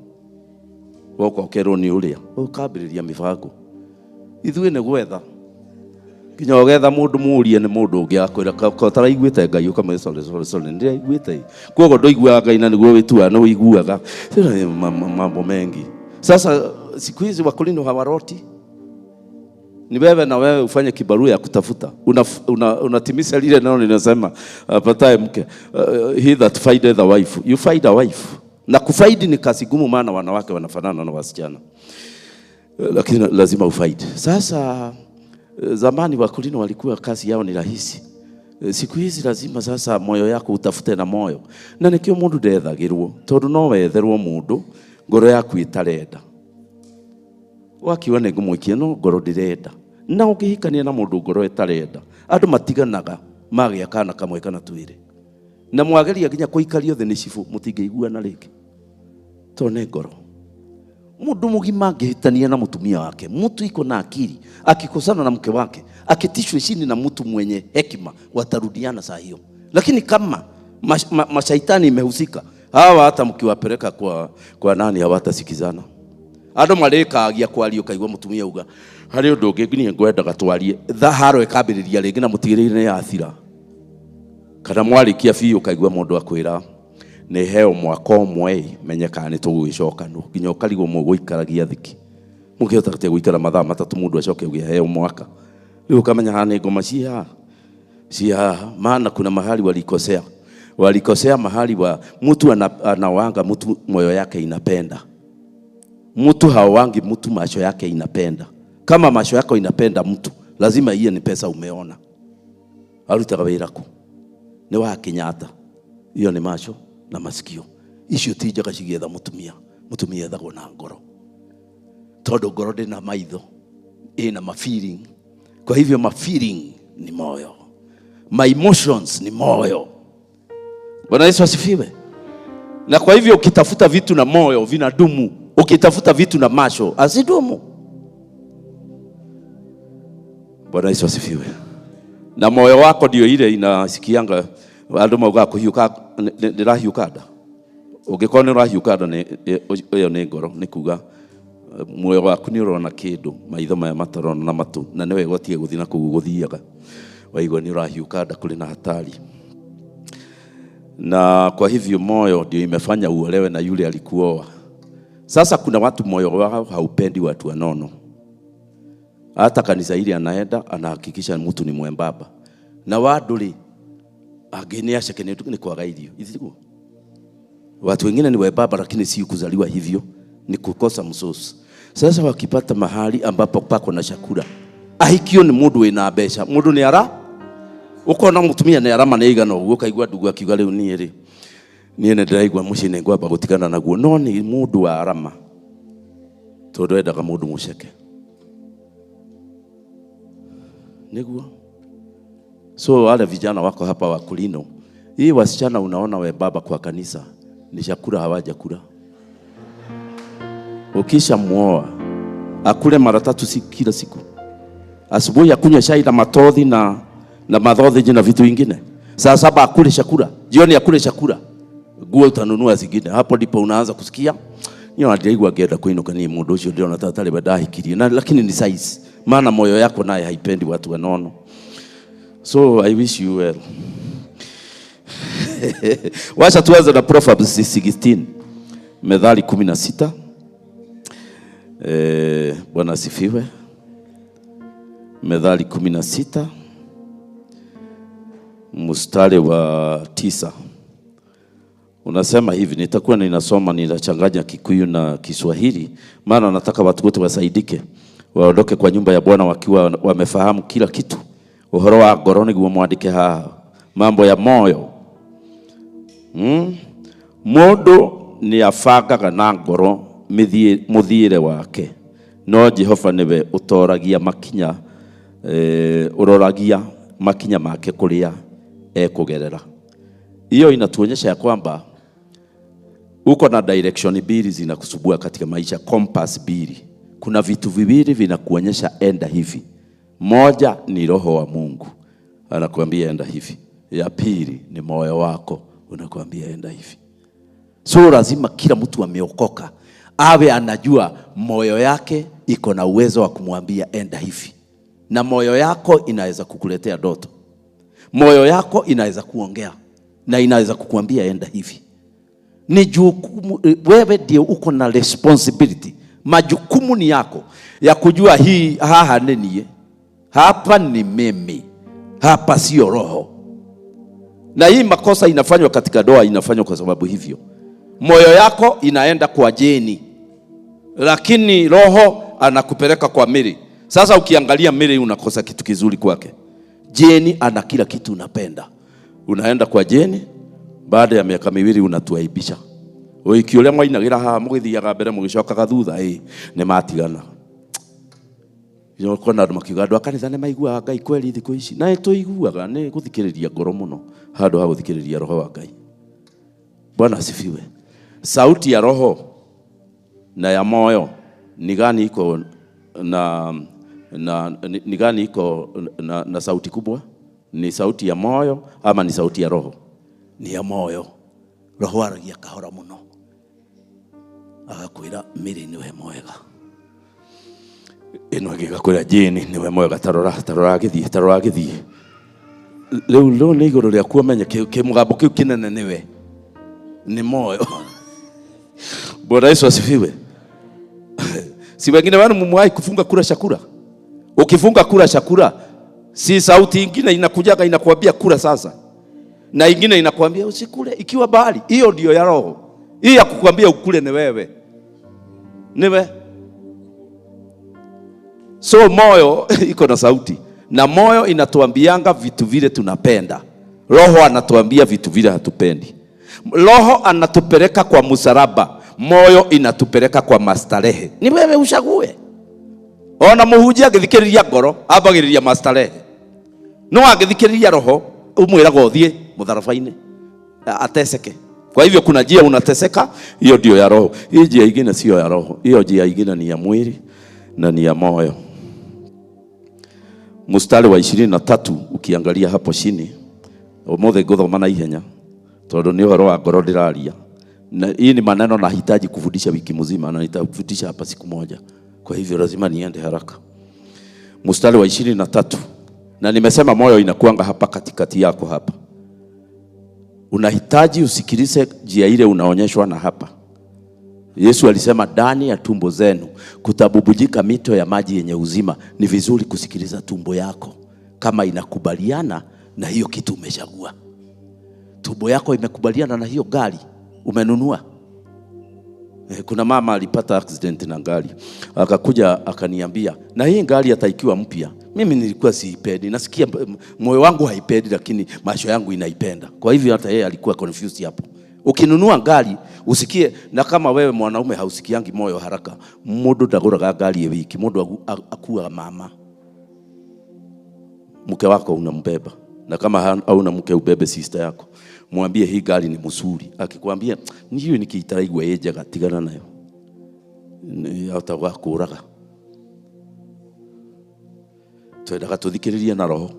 woka ũkerwo nĩ ũrĩa ũkambĩrĩria mĩbango. Ithuĩ nĩ gwetha nginya ũgetha mũndũ mũũrie nĩ mũndũ ũngĩ akwĩra ko ũtaraiguĩte Ngai, ũkamwĩra sorry sorry sorry nĩndĩraiguĩte. Koguo ndũiguaga Ngai na nĩguo wĩtuaga nĩ ũiguaga. Mambo mengi. Sasa siku hizi Wakorino hawaroti. Ni wewe na wewe ufanye kibarua ya kutafuta. Unatimiza lile neno linasema apataye mke, he that findeth a wife. You find a wife. Na kufaidi ni kazi gumu, maana wanawake wanafanana na wasichana. Lakini lazima ufaidi. Sasa zamani wakulima walikuwa kazi yao ni rahisi. Siku hizi lazima sasa moyo yako utafute na moyo. Na nikio mundu ndethagirwo, tondu no wetherwo mundu ngoro yaku itarenda. Wakiuga nĩ ngũmũikia no ngoro ndĩrenda. Na ũngĩhikania na mũndũ ngoro ĩtarenda, andũ matiganaga magĩa kana kamwe kana twĩrĩ. Na mwageria nginya kũikario thĩ nĩ cibũ, mũtingĩiguana rĩngĩ. Tondũ nĩ ngoro. Mũndũ mũgima angĩhĩtania na mũtumia wake, mtu iko na akili, akikosana na mke wake, akitishwe chini na mtu mwenye hekima, watarudiana saa hiyo. Lakini kama mashaitani imehusika, hawa hata mkiwapeleka kwa nani hawatasikizana. Andũ marĩkagia kwaria ũkaigua mũtumia auga harĩ ũndũ ũngĩ niĩ ngwendaga twarie, tha haro ĩkambĩrĩria rĩngĩ na mũtigĩrĩire nĩ yathira. Kana mwarĩkia biũ ũkaigua mũndũ akwĩra nĩ heo mwaka ũmwe ĩ, menye kana nĩ tũgũgĩcoka nũ, nginya ũkarigwo mũgũikaragia thiki. Mũngĩhota atĩa gũikara mathaa matatũ mũndũ acoke auge heo mwaka. Rĩu ũkamenya haha nĩ ngoma ciĩ haha, ciĩ haha, maana kuna mahali walikosea. Walikosea mahali wa mtu anawanga mtu moyo yake inapenda. Mtu hawangi mtu macho yake inapenda. Kama macho yako inapenda mtu, lazima iye ni pesa umeona. Arutaga wĩra kũ? Nĩ wa Kenyatta. Iyo nĩ macho na masikio. Icio ti njega cigĩetha mũtumia. Mũtumia ethagwo na ngoro. Tondũ ngoro ndĩ na maitho, ĩna ma feeling. Kwa hivyo ma feeling ni moyo. My emotions ni moyo. Bwana Yesu asifiwe. Na kwa hivyo ukitafuta vitu na moyo vinadumu. Ukitafuta vitu na macho hazidumu. Bwana Yesu asifiwe. Na moyo wako ndio ile inasikianga andu maugaga kuhiuka, ndĩrahiũka nda. Ũngĩkorwo nĩ ũrahiũka nda, ĩyo nĩ ngoro, nĩ kuga muoyo waku nĩ ũrona kĩndũ maitho maya matarona na matũ, na nĩ wega ũtige gũthiĩ na kũu gũthiaga. Waigua nĩ ũrahiũka nda, kũrĩ na hatari. Na kwa hivyo moyo ndio imefanya uolewe na yule alikuoa. Sasa kuna watu moyo wao haupendi watu wanono. Hata kanisa hili anaenda anahakikisha mtu ni mwembamba. Na wadu angĩ nĩ aceke nĩ kwaga irio. Ithuĩ watu wengine ni wembamba lakini si kuzaliwa hivyo, ni kukosa msosi. Sasa wakipata mahali ambapo pako na chakula, ahikio ni mundu wina mbeca, mundu ni ara ukona mutumia ni arama ni igana uguo, ukaigua ndugu akiuga riu nie ri nie ni ndiraigua mucii ni ngwamba gutigana naguo, no ni mundu wa arama tondu endaga mundu muceke niguo. So wale vijana wako hapa wa Kulino, hii wasichana unaona we baba kwa kanisa ni chakula hawajakula. Ukisha muoa akule mara tatu kila siku. Asubuhi akunywe chai na matothi na mathothi na vitu vingine. Saa 7 akule chakula, jioni akule chakula. Nguo utanunua zingine. Hapo ndipo unaanza kusikia niyo ndiraigua ngenda kuinuka ni mundu ucio ndirona ta tari ndahikirie. Na lakini ni size. Maana moyo yako naye haipendi watu wanono. So I wish you well. Wacha tuanze na Proverbs 16. Methali 16. Bwana asifiwe. Methali 16 mstari wa 9. Unasema hivi, nitakuwa ninasoma ninachanganya Kikuyu na Kiswahili, maana nataka watu wote wasaidike, waondoke kwa nyumba ya Bwana wakiwa wamefahamu kila kitu. Uhoro wa ngoro niguo mwandike haha, mambo ya moyo. Mundu ni abangaga na ngoro muthiire wake, no Jehova niwe utoragia makinya, uroragia makinya make kuria ekugerera. Hiyo inatuonyesha ya kwamba uko na direction mbili zinakusumbua katika maisha, compass mbili. Kuna vitu viwili vinakuonyesha enda hivi. Moja ni roho wa Mungu anakuambia enda hivi. Ya pili ni moyo wako unakuambia enda hivi. So lazima kila mtu ameokoka awe anajua moyo yake iko na uwezo wa kumwambia enda hivi. Na moyo yako inaweza kukuletea ndoto. Moyo yako inaweza kuongea na inaweza kukuambia enda hivi. Ni jukumu, wewe ndio uko na responsibility. Majukumu ni yako ya kujua hii haha nini. Hapa ni mimi, hapa sio roho. Na hii makosa inafanywa katika doa, inafanywa kwa sababu hivyo. Moyo yako inaenda kwa jeni, lakini roho anakupeleka kwa mili. Sasa ukiangalia mili unakosa kitu kizuri kwake. Jeni ana kila kitu unapenda. Unaenda kwa jeni, baada ya miaka miwili unatuaibisha. Wiki uria mwainagira haha mugithiaga mbere mugicokaga thutha, ni matigana. Kona andu makiuga andu a kanitha ni maiguaga Ngai kweli thiku ici, na nituiguaga ni guthikiriria ngoro muno handu ha guthikiriria roho wa Ngai. Bwana asifiwe. Sauti ya roho na ya moyo ni gani iko na ni gani iko na sauti kubwa? Ni sauti ya moyo ama ni sauti ya roho? Ni ya moyo. Roho aragia kahora muno, agakwira miri niwe mwega, ino ĩngĩ jeni niwe mwega, tarora tarora gĩthiĩ, tarora gĩthiĩ. Rĩu rĩu nĩ igũrũ rĩaku ũmenye kĩmũgambo kĩu kĩnene nĩwe, ni moyo. Bwana Yesu asifiwe. Si wengine wenu mumwahi kufunga kula chakula? Ukifunga kula chakula, si sauti ingine inakujaga inakuambia kula sasa, na ingine inakuambia usikule ikiwa bahari. Hiyo ndio ya roho. Hii ya kukuambia ukule ni wewe, niwe. So moyo iko na sauti, na moyo inatuambianga vitu vile tunapenda. Roho anatuambia vitu vile hatupendi. Roho anatupeleka kwa msalaba, moyo inatupeleka kwa mastarehe. Ni wewe uchague. Ona muhunjia agithikiriria ngoro, ambagiriria mastarehe. No agithikiriria roho, umwiraga uthie mutharaba-ini ateseke. Kwa hivyo kuna njia unateseka, hiyo ndio ya roho. Hii njia ingine sio ya roho. Hiyo njia ingine ni ya mwili na ni ya moyo. Mstari wa 23 ukiangalia hapo chini, umuthi nguthoma na ihenya tondu ni uhoro wa ngoro ndiraria. Na hii ni maneno nahitaji kufundisha wiki mzima, na nitafundisha hapa siku moja. Kwa hivyo lazima niende haraka. Mstari wa 23. Na nimesema moyo inakuanga hapa katikati yako hapa. Unahitaji usikilize njia ile unaonyeshwa na hapa. Yesu alisema ndani ya tumbo zenu kutabubujika mito ya maji yenye uzima. Ni vizuri kusikiliza tumbo yako kama inakubaliana na hiyo kitu umechagua. Tumbo yako imekubaliana na hiyo gari umenunua. Kuna mama alipata accident na gari, akakuja akaniambia, na hii gari hata ikiwa mpya mimi nilikuwa siipendi, nasikia moyo wangu haipendi, lakini macho yangu inaipenda. Kwa hivyo hata yeye alikuwa confused hapo. Ukinunua gari usikie, na kama wewe mwanaume hausikiangi moyo haraka, mundu ndaguraga gari wiki, mundu akuwa mama. Mke wako unambeba, na kama hauna mke ubebe sister yako, mwambie hii gari ni mzuri. Akikwambia niyo nikiitaraigwa yejaga, tigana nayo, hata kuraga. Twendaga tuthikiririe na roho,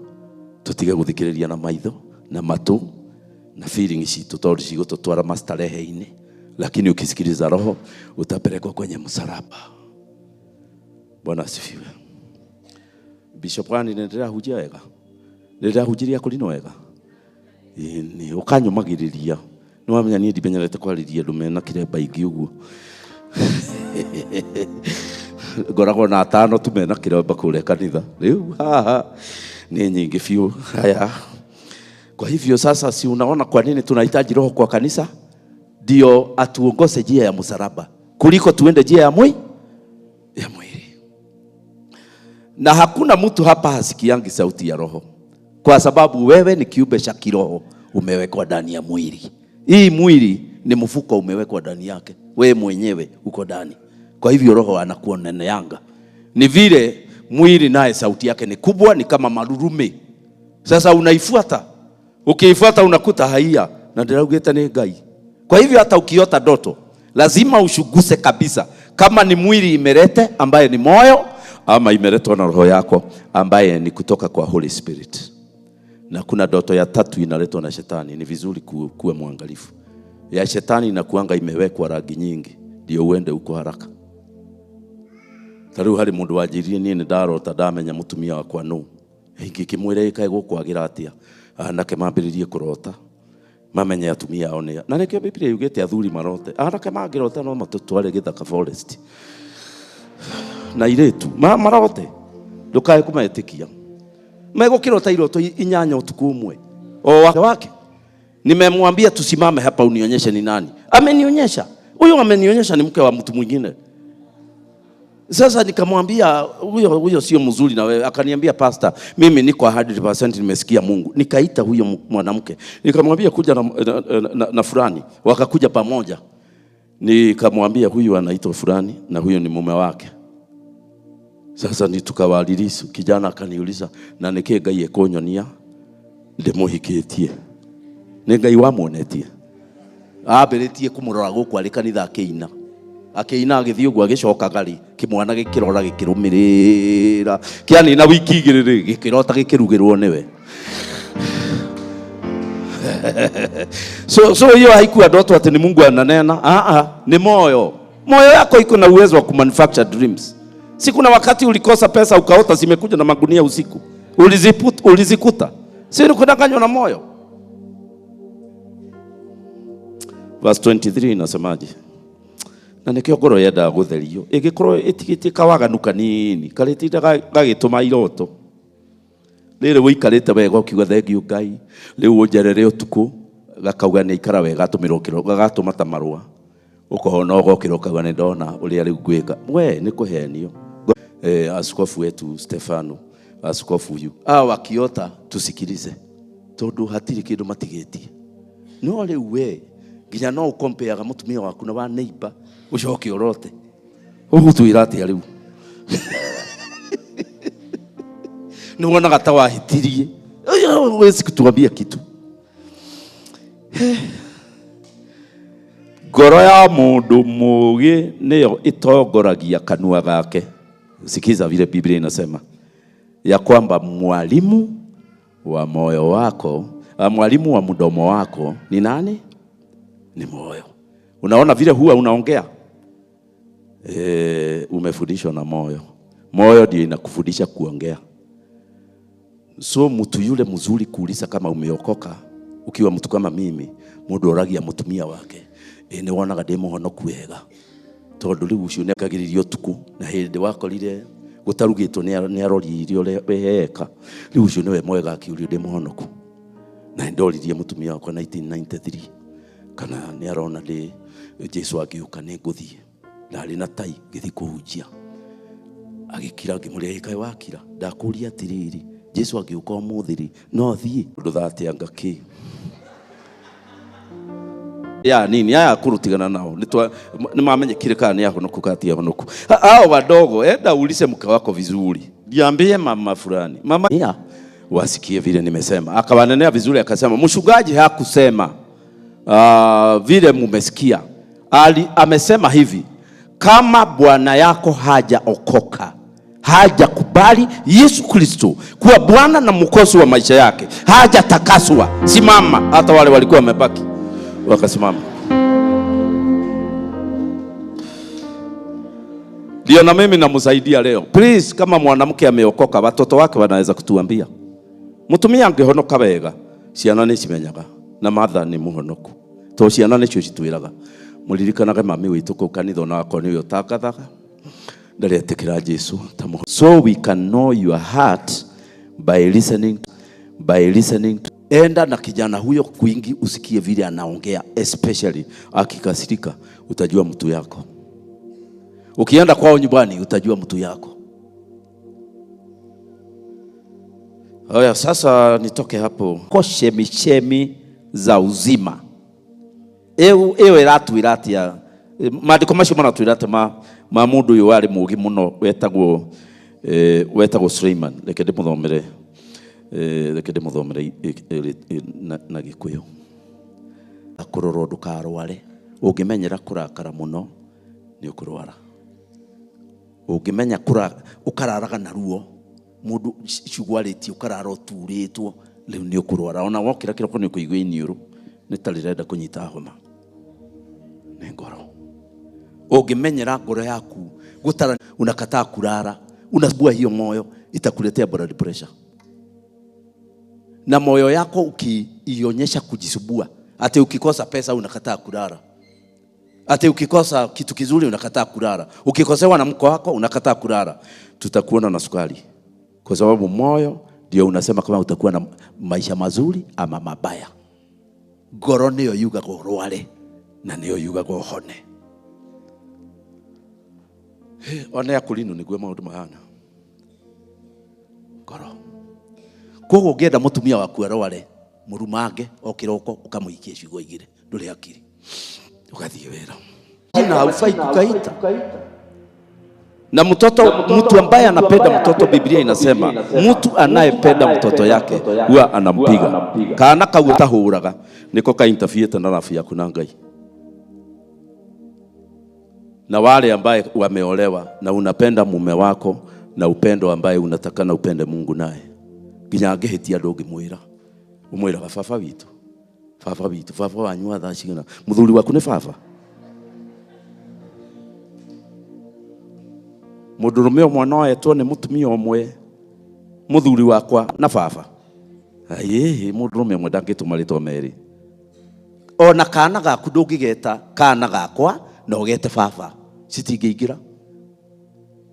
tutige guthikiriria na maitho na matu na feeling citu, tondu cigututwara mastarehe-inĩ. Lakini ukisikiliza roho utapelekwa kwenye msalaba. Bwana asifiwe. Bishop Rani, nĩndĩrahunjia wega? Nĩndĩrahunjiria kũrino wega? Nĩ ũkanyũmagĩrĩria. Nĩwamenya niĩ ndimenyerete kwarĩria andũ mena kĩremba ingĩ ũguo. Ngoragwo na atano tu mena kĩremba kũrĩa kanitha. Rĩu haha nĩ nyingĩ biũ. Haya. Kwa hivyo sasa, si unaona kwa nini tunahitaji roho kwa kanisa? Ndio atuongoze njia ya msalaba kuliko tuende njia ya mwili, ya mwili. Na hakuna mtu hapa hasikiangi sauti ya roho, kwa sababu wewe ni kiumbe cha kiroho, umewekwa ndani ya mwili. Hii mwili ni mfuko umewekwa ndani yake, wewe mwenyewe uko ndani. Kwa hivyo roho anakuwa neneanga. Ni vile mwili naye sauti yake ni kubwa, ni kama marurume. Sasa unaifuata. Ukiifuata unakuta haia, na ndiraugite ni Ngai. Kwa hivyo hata ukiota ndoto lazima ushuguse kabisa kama ni mwili imelete ambaye ni moyo, ama imeletwa na roho yako ambaye ni kutoka kwa Holy Spirit. Na kuna ndoto ya tatu inaletwa na shetani. Ni vizuri kuwa mwangalifu. Ya shetani inakuanga imewekwa rangi nyingi ndio uende uko haraka. Taru hari mundu wanjirie nie ni ndarota ndamenya mutumia wakwa no. Ingikimwira ikae gukwagira atia, anake mambiririe kurota mamenye atumia ao nĩa. Na nĩkĩo Biblia yugĩte athuri marote, anake mangĩrota no matũtware gĩthaka forest, na irĩtu marote, ndũkae kũmetĩkia. Megũkĩrota iroto 8 ũtukũ ũmwe. O wake. Nimemwambia tusimame hapa unionyeshe ni nani. Amenionyesha. Huyo amenionyesha ni mke wa mtu mwingine. Sasa nikamwambia huyo sio mzuri na wewe. Akaniambia pastor, mimi niko 100% nimesikia Mungu. Nikaita huyo mwanamke. Nikamwambia kuja na fulani. Wakakuja pamoja. Nikamwambia huyu anaitwa fulani na huyo ni mume wake. Sasa ni tukawalilisu. Kijana akaniuliza na nike Ngai ekonyonia ndimuhikitie. Ni Ngai wamuonetie. Ambĩrĩtie kũmũrora gũkũ arĩ kanitha akĩina. Akĩina agĩthiĩ ũguo agĩcokaga rĩ, kĩmwana gĩkĩrora gĩkĩrũmĩrĩra. Kĩanina wiki 2 rĩ, gĩkĩrota gĩkĩrugĩrwo nĩwe. So hiyo haikuwa ndoto ati ni Mungu ananena. Ni moyo. Moyo yako iko na uwezo wa kumanufacture dreams. Si kuna wakati ulikosa pesa ukaota zimekuja na magunia usiku. Ulizikuta. Si ni kudanganywa na moyo. Verse 23 inasemaje? Na nikio ngoro yendaga gutherio igikorwo itigitie kawaganu kanini karitinda gagituma iroto riri wikarite wega ukiuga thengiũ Ngai riu unjerere utuku gakauga ni ikara wega atumirwo kiro gagatuma ta marua ukona ugokira ukauga ni ndona uria riu ngwika we ni kuhenio. Askofu wetu Stefano, askofu huyu wakiota tusikilize tondu hatiri kindu matigitie no riu we nginya no ukompeaga mutumia waku na wa neighbor ucoke urote ugutwira atia riu ni wonaga ta wahitirie huwezi kutuambia kitu. Ngoro ya mundu mugi niyo itongoragia kanua gake. Sikiza vile Biblia inasema ya kwamba mwalimu wa moyo wako, mwalimu wa mdomo wako ni nani? Ni moyo. Unaona vile huwa unaongea? Umefundishwa na moyo. Moyo ndio inakufundisha kuongea. So mtu yule mzuri kuuliza kama umeokoka, ukiwa mtu kama mimi, mundu oragia mutumia wake. Ni wonaga ndi muhonoku wega. Tondu riu ucio nĩakagĩrĩrio ũtukũ na hĩndĩ wakorire gũtarugĩtwo nĩ arori irio weka. Riu ucio nĩwe mwega akiũrio ndĩ mũhonoku. Na ndoririe mutumia wakwa 1993 kana nĩ arona ndĩ Jesu angĩũka nĩ ngũthiĩ. Ndarĩ na tai ngĩthiĩ kũhunjia. Agĩkira ngĩmũrĩa ĩkaĩ wakira. Ndakũria atĩrĩrĩ, Jesu angĩũka ũmũthĩ rĩ, no thiĩ? Ndũthateanga kĩ? Ya nini haya kurutigana nao ni mamenyekire kana ni ahonoku kati ya honoku. Hao wadogo enda ulize mke wako vizuri, niambie mama fulani, mama ya wasikie vile nimesema. Akawanenea vizuri akasema mchungaji hakusema vile mumesikia. Ali amesema hivi, kama bwana yako hajaokoka, hajakubali Yesu Kristo kuwa Bwana na Mwokozi wa maisha yake, hajatakaswa, simama. Hata wale walikuwa wamebaki wakasimama. Ndio na mimi namsaidia leo. Please, kama mwanamke ameokoka, watoto wake wanaweza kutuambia. Mutumia angihonoka wega, ciana nĩ cimenyaga na matha nĩ muhonoku. To ciana nĩcio citwĩraga. Mũririkanage mami witũ kũu kanitha ona akorwo nĩwe ũtangathaga. Ndaretĩkĩra Jesu ta mũhonokia. So we can know your heart by listening. Enda na kijana huyo kwingi usikie vile anaongea, especially akikasirika, utajua mtu yako. Ukienda kwao nyumbani utajua mtu yako. Haya, sasa nitoke hapo. Ko chemichemi za uzima. Ewe ratwira atia maandiko macio maratwira atia ma mundu uyu wari mugi muno wetagwo Suleiman. Reke ndimuthomere. Reke ndimuthomere na Gikuyu. Akurorwo ndukarware, ungimenyera kurakara muno ni ukurwara. Ungimenya ukararaga na ruo, mundu ciugwarĩtie ukarara ũturĩtwo, rĩu nĩ ũkũrwara. Ona wokĩra kĩroko nĩ ũkũigua iniũrũ nĩ ta rĩrenda kũnyita homa. Nĩ ngoro. Ũngĩmenyera ngoro yaku gũtara, unakataa kurara, unasubua hiyo moyo, itakuletea blood pressure. Na moyo yako ukiionyesha kujisubua, ati ukikosa pesa unakataa kulala, ati ukikosa kitu kizuri unakataa kulala, ukikosewa na mko wako unakataa kulala, tutakuona na sukari. Kwa sababu moyo Ndio unasema kama utakuwa na maisha mazuri ama mabaya. Ngoro niyo yugaga urware na niyo yugaga uhone. One akulino niguo maundu mahana. Ngoro. Koguo ungienda mutumia waku arware, murumange o kiroko ukamuikia ciugo igire, nduri akiri. Ugathie wira. Na haufai kukaita. Na mtoto, mtu ambaye anapenda mtoto, Biblia inasema mtu anayependa mtoto yake huwa anampiga. Kana kau utahuraga niko ka interfere na rafu yaku na Ngai. Na wale ambaye wameolewa na unapenda mume wako na upendo ambaye unataka na upende Mungu naye, nginya angihitia ndungimwira, umwiraga baba witu, baba witu, baba wanyu thaa cigana, muthuri waku ni baba. Mundurume ũmwe no etwo nĩ mũtumia ũmwe, mũthuri wakwa na baba. Ĩĩ, mũndũrũme ũmwe ndangĩtũma rĩtwa merĩ. Ona kana gaku ndũngĩgeta kana gakwa na ũgete baba, citingĩingĩra,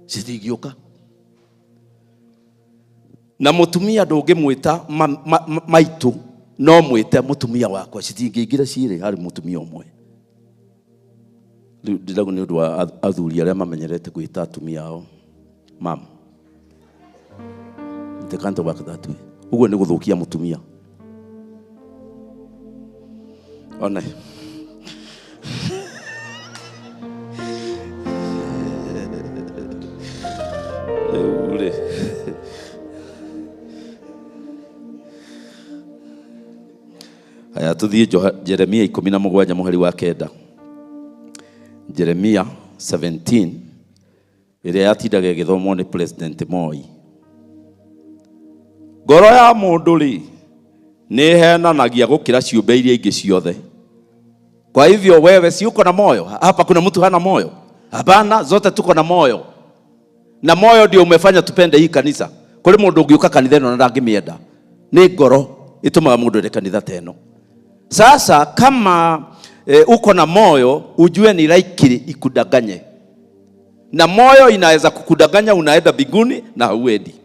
citingĩũka. Na mũtumia ndũngĩmwĩta maitũ, no mwĩte mũtumia wakwa, citingĩingĩra cierĩ harĩ mũtumia ũmwe. Ndĩragwo nĩ ũndũ wa athuri arĩa mamenyerete gwĩta atumia ao mam. They can't work that way. Ũguo nĩ gũthũkia mũtumia. One. Rĩu rĩ. Haya tũthiĩ Jeremia 17 mũhari wa 9. Jeremia 17 ĩrĩa yatindaga ĩgĩthomwo nĩ President Moi. Ngoro ya mũndũ rĩ nĩ ĩhenanagia gũkĩra ciũmbe iria ingĩ ciothe. Kwa hivyo wewe si uko na moyo? Hapa kuna mtu hana moyo? Hapana, zote tuko na moyo. Na moyo ndio umefanya tupende hii kanisa. Kuri mũndũ ũngĩũka kanitha ĩno na ndangĩmĩenda, nĩ ngoro ĩtũmaga mũndũ ende kanitha ta ĩno. Sasa kama uko na moyo, ujue ni laikili ikudanganye. Na moyo inaweza kukudanganya unaenda mbinguni na hauendi.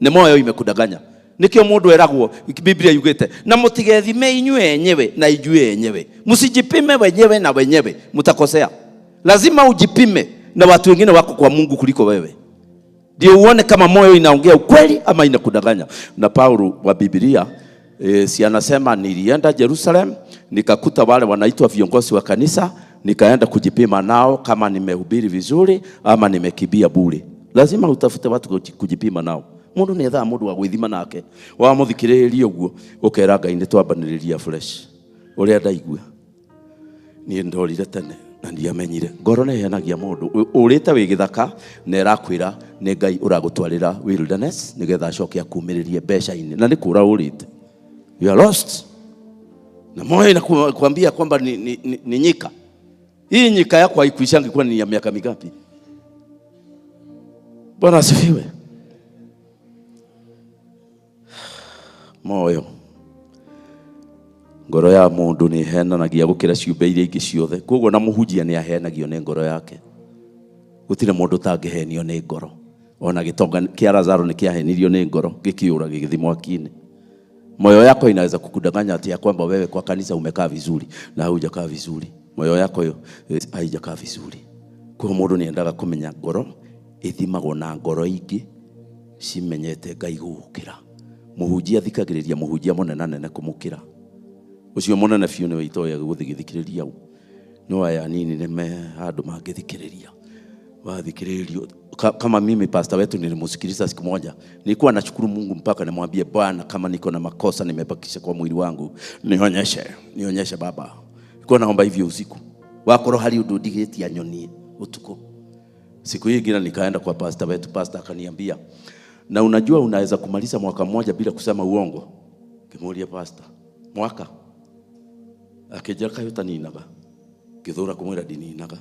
Ni moyo imekudanganya. Nikio mundu eragwo Biblia yugite na mutigethime inyue enyewe na ijue enyewe. Msijipime wenyewe na wenyewe, mtakosea. Lazima ujipime na watu wengine wako kwa Mungu kuliko wewe. Ndio uone kama moyo inaongea ukweli ama inakudanganya. Na Paulo wa Biblia si anasema nilienda Jerusalem nikakuta wale wanaitwa viongozi wa kanisa, nikaenda kujipima nao kama nimehubiri vizuri ama nimekibia bure. Lazima utafute watu kujipima nao. Mundu ni ethaa mundu wa gwithima nake wa muthikiriria uguo ukera Ngai ni twambaniriria fresh uria ndaigua nie ndorire tene na ndiamenyire. Ngoro nĩ ĩhenagia mũndũ ũrĩte wĩ gĩthaka na ĩrakwĩra nĩ Ngai ũragũtwarĩra wilderness nĩgetha acoke akumĩrĩrie mbeca-inĩ, na nĩ kũra ũrĩte. You are lost. Na moyo inakuambia kwamba ni nyika. Hii nyika yako haikuishangi kwa ni ya miaka mingapi? Bwana asifiwe. Moyo. Ngoro ya mundu ni ihenanagia gukira ciumbe iria ingĩ ciothe. Koguo na mũhunjia nĩ ahenagio nĩ ngoro yake. Gũtirĩ mũndũ ũtangĩhenio nĩ ngoro. Ona gĩtonga kĩa Lazaro nĩ kĩahenirio nĩ ngoro, gĩkĩũra gĩgĩthiĩ mwaki-inĩ. Moyo yako inaweza kukudanganya ati ya kwamba wewe kwa kanisa umekaa vizuri na hujakaa vizuri. Moyo yako yo haijakaa vizuri. Kwa mũndũ nĩ endaga kũmenya ngoro ithimagwo na ngoro ingĩ cimenyete Ngai gũgũkĩra. Mũhunjia athikagĩrĩria mũhunjia mũnene nene kũmũkĩra. Ũcio mũnene biũ nĩwe itoĩ gũthikĩrĩria u. No aya anini nĩ me handũ mangĩthikĩrĩria. Wathikĩrĩrio kama mimi pastor wetu nilimsikiliza siku moja. Nilikuwa nashukuru Mungu mpaka nimwambie Bwana kama niko na makosa nimebakisha kwa mwili wangu, nionyeshe, nionyeshe Baba. Nilikuwa naomba hivyo usiku. Wakorwo hari undu ndigĩtie anyonie utuko. Siku hii ingine nikaenda kwa pastor wetu, pastor akaniambia, na unajua unaweza kumaliza mwaka mmoja bila kusema uongo. Kimuulia pastor, mwaka? Akijira kaĩ ũtaninaga. Ngĩthũra kũmwĩra ndininaga.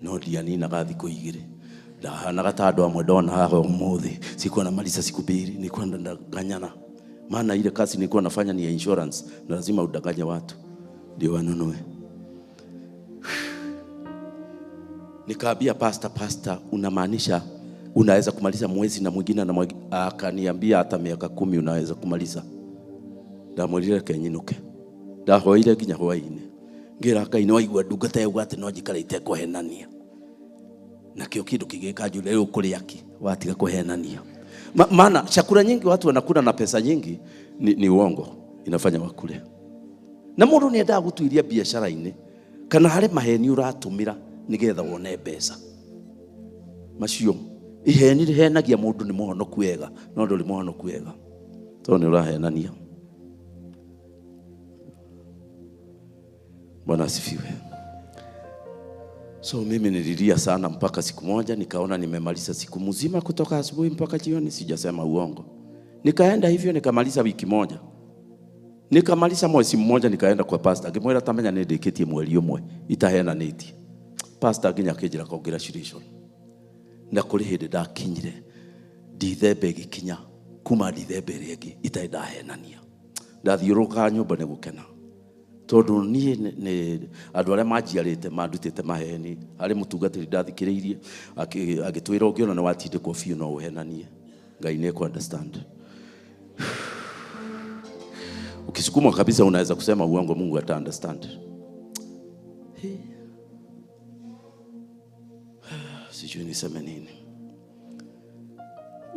No ndianinaga thikũ igĩrĩ. Ndahanaga ta andũ amwe ndona haha ũmũthĩ. Sikuwa namaliza siku mbili, nilikuwa ndadanganyana. Maana ile kazi nilikuwa nafanya ni ya insurance, na lazima udanganye watu ndio wanunue. Nikaambia pastor, pastor unamaanisha Unaweza kumaliza mwezi na mwingine na mwingine. Akaniambia hata miaka 10 unaweza kumaliza. Ndamwĩrire reke nyinũke. Ndahoire nginya hwaĩ-inĩ. Ngĩra Ngai nĩ waigua ndungata yauga atĩ no njikare itekũhenania. Nakĩo kĩndũ kĩngĩkanjũria rĩu ũkũrĩa kĩ watiga kũhenania. Maana chakula nyingi watu wanakula na pesa nyingi ni uongo inafanya wakule. Na mũndũ nĩ endaga gũtuiria biacara-inĩ kana harĩ maheni ũratũmĩra nĩgetha wone mbeca. Macio iheni rĩhenagia mũndũ nĩ mũhonoku wega, no ndũrĩ mũhonoku wega tondũ nĩ ũrahenania. Bwana asifiwe. So mimi nililia sana mpaka siku moja nikaona nimemaliza siku mzima kutoka asubuhi mpaka jioni sijasema uongo. Nikaenda hivyo nikamaliza wiki moja. Nikamaliza mwezi mmoja nikaenda kwa pastor. Ngimwira tamenya nĩ ndĩkĩtie mweri ũmwe itahenanĩtie. Pastor nginya akĩnjĩra congratulations. Na kũrĩ hĩndĩ ndakinyire Dithemba ĩgĩkinya kuma Dithemba ĩrĩa ĩngĩ itarĩ ndahenania. Ndathiũrũrũkaga nyũmba nĩ gũkena. Tondũ niĩ nĩ andũ arĩa manjiarĩte mandutĩte maheni. Harĩ mũtungatĩri ndathikĩrĩirie agĩtwĩra ũngĩona nĩ watindĩkwo biũ no ũhenanie. Ngai nĩ ekũ understand. Ukisukumwa kabisa unaweza kusema uongo, Mungu ata understand. Sijui niseme nini.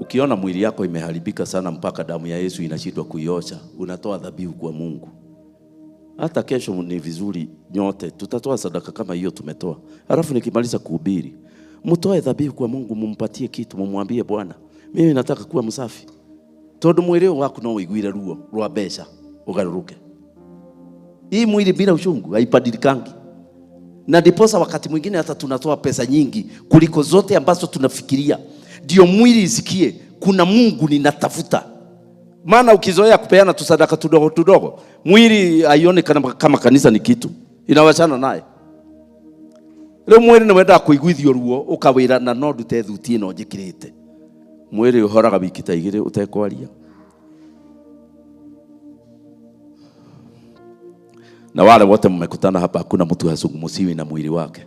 Ukiona mwili yako imeharibika sana mpaka damu ya Yesu inashindwa kuiosha, unatoa dhabihu kwa Mungu. Hata kesho ni vizuri nyote tutatoa sadaka kama hiyo tumetoa. Halafu nikimaliza kuhubiri, mtoe dhabihu kwa Mungu, mumpatie kitu, mumwambie Bwana, mimi nataka kuwa msafi. Tondu mwili waku no uiguire ruo rwa mbeca ugaruruke. Hii mwili bila uchungu haibadilikangi. Na ndiposa wakati mwingine hata tunatoa pesa nyingi kuliko zote ambazo tunafikiria. Ndio mwili isikie kuna Mungu ninatafuta. Maana ukizoea kupeana tu sadaka tudogo tudogo, mwili haioni kama kanisa ni kitu. Inawachana naye. Rĩu mwĩrĩ nĩ wendaga kũiguithio ruo ũkawĩra na no ndute thuti ĩno njĩkĩrĩte. Mwĩrĩ ũhoraga wiki ta igĩrĩ ũtekwaria. Na wale wote mmekutana hapa, hakuna mtu hazungumziwi na mwili wake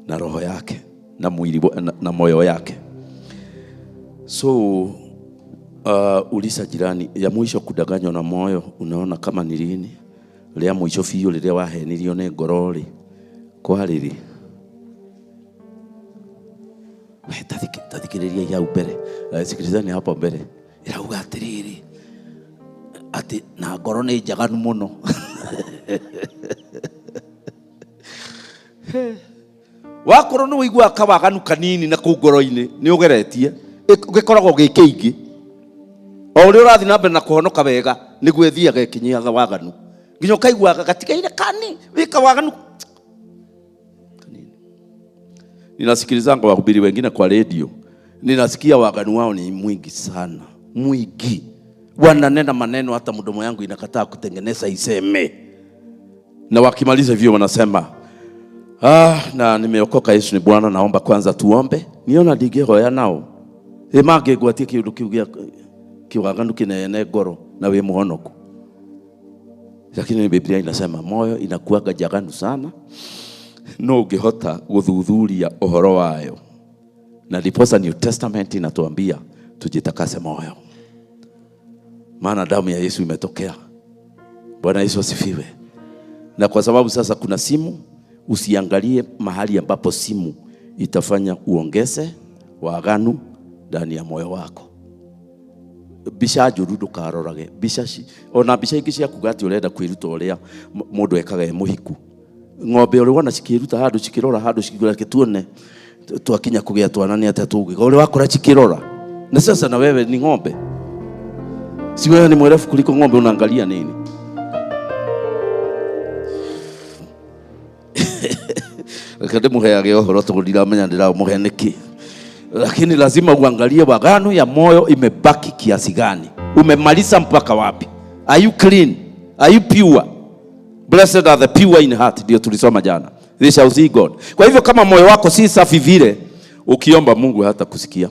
na roho yake na mwili na moyo yake. So uliza jirani ya mwisho kudanganywa na moyo unaona kama ni lini? Rĩa mwisho biũ rĩrĩa wahenirio nĩ ngoro rĩ, kwarĩ rĩ? We tathikĩrĩria hau mbere. Sikilizani hapo mbere. Ĩrauga atĩrĩrĩ atĩ na ngoro nĩ njaganu mũno. Wakorwo nĩ ũiguaga kawaganu kanini na kũu ngoro-inĩ nĩ ũgeretie, gĩkoragwo gĩ kĩingĩ. O ũrĩa ũrathiĩ na mbere na kũhonoka wega nĩguo ĩthiaga ĩkĩnyihaga waganu nginya ũkaiguaga gatigaire kani wĩka waganu kanini. Ninasikilizanga wahubiri wengine kwa redio, ninasikia waganu wao ni mwingi sana, mwingi. Wananena maneno hata mdomo yangu inakataa kutengeneza iseme. Na wakimaliza hivyo wanasema, na nimeokoka, Yesu ni Bwana, naomba kwanza tuombe. Niona ndingĩhoya nao. Ĩ mangĩngwatie kĩũndũ kĩu gĩa kiwaganu kinene ngoro na wĩ mũhonoku. Lakini Biblia inasema moyo inakuwaga jaganu sana, no ũngĩhota gũthuthuria ũhoro wayo. Na ndiposa New Testament inatuambia tujitakase moyo, maana damu ya Yesu imetokea. Bwana Yesu asifiwe. Na kwa sababu sasa kuna simu, usiangalie mahali ambapo simu itafanya uongeze waganu ndani ya moyo wako. Mbica njũru ndũkarorage. Mbica ona mbica ingĩ cia kuga atĩ ũrenda kwĩruta ũrĩa mũndũ ekaga e mũhiku. Ng'ombe ũrĩ wona cikĩruta handũ cikĩrora handũ cikiuga reke tuone twakinya kũgĩa twana nĩ atĩa tũngĩka. Ũrĩ wakora cikĩrora. Na sasa na wewe ni ng'ombe. Si wewe ni mwerevu kuliko ng'ombe, unaangalia nini? Reke ndĩmũheage ũhoro tondũ ndiramenya ndĩramũhe nĩkĩ. Lakini lazima uangalie waganu ya moyo imebaki kiasi gani. Umemaliza mpaka wapi? Are you clean? Are you pure? Blessed are the pure in heart, ndio tulisoma jana. They shall see God. Kwa hivyo kama moyo wako si safi vile, ukiomba Mungu hata kusikia.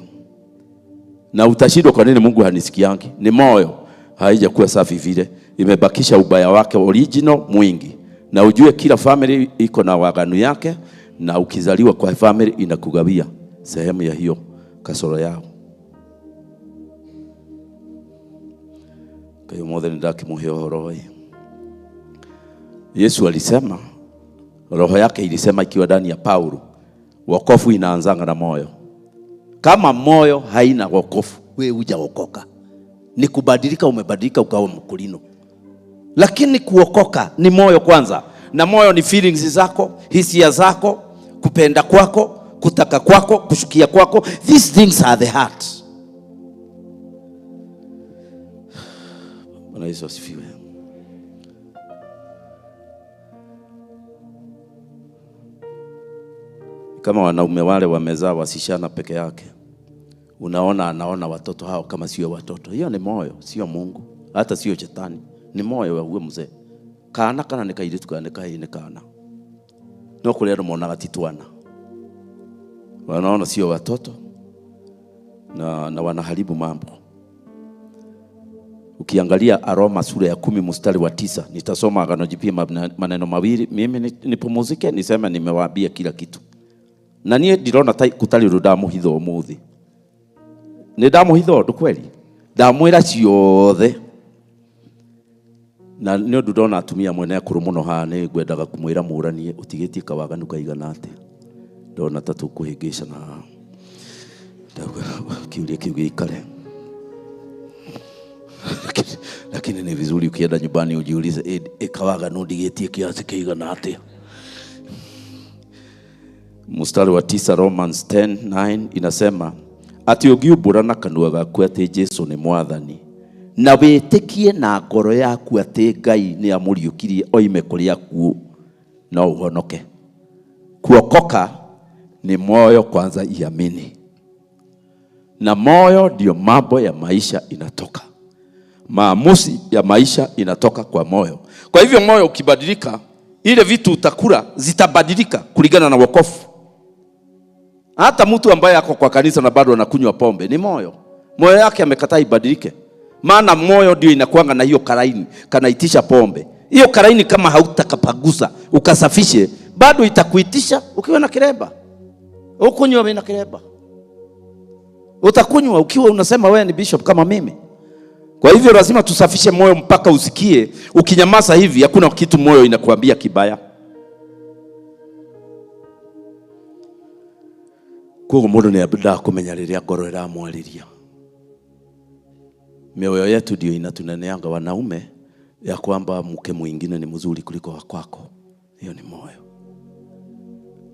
Na utashindwa, kwa nini Mungu hanisikiangi? Ni moyo haijakuwa safi vile, imebakisha ubaya wake original mwingi. Na ujue kila family iko na waganu yake, na ukizaliwa kwa family inakugawia sehemu ya hiyo kasoro yao. Kwa hiyo mothe nĩndakĩmũhe ũhoro ĩ. Yesu alisema, roho yake ilisema ikiwa ndani ya Paulo, wokovu inaanzanga na moyo. Kama moyo haina wokovu, wewe hujaokoka. Ni kubadilika, umebadilika ukawa mkulino. Lakini kuokoka ni moyo kwanza. Na moyo ni feelings zako, hisia zako, kupenda kwako, kutaka kwako, kushukia kwako. These things are the heart. Bwana Yesu asifiwe. Kama wanaume wale wamezaa wasichana peke yake, unaona anaona watoto hao kama sio watoto. Hiyo ni moyo, sio Mungu, hata sio shetani. Ni moyo wa huyo mzee. Kana kana ni kairitu kana ni kana. No kule ndo monaga ti twana. Wanaona sio watoto na wanaharibu mambo. Ukiangalia Aroma sura ya 10 mstari wa 9, nitasoma Agano Jipya maneno mawili, mimi nipumzike niseme nimewaambia kila kitu. Na niĩ ndirona gũtarĩ ũndũ ndamũhitha ũmũthĩ. Nĩ ndamũhitha ũndũ kweli? Ndamwĩra ciothe. Na nĩ ũndũ ndona atumia amwe nĩ akũrũ mũno haha, nĩ ngwendaga kũmwĩra mũranie ũtigĩtie kawaganu kaigana atĩa. Ndona ta tũkũhĩngĩcana haha. Ndauga kĩũria kĩu gĩikare. Lakini ni vizuri ukienda nyumbani ujiulize, kawaganu ndigĩtie kiasi kĩigana atĩa. Mstari wa 9 Romans 10:9 inasema ati ũngiumbũra na kanua gaku atĩ Jesu nĩ mwathani na wĩtĩkie na ngoro yaku atĩ Ngai nĩ amũriũkirie oime kũrĩa akuũ no ũhonoke. Kuokoka ni moyo kwanza, iamini. Na moyo ndio mambo ya maisha inatoka. Maamuzi ya maisha inatoka kwa moyo. Kwa hivyo moyo ukibadilika, ile vitu utakula zitabadilika kulingana na wokovu. Hata mtu ambaye ako kwa kanisa na bado anakunywa pombe ni moyo. Moyo yake amekataa ibadilike. Maana moyo ndio inakuanga na hiyo karaini, kanaitisha pombe. Hiyo karaini kama hautakapagusa, ukasafishe, bado itakuitisha ukiwa na kireba. Ukunywa na kireba. Utakunywa ukiwa unasema wewe ni bishop kama mimi. Kwa hivyo lazima tusafishe moyo mpaka usikie. Ukinyamaza hivi hakuna kitu moyo inakuambia kibaya. Koguo mundu ni endaga kumenya riria ngoro iramwariria. Mioyo yetu ndio inatuneneanga wanaume ya kwamba mke mwingine ni mzuri kuliko wa kwako. Hiyo ni moyo.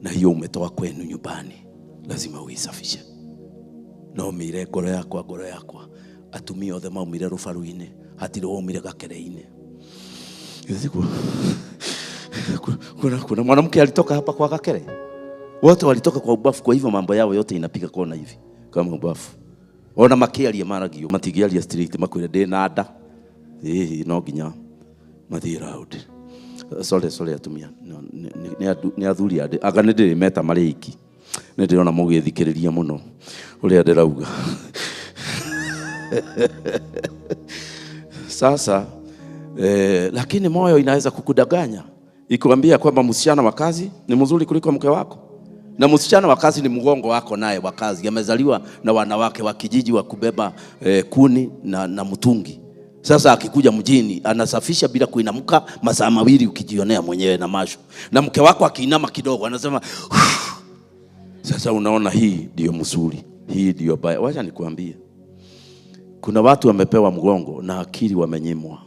Na hiyo umetoa kwenu nyumbani, lazima uisafishe. No mire ngoro yakwa, ngoro yakwa. Atumia othe maumire rubaru-inĩ, hatirĩ waumire gakere-inĩ. Kuna mwanamke alitoka hapa kwa gakere. Wote walitoka kwa ubafu, kwa hivyo mambo yao yote inapiga kona hivi kama ubafu. Ona makiaria maragio, matigiaria street makwire ndĩ na nda. No nginya mathiĩ round. Sorry atumia. Nĩ athuri anga nĩ ndĩrĩmeta marĩ iki. Nĩ ndĩrona mũgĩthikĩrĩria mũno ũrĩa ndĩrauga. Sasa lakini moyo inaweza kukudanganya ikuambia kwamba msichana wa kazi ni mzuri kuliko mke wako. Na msichana wa kazi ni mgongo wako naye wa kazi. Amezaliwa na wanawake wa kijiji wa kubeba kuni na mtungi. Sasa akikuja mjini anasafisha bila kuinamka masaa mawili ukijionea mwenyewe na macho. Na mke wako akiinama kidogo anasema sasa unaona hii ndio mzuri, hii ndio baya. Wacha nikuambie. Kuna watu wamepewa mgongo na akili wamenyimwa.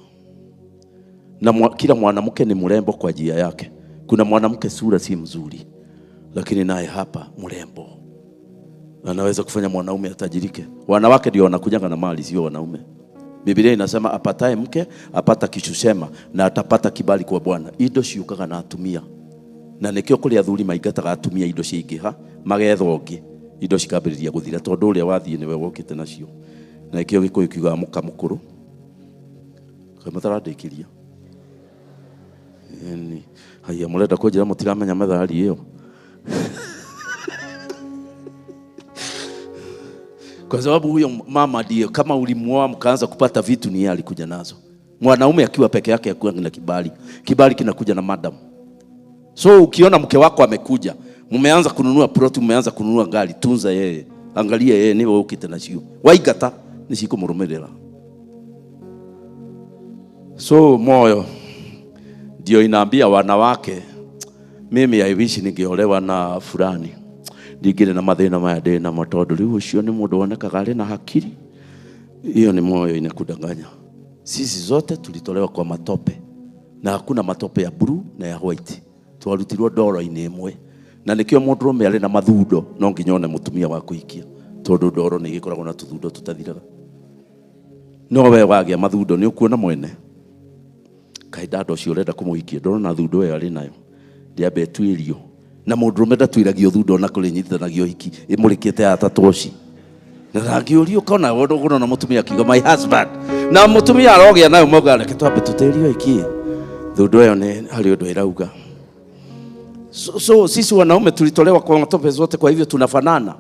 Na kila mwanamke ni mrembo kwa njia yake. Kuna mwanamke sura si mzuri, lakini naye hapa mrembo. Anaweza kufanya mwanaume atajirike. Wanawake ndio wanakujaga na mali, sio wanaume. Biblia inasema apataye mke apata kichushema na atapata kibali kwa Bwana. Indo ciukaga na atumia. Na nikio kuri athuri maingataga atumia indo ciingiha magetha ũngĩ indo cikambĩrĩria gũthira tondũ ũrĩa wathiĩ nĩwe wokĩte nacio. Na ikio gĩkũyũ kiugaga mũka mũkũrũ. Kamũtarandĩkĩria. Yaani haya mũrenda kũnjĩra mũtiramenya methali ĩyo. Kwa sababu huyo mama ndiye kama ulimuoa mkaanza kupata vitu ni yeye alikuja nazo. Mwanaume akiwa peke yake hakuwa na kibali. Kibali kinakuja na madam. So ukiona mke wako amekuja, mmeanza kununua plot, mmeanza kununua gari, tunza yeye. Angalia yeye niwe ukite nacio. Waingata nĩ cikũmũrũmĩrĩra. So moyo ndio inaambia wanawake, mimi I wish ningeolewa na fulani, ndingĩrĩ na mathĩna maya ndĩ namo, tondũ rĩu ũcio nĩ mũndũ wonekaga arĩ na hakiri. Hiyo ni moyo inakudanganya. Sisi zote tulitolewa kwa matope, na hakuna matope ya blue na ya white. Twarutirwo ndoro-inĩ ĩmwe, na nĩkĩo mũndũrũme arĩ na mathundo no nginya one mũtumia wa kũhikia, tondũ ndoro nĩ ĩgĩkoragwo na tũthundo tũtathiraga. No we wagĩa mathundo nĩ ũkuona mwene kaĩ ndanda ũcio ũrenda kũmũhikia ndorona thundo ĩyo arĩ nayo ndĩambe ĩtuĩrio. Na mũndũrũme ndatuĩragio thundo ona kũrĩ nyitithanagio hiki ĩmũrĩkĩte ya tatoci. Na ndangĩũrio ũkona ũkona mũtumia akiuga my husband, na mũtumia arogĩa nayo mauga reke twambe tũtĩrio iki thundo ĩyo nĩ harĩ ũndũ ĩrauga. So sisi wanaume tulitolewa kwa matope zote, kwa hivyo tunafanana.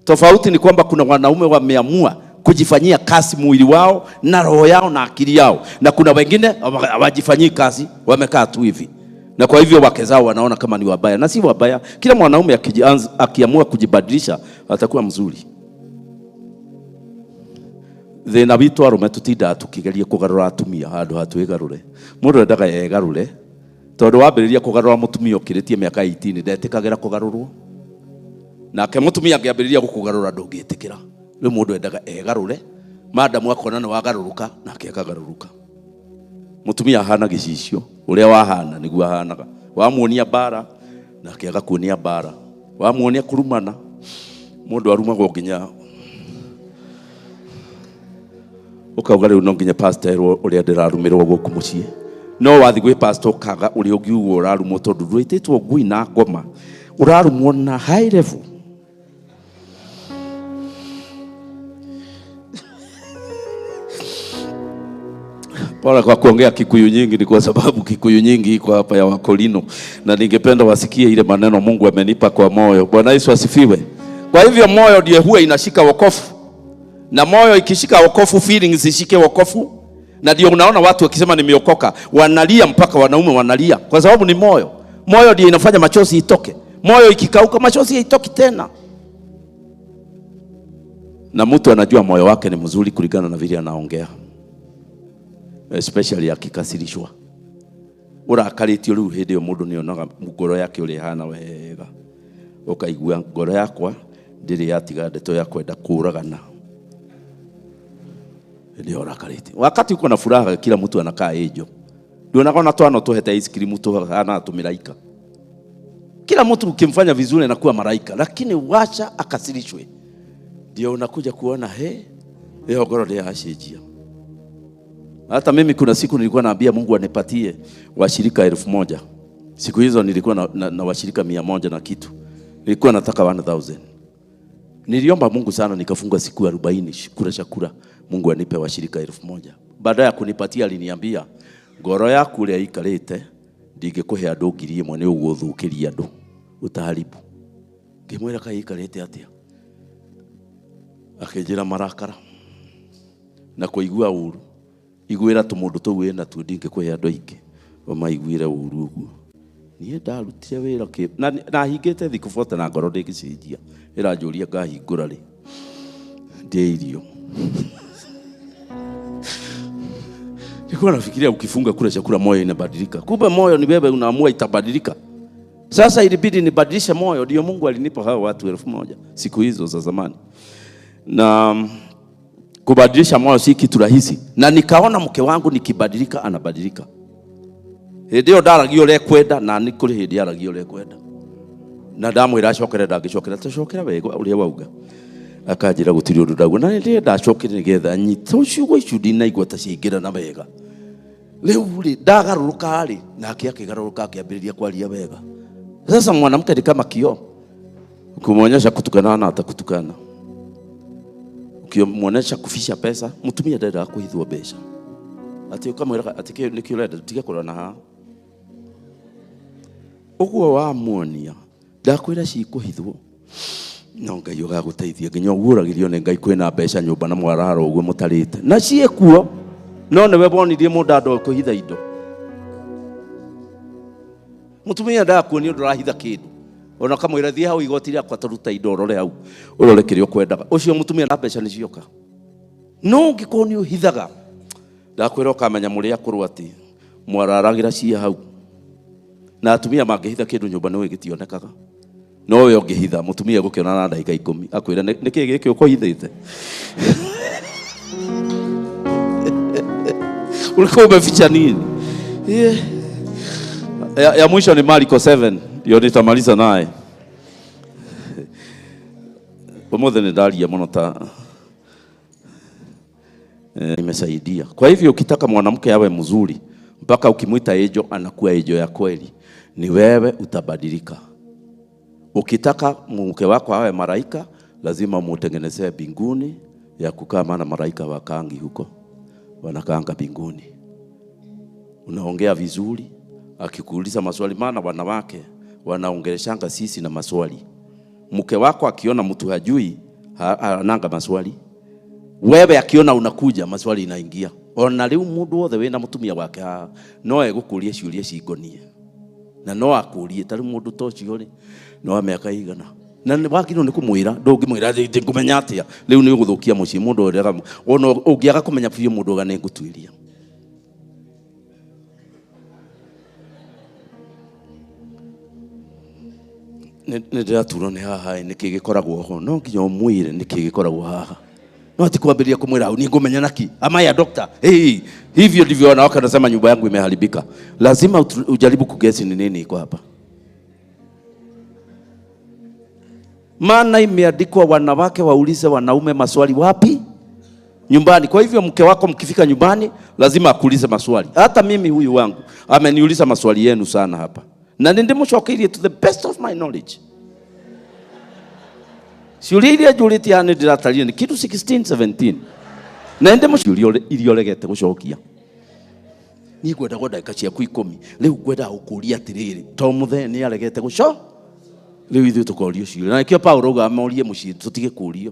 Tofauti ni kwamba kuna wanaume wameamua kujifanyia kazi mwili wao na roho yao na akili yao, na kuna wengine hawajifanyii kazi, wamekaa tu hivi, na kwa hivyo wake zao wanaona kama ni wabaya, na si wabaya. Kila mwanaume akiamua kujibadilisha atakuwa mzuri. Thĩna witũ arũme tũtindaga tũkĩgeria kũgarũra atumia handũ ha twĩgarũre. Mũndũ endaga egarũre, tondũ wambĩrĩria kũgarũra mũtumia ũkĩrĩtie mĩaka 18 ndetĩkagĩra kũgarũrwo, nake mũtumia angĩambĩrĩria gũkũgarũra ndũngĩtĩkĩra. Rĩu mũndũ endaga egarũre, madamu akona nĩ wagarũrũka nake akagarũrũka. Mũtumia ahana gĩcicio, ũrĩa wahana nĩguo ahanaga. Wamuonia mbara nake agakuonia mbara, wamuonia kũrumana, mũndũ arumagwo nginya ũkauga rĩu no nginya pastor erwo ũrĩa ndĩrarumĩrwo gũkũ mũciĩ. No wathi gwĩ pastor ũkaga ũrĩa ũngiuga ũrarumwo, tondũ ndwĩtĩtwo ngui na ngoma, ũrarumwo na high level. Pole kwa kuongea Kikuyu nyingi, ni kwa sababu Kikuyu nyingi iko hapa ya Wakolino, na ningependa wasikie ile maneno Mungu amenipa kwa moyo. Bwana Yesu asifiwe. Kwa hivyo moyo ndiye huwa inashika wokovu, na moyo ikishika wokovu, feelings ishike wokovu. Na ndio unaona watu wakisema nimeokoka wanalia, mpaka wanaume wanalia, kwa sababu ni moyo. Moyo ndiye inafanya machozi itoke. Moyo ikikauka machozi haitoki tena. Na mtu anajua moyo wake ni mzuri kulingana na vile anaongea, especially akikasirishwa. Ũrakarĩtio rĩu hĩndĩ ĩyo mũndũ nĩonaga ngoro yake ũrĩa ĩhana wega, ũkaigua ngoro yakwa ndĩrĩ yatiga ndeto ya kwenda kũũragana. Hĩndĩ ĩyo ũrakarĩtio. Wakati uko na furaha kila mtu anakaa ejo. Nduonaga ona twana tũhete ice cream tũhana tũmĩraika. Kila mtu ukimfanya vizuri anakuwa maraika, lakini wacha akasirishwe ndio unakuja kuona he hiyo ngoro ndĩracenjia. Hata mimi kuna siku nilikuwa naambia Mungu anipatie washirika 1000. Siku hizo nilikuwa na washirika 100 na kitu. Nilikuwa nataka 1000. Niliomba Mungu sana, nikafunga siku 40 kula chakula, Mungu anipe washirika 1000. Baada ya kunipatia aliniambia ngoro yaku ũrĩa ikarĩte ndingĩkũhe andũ 1000 nĩ ũgũthũkĩria andũ ũtaharibu. Ngĩmwĩra kaĩ ikarĩte atĩa? Akĩnjĩra marakara na kũigua ũru. Iguĩra tũmũndũ tũu wĩna tuo ndingĩkũhe andũ aingĩ ũmaiguĩre ũru ũguo. Niĩ ndarutire wĩra kĩ na hingĩte thikũ 40 na ngoro ndĩngĩcenjia. Ĩranjũria ngahingũra rĩ ndĩe irio. Nilikuwa nafikiria ukifunga kula chakula moyo inabadilika. Kumbe moyo ni wewe unaamua itabadilika. Sasa ilibidi nibadilishe moyo, ndio Mungu alinipa hao watu 1000 siku hizo za zamani. Na kubadilisha moyo si kitu rahisi. Na nikaona mke wangu nikibadilika anabadilika. Hĩndĩ ĩyo ndaragia ũrĩa ekwenda, na nĩ kũrĩ hĩndĩ aragia ũrĩa ekwenda. Na ndamwĩra acokere ndangĩcokera, tũcokera wega ũrĩa wauga. Akanjĩra gũtirĩ ũndũ ndauga. Na rĩrĩa ndacokire nĩgetha nyite ciugo icio ndinaigua ta ciaingĩrana wega. Rĩu rĩ ndagarũrũka rĩ, nake akĩgarũrũka akĩambĩrĩria kwaria wega. Sasa mwanamke ni kama kioo. Ukimwonyesha kutukana na atakutukana. Ukimwonyesha kufisha pesa, mtumia ndendaga kũhithwo mbeca. Ati ukamwĩra ati kĩu nĩkĩo ũrenda, tiga kũrora haha. Ũguo wamuonia ndakwĩra cikũhithwo, no Ngai ũgagũteithia nginya ũguũragĩrio nĩ Ngai kwĩna mbeca nyũmba na mwararo ũguo mũtarĩte na ciĩkuo, no nĩwe wonirie mũndũ andũ kũhitha indo. Mũtumia endaga kuonio ndũrahitha kĩndũ. Ona kamwĩra thiĩ hau igoti rĩakwa tũruta indo ũrore hau ũrore kĩrĩa ũkwendaga. Ũcio mũtumia na mbeca nĩ cioka. No ũngĩkorwo nĩ ũhithaga, ndakwĩra ũkamenya mũrĩ akũrũ atĩ mwararagĩra cia hau. Na atumia mangĩhitha kĩndũ nyũmba nĩ gĩtionekaga. No we ũngĩhitha mũtumia egũkĩona na ndagĩka 10 akwĩra nĩ kĩĩ gĩkĩ ũkũhithĩte. Ulikuwa umeficha nini? Yeah. Ya mwisho ni Marko 7 ndio nitamaliza naye. Pamoja ni dalia muno ta imesaidia. Kwa hivyo ukitaka mwanamke awe mzuri mpaka ukimuita ejo anakuwa ejo ya kweli, ni wewe utabadilika. Ukitaka mke wako awe malaika lazima mutengenezee mbinguni ya kukaa, maana malaika wakaangi huko, wanakaanga mbinguni. Unaongea vizuri, akikuuliza maswali, maana wanawake wanaongeleshanga sisi na maswali. Mke wako akiona mtu hajui ananga maswali. Wewe akiona unakuja maswali inaingia. Ona riu mundu wothe wina mutumia wake no egukuria ciuria cingonie. Na no akurie tari mundu to cio ri no miaka igana. Na wagirwo ni kumwira ndungimwira ngumenya atia riu ni uguthukia mucii mundu uria ona ungiaga kumenya biũ mundu uga ni ngutuiria. Nĩ ndĩraturwo nĩ haha nĩkĩ gĩkoragwo ho, no nginya ũmwĩre nĩkĩ gĩkoragwo haha. No ati kwambĩrĩria kũmwĩra hau niĩ ngũmenya naki, am I a doctor? Hey, hivyo ndivyo wanawake wanasema nyumba yangu imeharibika. Lazima ujaribu kugesi ni nini iko hapa. Maana imeandikwa wanawake waulize wanaume maswali wapi? Nyumbani. Kwa hivyo mke wako mkifika nyumbani lazima akuulize maswali. Hata mimi huyu wangu ameniuliza maswali yenu sana hapa. Na nĩndĩmũcokeirie to the best of my knowledge. Ciũria iria njũrĩtie haha nĩndĩratarire nĩ kĩndũ 16 17. Na nĩndĩmũciũria iria ũregete gũcokia. Niĩ ngwendaga ndagĩka ciaku 10. Rĩu ngwendaga gũkũria atĩrĩrĩ, to mũthee nĩaregete gũco. Rĩu ithuĩ tũkorio ciũria. Na nĩkĩo Paũlũ augaga morie mũciĩ tũtige kũrio.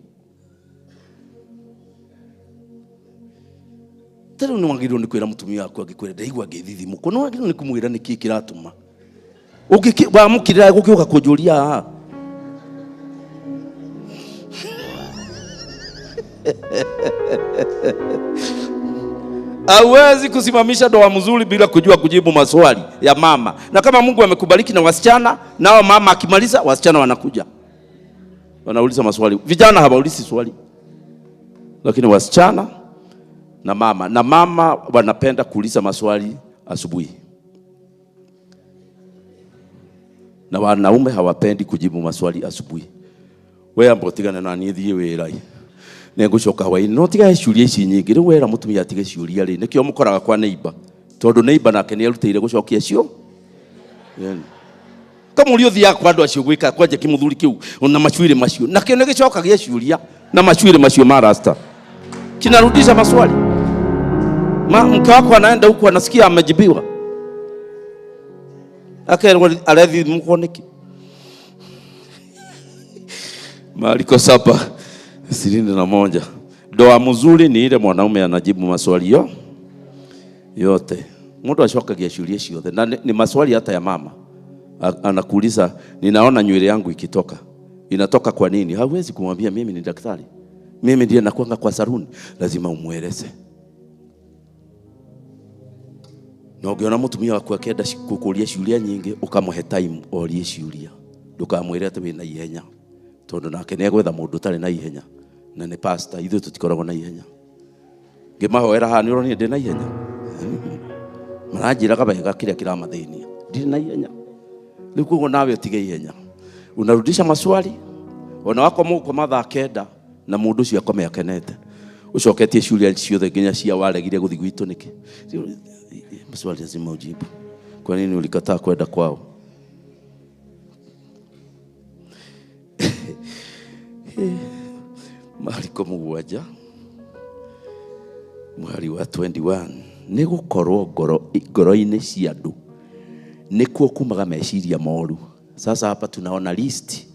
Ta rĩu nĩwagĩrĩirwo nĩ kwĩra mũtumia waku angĩkwĩra ndaigua ngĩthithimũkwo, nĩwagĩrĩirwo nĩ kũmwĩra nĩkĩĩ kĩratũma. Wamũkĩrĩra gũkĩũka kũnjũria haha. Hauwezi kusimamisha ndoa mzuri bila kujua kujibu maswali ya mama. Na kama Mungu amekubariki na wasichana, nao mama akimaliza wasichana wanakuja wanauliza maswali. Vijana hawaulizi swali, lakini wasichana na mama. Na mama wanapenda kuuliza maswali asubuhi, na wanaume hawapendi kujibu maswali asubuhi. We ambo tigana na niĩ thiĩ wĩra nĩngũcoka hwaĩ-inĩ. No tiga ciũria ici nyingĩ. Rĩu wera mũtumia atige ciũria rĩ, nĩkĩo mũkoraga kwa neighbor, tondũ neighbor nake nĩerutĩire gũcokia cio. Kamũria ũthiaga kwa andũ acio gwĩka kwanja kĩmũthuri kĩu ona macuĩrĩ macio, nakĩo nĩgĩcokagia ciũria na macuĩrĩ macio ma rasta kinarudisha maswali. Mke wako anaenda huku anasikia amejibiwa, akerwo arethi mũkwo nĩkĩ. Mariko 7:21. Ndoa mzuri ni ile mwanaume anajibu maswali yote. Mtu acokagia ciũria ciothe, na ni maswali hata ya mama. Anakuuliza, ninaona nywele yangu ikitoka, inatoka kwa nini? Hauwezi kumwambia mimi ni daktari, mimi ndiye nakuanga kwa saruni. Lazima umueleze. Na ũngĩona mũtumia waku akĩenda gũkũria ciũria nyingĩ, ũkamũhe time orie ciũria. Ndũkamwĩre atĩ wĩna ihenya, tondũ nake nĩegwetha mũndũ ũtarĩ na ihenya. Na nĩ pastor, ithuĩ tũtikoragwo na ihenya. Ngĩmahoera haha nĩũronire ndĩ na ihenya. Maranjĩraga wega kĩrĩa kĩramathĩnia, ndirĩ na ihenya. Rĩu koguo nawe ũtige ihenya. Unarudisha maswali, ona wako mũgũkoma thaa 9 na mũndũ ũcio akome akenete. Ũcoketie ciũria ciothe nginya cia waregire gũthiĩ gwitũ nĩkĩ. Maswali lazima ujibu. Kwa nini ulikataa kwenda kwao? Mariko 7 mũhari wa 21. Nĩgũkorwo ngoro-inĩ cia andũ nĩkuo kumaga meciria moru. Sasa hapa tunaona list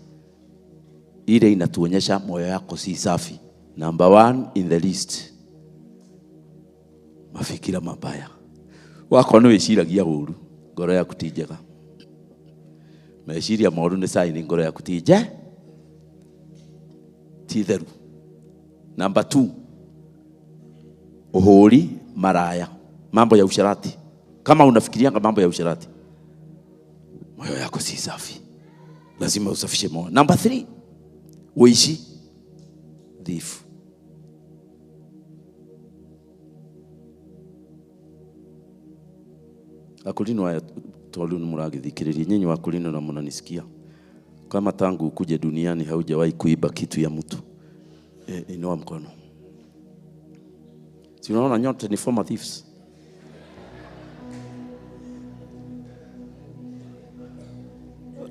ile inatuonyesha moyo yako si safi. Number 1 in the list, mafikira mabaya. Wako nĩ wĩciragia ũru, ngoro yaku ti njega. Meciria moru nĩ sign ngoro yaku ti nje ti theru. Number 2, uhuri maraya, mambo ya usherati. Kama unafikirianga mambo ya usherati, moyo yako si safi, lazima usafishe moyo. Number 3, uishi dhifu. Akulino aya tolu ni muragithikiriria nyinyi wakulino na munanisikia. Kama tangu ukuje duniani haujawahi kuiba kitu ya mtu, inua mkono. Si unaona nyote ni former thieves.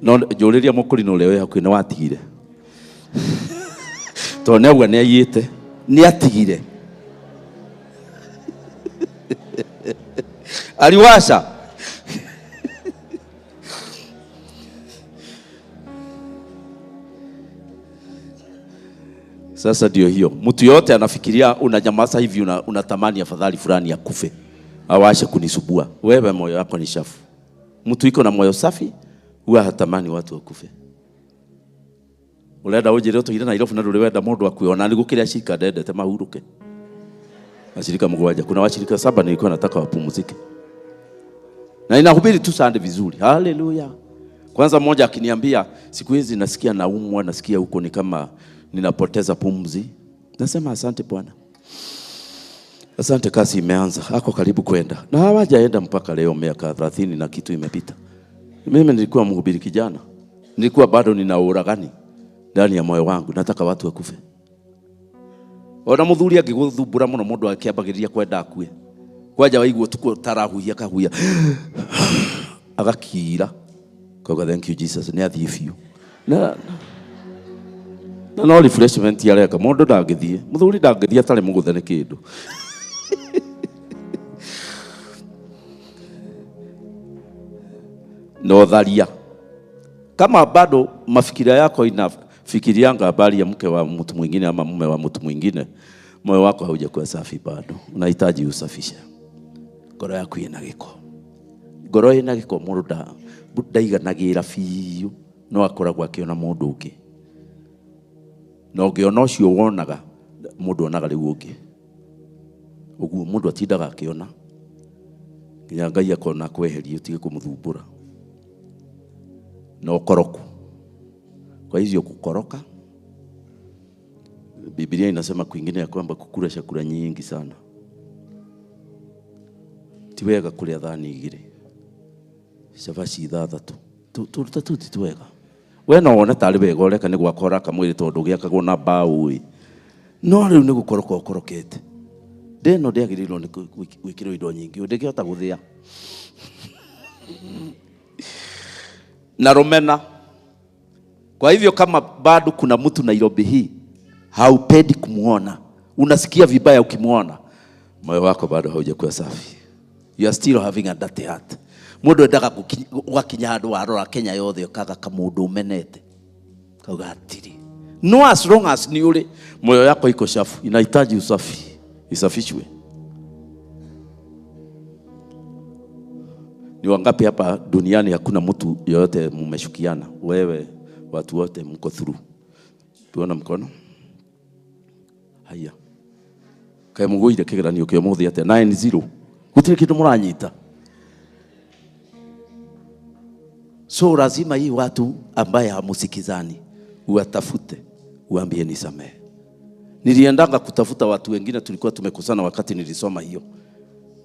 No njũrĩria mũkũrinũ ũrĩa wĩ hakuhĩ nĩ watigire. Tondũ nĩauga nĩaiyĩte, nĩatigire. Aliwasha. Sasa ndio hiyo. Mtu yote anafikiria unanyamaza hivi unatamani afadhali fulani akufe. Awashe kunisubua. Wewe moyo wako ni chafu. Mtu iko na moyo safi huwa hatamani watu wakufe. Urenda unjire utuire Nairobi na nduri wenda mundu akue ona ni gukiria shirika ndendete mahuruke. Washirika mgwaja. Kuna washirika 7 nilikuwa nataka wapumzike. Na inahubiri tu Sunday vizuri. Haleluya. Kwanza mmoja akiniambia siku hizi nasikia naumwa, nasikia huko ni kama ninapoteza pumzi. Nasema asante Bwana. Asante, kazi imeanza. Ako karibu kwenda. Na hawajaenda mpaka leo, miaka 30 na kitu imepita. Mimi nilikuwa mhubiri kijana. Nilikuwa bado nina uragani ndani ya moyo wangu, nataka watu wakufe. Ona muthuri angiguthumbura muno mundu akiambagiriria kwenda akue. Kwanja waigua tuko tarahuhia kahuhia. Agakira. Kauga thank you Jesus, ni athie biũ. Na no refreshment areka mundu ndangithie. Muthuri ndangithie atarĩ mũgũthe nĩ kĩndũ. No tharia. Kama bado mafikiria yako inafikirianga habari ya mke wa mtu mwingine ama mume wa mtu mwingine, moyo wako haujakuwa safi bado. Unahitaji usafishe. Ngoro yaku ina giko. Ngoro ina giko mundu ndaiganagira biũ, no akoragwo akiona mundu ungi. Na ũngĩona ũcio wonaga, mũndũ onaga rĩu ũngĩ. Ũguo mũndũ atindaga akĩona nginya Ngai akona kweheria ũtige kũmũthumbũra. Na ũkoroku. Kwa hivyo kukoroka, Biblia inasema kwingine ya kwamba kukula chakula nyingi sana ti wega kuria thani igiri, cabaci ithathatũ, tũruta tu ti wega. We no wone tarĩ wega ũreka nĩ gwaka ũraka mwĩrĩ tondũ gĩakagwo na mbaũ ĩ, no rĩu nĩ gũkoroka ũkorokete. Ndĩ ĩno ndĩagĩrĩirwo nĩ gwĩkĩrwo indo nyingĩ, ndĩngĩhota gũthĩa. Na rũmena. Kwa hivyo kama bado kuna mtu Nairobi hii haupendi kumuona, unasikia vibaya ukimuona, moyo wako bado haujakuwa safi. You are still having a dirty heart. Mundu endaga gũkinya handũ warora Kenya yothe ũkaga kamũndũ ũmenete, kauga atiri. No, as long as ni ule moyo yako iko chafu, inahitaji usafi, isafishwe. Ni wangapi hapa duniani hakuna mtu yoyote mmeshukiana? Wewe, watu wote mko through. Tuona mkono. Haya. Kae mugoire kigeranio kia muthi atia 9-0. Gutire kindu muranyita. So lazima hii watu ambaye hamusikizani uwatafute, uambie nisamehe. Niliendanga kutafuta watu wengine tulikuwa tumekosana wakati nilisoma hiyo.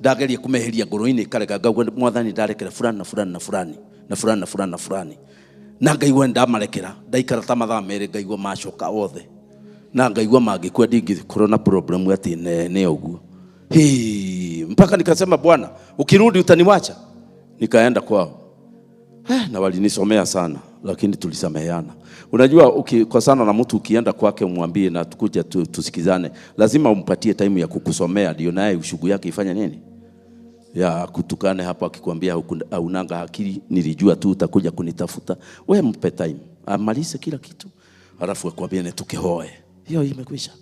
Ndageria kumeheria ngoro-inĩ karega ngauga mwathani ndarekera fulani na fulani na fulani na fulani na fulani na fulani. Na ngaigua ndamarekera, ndaikara ta mathaa merĩ ngaigua macoka othe. Na ngaigua mangĩkua ndingĩkorwo na problem ati nene ũguo. Hii, mpaka nikasema Bwana, ukirudi utaniwacha. Nikaenda kwao. Na walinisomea sana, lakini tulisameheana. Unajua ukikosana na mtu ukienda kwake umwambie na tukuja tusikizane, lazima umpatie time ya kukusomea ndio naye ushugu yake ifanye nini? Ya kutukane hapo akikwambia haunanga akili, nilijua tu utakuja kunitafuta. We mpe time, amalize kila kitu, alafu akwambie ne tukihoe. Hiyo imekwisha.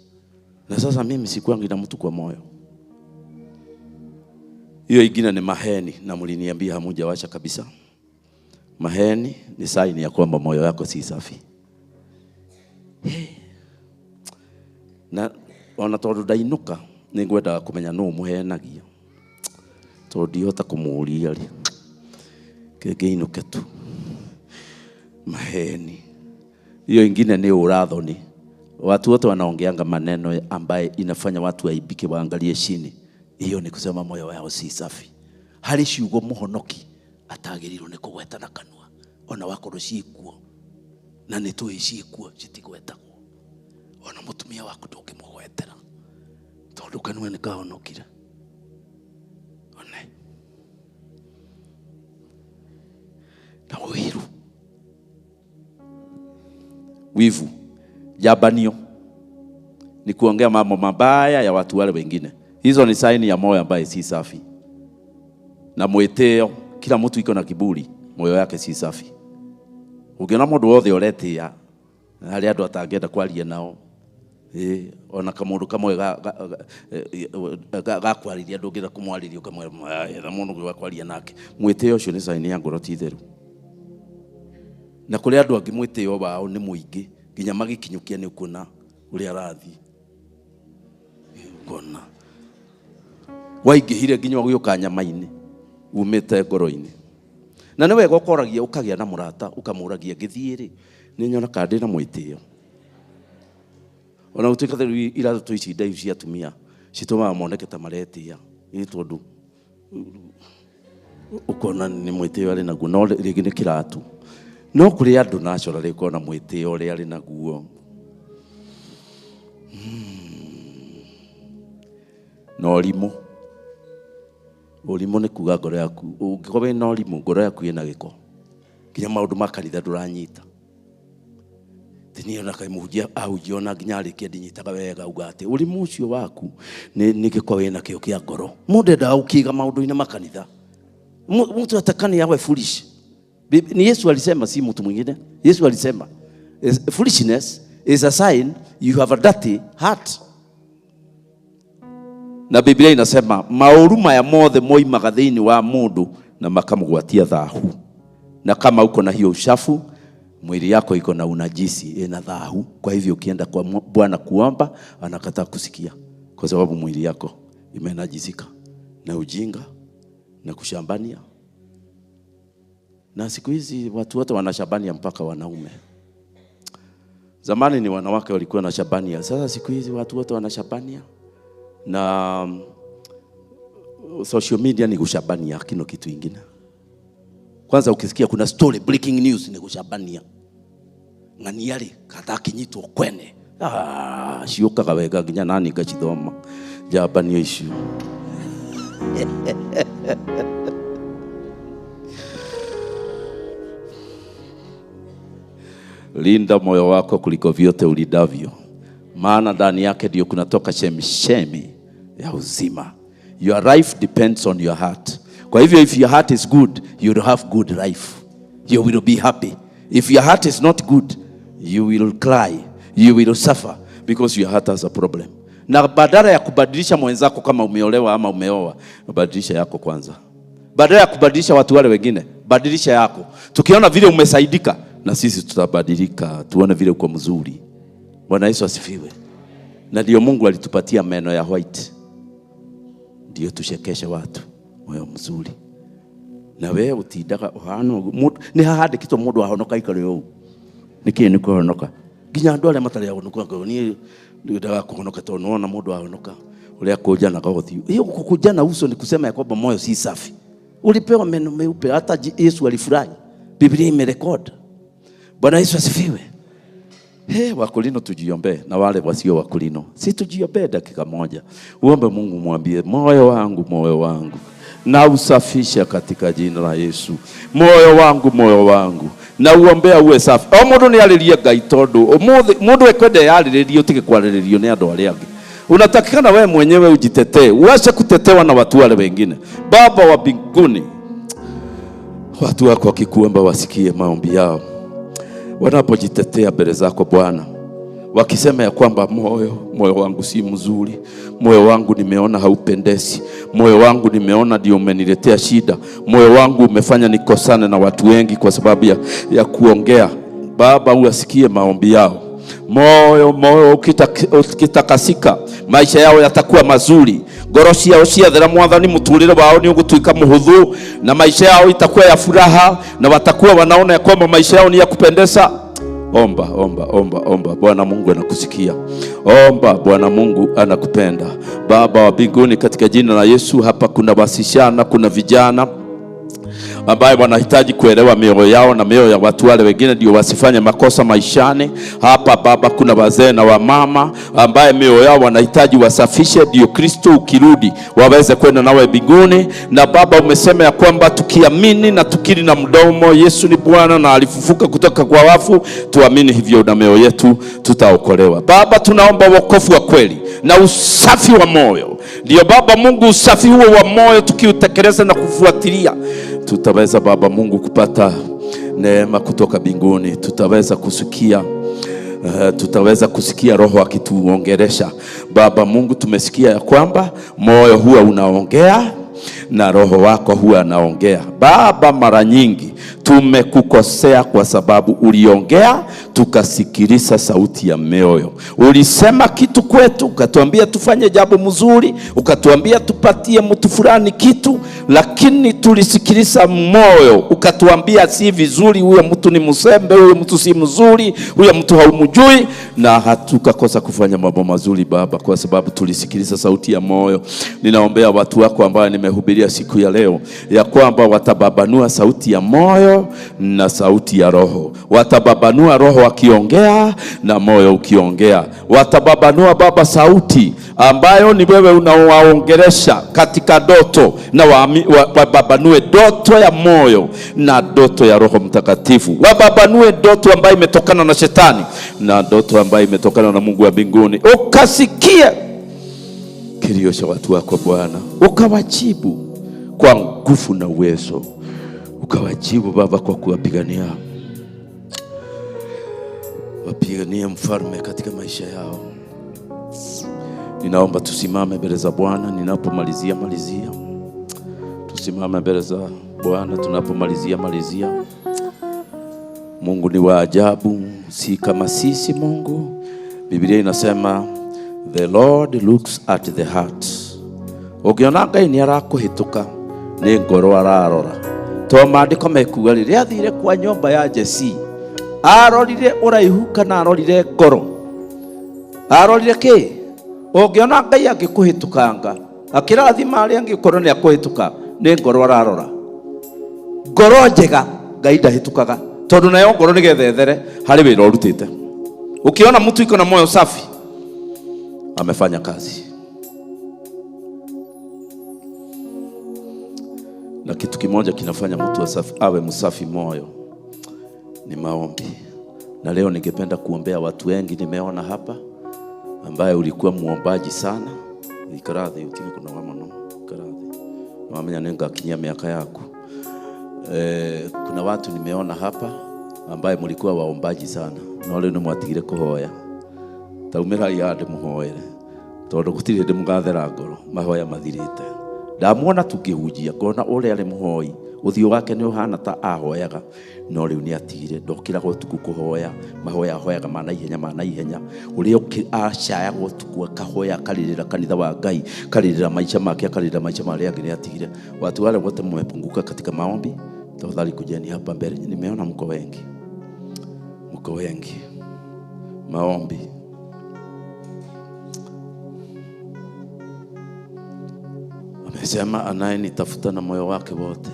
Na sasa mimi sikuangi na mtu kwa moyo. Hiyo ingine ni maheni, na mliniambia hamujawasha kabisa. Maheni ni saini ya kwamba moyo wako si safi. Na ona tondu ndainuka ningwendaga kumenya nũ mũhenagia, tondu ndihota kũmũũria rĩ, kĩngĩinũke tu. Maheni hiyo ingine ni urathoni. Watu wote wanaongeanga maneno ambaye inafanya watu waibike, waangalie chini. Hiyo ni kusema moyo wao si safi. Hari ciugo muhonoki atagĩrĩirwo nĩ kũgweta na kanua, ona wakorwo ciĩkuo, na nĩ tũĩ ciĩkuo citigwetagwo. Ona mũtumia waku ndũngĩmũgwetera tondũ kanua nĩ kahonokire. One na ũiru, wivu, jabanio ni kuongea mambo mabaya ya watu wale wengine. Hizo ni saini ya moyo ambaye si safi. Na mwitio, kila mtu iko na kiburi, moyo yake si safi. Ukiona mundu wothe uretia hari andu atangenda kwaria nao, ona kamundu kamwe ga kwariria ndungienda kumwariria ukamwira etha mundu wa kwaria nake. Mwitio ucio ni saini ya ngoro ti theru. Na kuri andu angi mwitio wao ni muingi nginya magikinyukia ni ukuona uria arathii, ukona waingihire nginya ũgĩũka nyama-inĩ umĩte ngoro-inĩ. Na nĩ wega ũkoragia, ũkagĩa na mũrata ũkamũragia ngĩthiĩ rĩ nĩ nyona kana ndĩ na mwĩtĩo. Ona gũtuĩka rĩu iratũ ici ndaihu cia atumia citũmaga moneke ta maretĩa, nĩ tondũ ũkona nĩ mwĩtĩo arĩ naguo, no rĩngĩ nĩ kĩratũ. No kũrĩ andũ natural ũkona mwĩtĩo ũrĩa arĩ naguo. Na ũrimũ, ũrimũ nĩ kuga ngoro yaku, ũngĩkorwo wĩna ũrimũ ngoro yaku ĩna gĩko, nginya maũndũ ma kanitha ndũranyita. Ti niĩ ona kaĩ mũhunjia ahunjia ona nginya arĩkia ndinyitaga wega, uga atĩ ũrimũ ũcio waku nĩ gĩko wĩna kĩo kĩa ngoro. Mũndũ endaga gũkĩiga maũndũ-inĩ ma kanitha. Mtu atakani awe foolish. Ni Yesu alisema, si mtu mwingine. Yesu alisema foolishness is a sign you have a dirty heart. Na Biblia inasema maũru maya mothe moimaga thĩinĩ wa mũndũ na makamũgwatia thahu. Na kama uko na hiyo uchafu, mwili yako iko na unajisi, ina thahu. Kwa hivyo ukienda kwa Bwana kuomba, anakataa kusikia, kwa sababu mwili yako imenajisika na ujinga na kushambania. Na siku hizi watu wote wanashabania mpaka wanaume. Zamani ni wanawake walikuwa na shabania, sasa siku hizi watu wote wanashabania. Na social media ni kushabania, kino kitu ingine. Kwanza ukisikia kuna story breaking news ni kushabania. Ng'ania rĩ kata kinyitwo kwene. Ciũkaga wega nginya nani ngacithoma. Njambanio icio. Linda moyo wako kuliko vyote ulindavyo, maana ndani yake ndio kunatoka chemchemi ya uzima. Your life depends on your heart. Kwa hivyo if your heart is good, you will have good life. You will be happy. If your heart is not good, you will cry, you will suffer, because your heart has a problem. Na badala ya kubadilisha mwenzako kama umeolewa ama umeoa, badilisha yako kwanza. Badala ya kubadilisha watu wale wengine, badilisha yako. Tukiona vile umesaidika, na sisi tutabadilika, tuone vile uko mzuri. Bwana Yesu asifiwe. Na ndio Mungu alitupatia meno ya white, ndio tushekeshe watu moyo mzuri. Na wewe utindaga uhano ni hahandikitwo mundu ahonoka ikare ũũ. Nĩkĩ nĩ kũhonoka? Nginya andũ arĩa matarĩ ahonoka niĩ ndendaga kũhonoka tondũ nĩwona mũndũ ahonoka ũrĩa akũnjanaga ũthiũ. Hiyo kukunjana uso ni kusema ya kwamba moyo si safi. Ulipewa meno meupe, hata Yesu alifurahi. Biblia imerekodi. Bwana Yesu asifiwe. He, Wakorino tujiombee, na wale wasio Wakorino. Si tujiombee dakika moja. Uombe Mungu, mwambie moyo wangu, moyo wangu na usafisha katika jina la Yesu. Moyo wangu, moyo wangu na uombea uwe safi. O mundu ni aririe Ngai tondu umuthi mundu ekwenda yariririo utige kwariririo ni andu aria angi. Unatakikana wewe mwenyewe ujitetee, uache kutetewa na watu wale wengine. Baba wa mbinguni, watu wako wakikuomba wasikie maombi yao wanapojitetea mbele zako Bwana. wakisema ya kwamba moyo wangu si mzuri, moyo wangu nimeona haupendezi, moyo wangu nimeona ndio umeniletea shida, moyo wangu umefanya nikosane na watu wengi kwa sababu ya kuongea. Baba, uasikie maombi yao. Moyo ukitakasika, maisha yao yatakuwa mazuri. Ngoro ciao ciathera Mwathani, muturire wao ni ugutuika muhuthu, na maisha yao itakuwa ya furaha, na watakuwa wanaona ya kwamba maisha yao ni ya kupendeza. Omba, omba, omba, omba. Bwana Mungu anakusikia. Omba, Bwana Mungu anakupenda. Baba wa mbinguni, katika jina la Yesu, hapa kuna wasichana, kuna vijana ambaye wanahitaji kuelewa mioyo yao na mioyo ya watu wale wengine, ndio wasifanye makosa maishani. Hapa Baba kuna wazee na wamama ambaye mioyo yao wanahitaji wasafishe, ndio Kristo ukirudi waweze kwenda nawe mbinguni. Na Baba, umesema ya kwamba tukiamini na tukiri na mdomo Yesu ni Bwana na alifufuka kutoka kwa wafu, tuamini hivyo na mioyo yetu tutaokolewa. Baba, tunaomba wokovu wa kweli na usafi wa moyo. Ndio Baba Mungu, usafi huo wa moyo tukiutekeleza na kufuatilia, tutaweza Baba Mungu kupata neema kutoka mbinguni. Tutaweza kusikia tutaweza kusikia Roho akituongelesha. Baba Mungu, tumesikia ya kwamba moyo huwa unaongea na Roho wako huwa anaongea. Baba, mara nyingi tumekukosea kwa sababu uliongea tukasikiliza sauti ya mioyo. Ulisema kitu kwetu, ukatuambia tufanye jambo mzuri, ukatuambia tupatie mtu fulani kitu, lakini tulisikiliza moyo, ukatuambia si vizuri, huyo mtu ni msembe, huyo mtu si mzuri, huyo mtu haumjui, na hatukakosa kufanya mambo mazuri Baba, kwa sababu tulisikiliza sauti ya moyo. Ninaombea watu wako ambao nimehubiria siku ya leo, ya kwamba watababanua sauti ya moyo na sauti ya Roho. Watababanua Roho akiongea na moyo ukiongea. Watababanua Baba sauti ambayo ni wewe unawaongelesha katika doto, na wababanue doto ya moyo na doto ya Roho Mtakatifu. Wababanue doto ambayo imetokana na shetani na doto ambayo imetokana na Mungu wa mbinguni. Ukasikie kilio cha watu wako Bwana, ukawajibu kwa nguvu na uwezo, ukawajibu Baba kwa kuwapigania, wapiganie mfalme katika maisha yao. Ninaomba tusimame mbele za Bwana ninapomalizia malizia. Tusimame mbele za Bwana tunapomalizia malizia. Mungu ni wa ajabu, si kama sisi Mungu. Biblia inasema the Lord looks at the heart. Ukiona Ngai ni arakuhituka ni ngoro ararora. To maandiko mekuga rĩrĩa athire kwa nyũmba ya Jesi, arorire ũraihu kana arorire ngoro? Arorire kĩ? Ũngĩona Ngai angĩkũhĩtũkanga akĩrathima arĩa angĩkorwo nĩ akũhĩtũka, nĩ ngoro ararora. Ngoro njega Ngai ndahĩtũkaga, tondũ nayo ngoro nĩgetha ĩthere harĩ wĩra ũrutĩte. Ukiona mtu iko na moyo safi, amefanya kazi. Na kitu kimoja kinafanya mtu awe msafi moyo ni maombi. Na leo ningependa kuombea watu wengi nimeona hapa ambaye ulikuwa muombaji sana. Ikaradhi utige kuna mama no ikaradhi. Mama nyenga kinyia miaka yako. Kuna watu nimeona hapa ambaye mlikuwa waombaji sana. No leo nimwatigire kuhoya. Taumira yande muhoere. Tondu gutire ndi mugathera ngoro mahoya mathirite. Ndamuona tukihunjia ngona uria ari muhoi, uthio wake ni uhana ta ahoyaga, no riu ni atigire ndokiraga utuku kuhoya, mahoya ahoyaga mana ihenya uria acayaga utuku akahoya akaririra kanitha wa Ngai, karirira maisha make, akaririra maisha maria angi, ni atigire. Watu wale wote mmepunguka katika maombi, tafadhali kujeni hapa mbele. Nimeona mko wengi, mko wengi maombi. Amesema anayenitafuta na moyo wake wote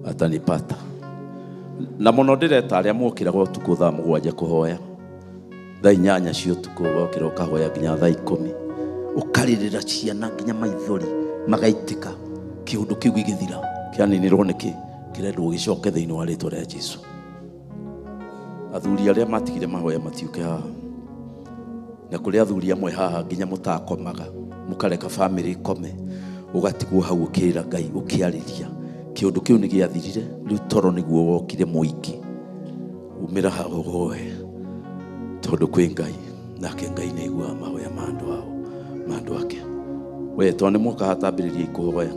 atanipata. Na muno ndireta aria mokiraga utuku thaa 7 kuhoya, thaa 8 cia utuku wokira ukahoya nginya thaa 10, ukaririra ciana nginya maithori magaitika, kiundu kiu gigithira kianinirwo niki kirendwo gicoke thiini wa ritwa ria Jesu. Athuri aria matigire mahoya matiuke haha, na kuri athuri amwe haha nginya mutakomaga, mukareka family ikome, ugatigwo hau ukira Ngai ukiariria. Kiundu kiu ni giathirire, riu toro niguo wokire muingi. Umira hau uhoe tondu kwi Ngai Nake Ngai nĩ aiguaga mahoya ma andũ ao, ma andũ ake. We to nĩ mwoka haha tambĩrĩriai kũhoya,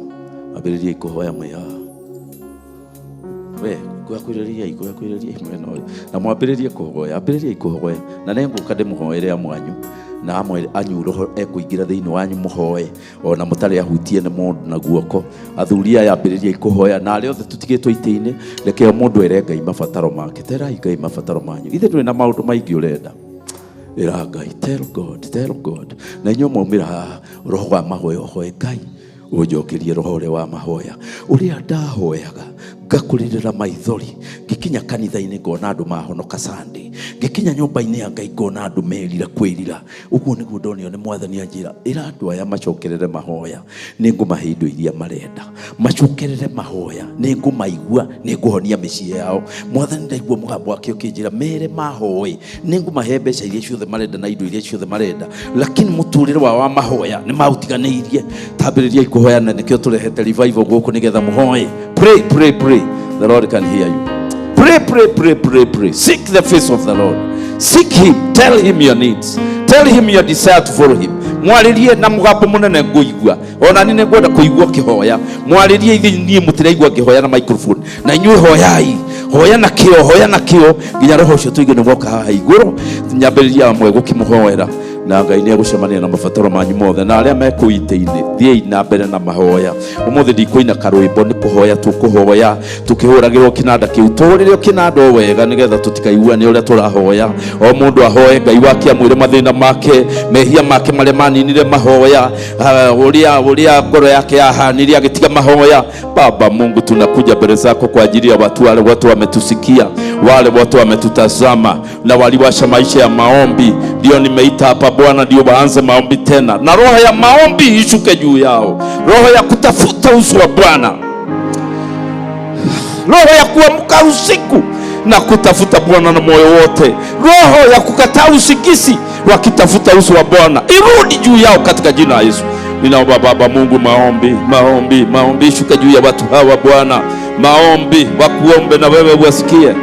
ambĩrĩriai kũhoya mwĩ haha. We kwĩrĩriai mwena ũyũ na mwambĩrĩrie kũhoya, ambĩrĩriai kũhoya na nĩngũka ndĩmũhoere amwe anyu na amwe anyu roho ekũingĩra thĩinĩ wanyu mũhoe ona mũtarĩ ahutie nĩ mũndũ na guoko. Athuri aya ambĩrĩriai kũhoya na arĩa othe tũtigĩtwo itĩ-inĩ, reke mũndũ ere Ngai mabataro make. Terai Ngai mabataro manyu. Ithe ndũrĩ na maũndũ maingĩ ũrenda. Ĩra Ngai, tell God, tell God. Na inyuĩ mwaumĩra haha roho wa mahoya ũhoe Ngai ũnjokerie roho ũrĩa wa mahoya ũrĩa ndahoyaga ngakũrĩrĩra maithori ngĩkinya kanitha-inĩ ngona andũ mahonoka Sunday, ngĩkinya nyũmba-inĩ ya Ngai ngona andũ merira kwĩrira. Ũguo nĩguo ndonio nĩ Mwathani anjĩra, ĩra andũ aya macokerere mahoya, nĩngũmahe indo iria marenda. Macokerere mahoya, nĩngũmaigua, nĩngũhonia mĩciĩ yao. Mwathani ndaigua mũgambo wake ũkĩnjĩra mere mahoe, nĩngũmahe mbeca iria ciothe marenda na indo iria ciothe marenda, lakini mũtũrĩre wao wa mahoya nĩmaũtiganĩirie. Tambĩrĩriai kũhoya na nĩkĩo tũrehete revival gũkũ nĩgetha mũhoe. Pray, pray, pray. The Lord can hear you. Pray, pray, pray, pray, pray. Seek the face of the Lord. Seek him. Tell him your needs. Tell him your desire to follow him. Mwaririe na mũgambo mũnene ngũigua. Ona niĩ nĩngwenda kũigua kĩhoya. Mwaririe ithuĩ niĩ mũtiraigua ngĩhoya na microphone. Na inyuĩ hoyai. Hoya na kĩo, hoya na kĩo nginya roho ũcio tũigue nĩ woka haha igũrũ. Nyambĩrĩria amwe gũkĩmũhoera na Ngai nĩ egũcemania na mabataro manyu mothe. Na arĩa mekũu itĩ-inĩ, thiĩi na mbere na mahoya. Ũmũthĩ ndikũina karwĩmbo, nĩ kũhoya tũkũhoya tũkĩhũragĩrwo kĩnanda kĩu. Tũhũrĩre kĩnanda o wega nĩgetha tũtikaiguane ũrĩa tũrahoya. O mũndũ ahoe Ngai wake amwĩre mathĩna make, mehia make marĩa maninire mahoya, ũrĩa ngoro yake yahanire agĩtiga mahoya. Baba Mungu, tunakuja mbele zako kwa ajili ya watu wale wote wametusikia, wale wote wametutazama na waliwasha maisha ya maombi. Ndio nimeita hapa Bwana, ndio waanze maombi tena, na roho ya maombi ishuke juu yao, roho ya kutafuta uso wa Bwana, roho ya kuamka usiku na kutafuta Bwana na moyo wote, roho ya kukataa usingizi wakitafuta uso wa Bwana irudi juu yao katika jina la Yesu. Ninaomba Baba Mungu, maombi, maombi, maombi ishuke juu ya watu hawa Bwana, maombi wakuombe na wewe uwasikie.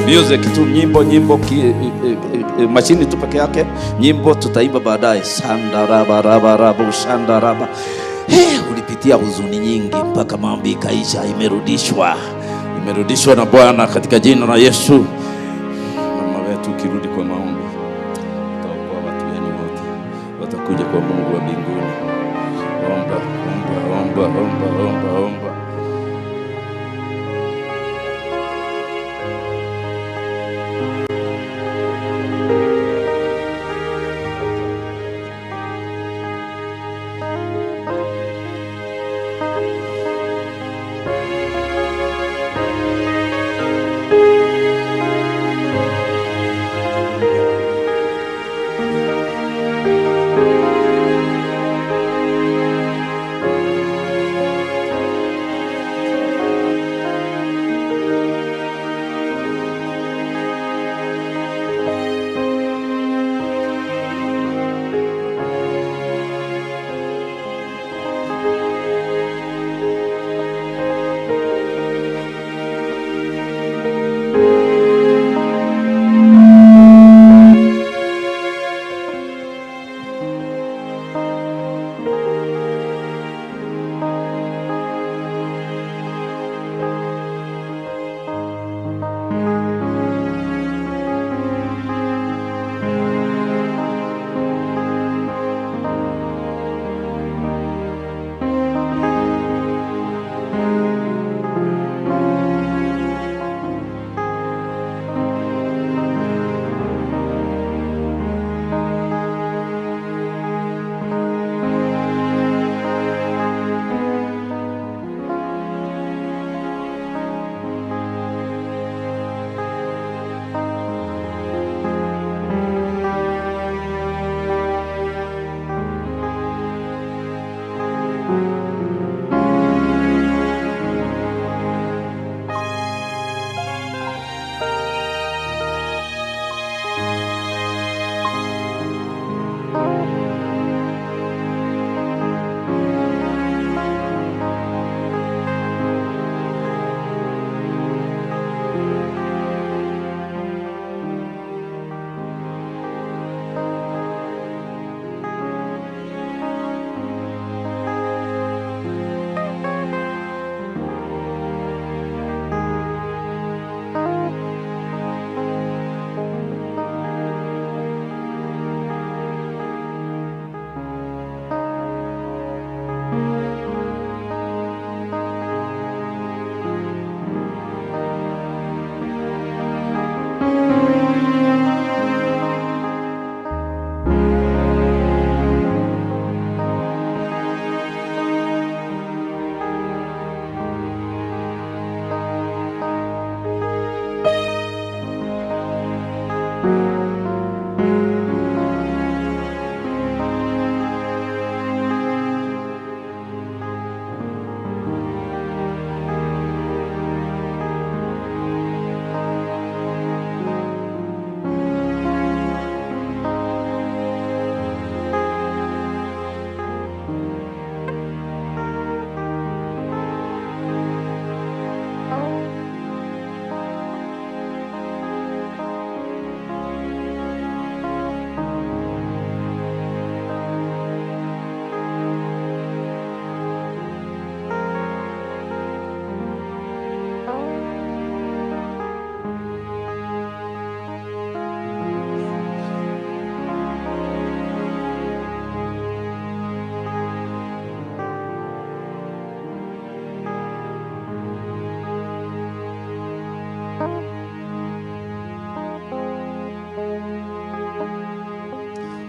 Music tu, nyimbo, nyimbo mashini tu peke yake, nyimbo tutaimba baadaye. Sandaraba raba rabu sandaraba. Hey, ulipitia huzuni nyingi mpaka maombi ikaisha, imerudishwa. Imerudishwa na Bwana katika jina la Yesu. Mama wetu, ukirudi kwa maombi utaokoa watu wenu wote, watakuja kwa Mungu wa mbinguni. Omba, omba, omba, omba, omba, omba.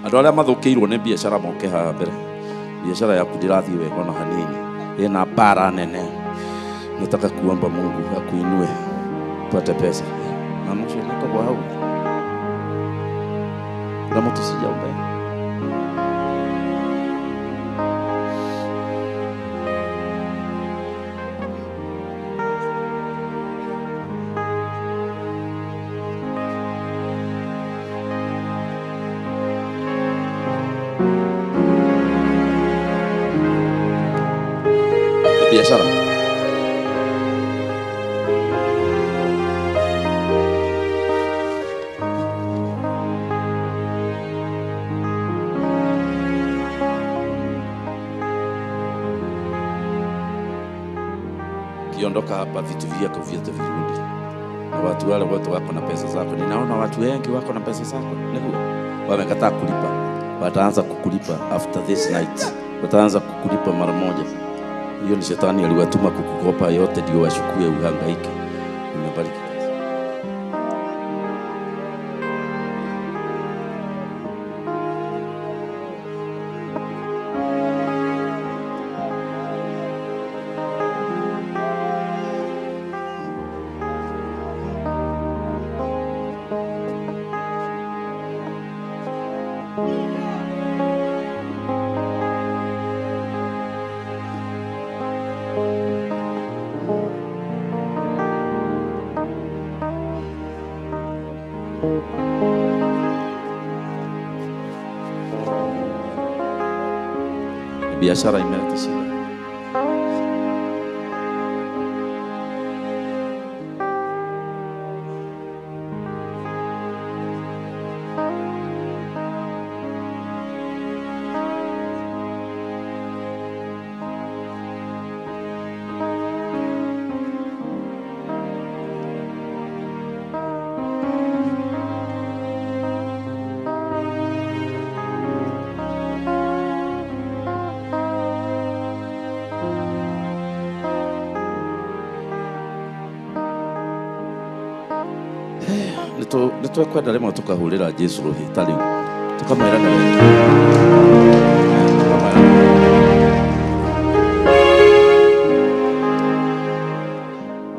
Andũ arĩa mathũkĩirwo nĩ biacara moke haha mbere. Biacara yaku ndĩrathiĩ wega ona hanini. Ĩna mbara nene. Nataka kuomba Mungu akuinue upate pesa. Mama ũcio nĩkogwa hau. Na mtu sijaombea. Biashara. Ukiondoka hapa vitu vyako vyote virudi. Na watu wale wote wako na pesa zako. Ninaona watu wengi wako na pesa zako. Ndio. Wamekataa kulipa. Wataanza kukulipa after this night. Wataanza kukulipa mara moja. Hiyo ni shetani aliwatuma kukukopa yote ndio washukue uhangaike. Nimebariki. Biashara imeleta shida. Nitwekwenda rimwe tukahurira Jesu ruhi ta riu tukamwira na wega.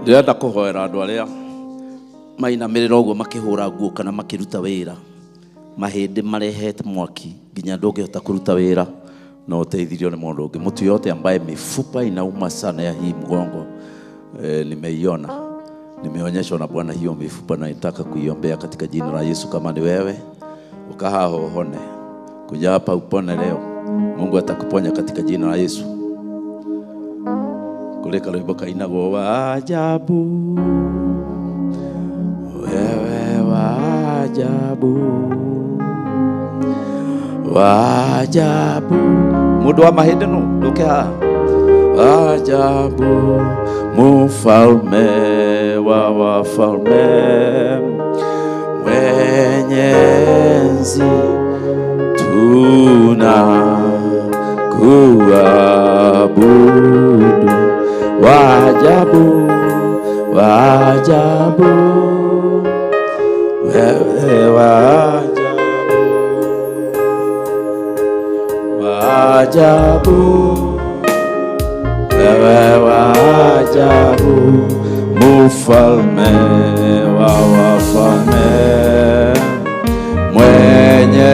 Ndĩrenda kũhoera andũ arĩa mainamĩrĩra ũguo makĩhũra nguo kana makĩruta wĩra, mahĩndĩ marehete mwaki nginya ndũngĩhota kũruta wĩra na ũteithirio nĩ mũndũ ũngĩ. Mtu yote ambaye mifupa inauma sana ya hii mgongo, nimeiona, nimeonyeshwa na Bwana hiyo mifupa na nataka kuiombea katika jina la Yesu. Kama ni wewe ukaha hohone, kuja hapa upone leo, Mungu atakuponya katika jina la Yesu. Kuleka rwimbo kainagwo wa ajabu, wewe wa ajabu, wa ajabu. Mundu wa mahĩndĩ nũ ndũke haha. Ajabu, mfalme wa wafalme, mwenye enzi, tunakuabudu. Wa ajabu, wa ajabu, wewe wa ajabu, wa ajabu, wewe wa ajabu, mfalme wa wafalme, mwenye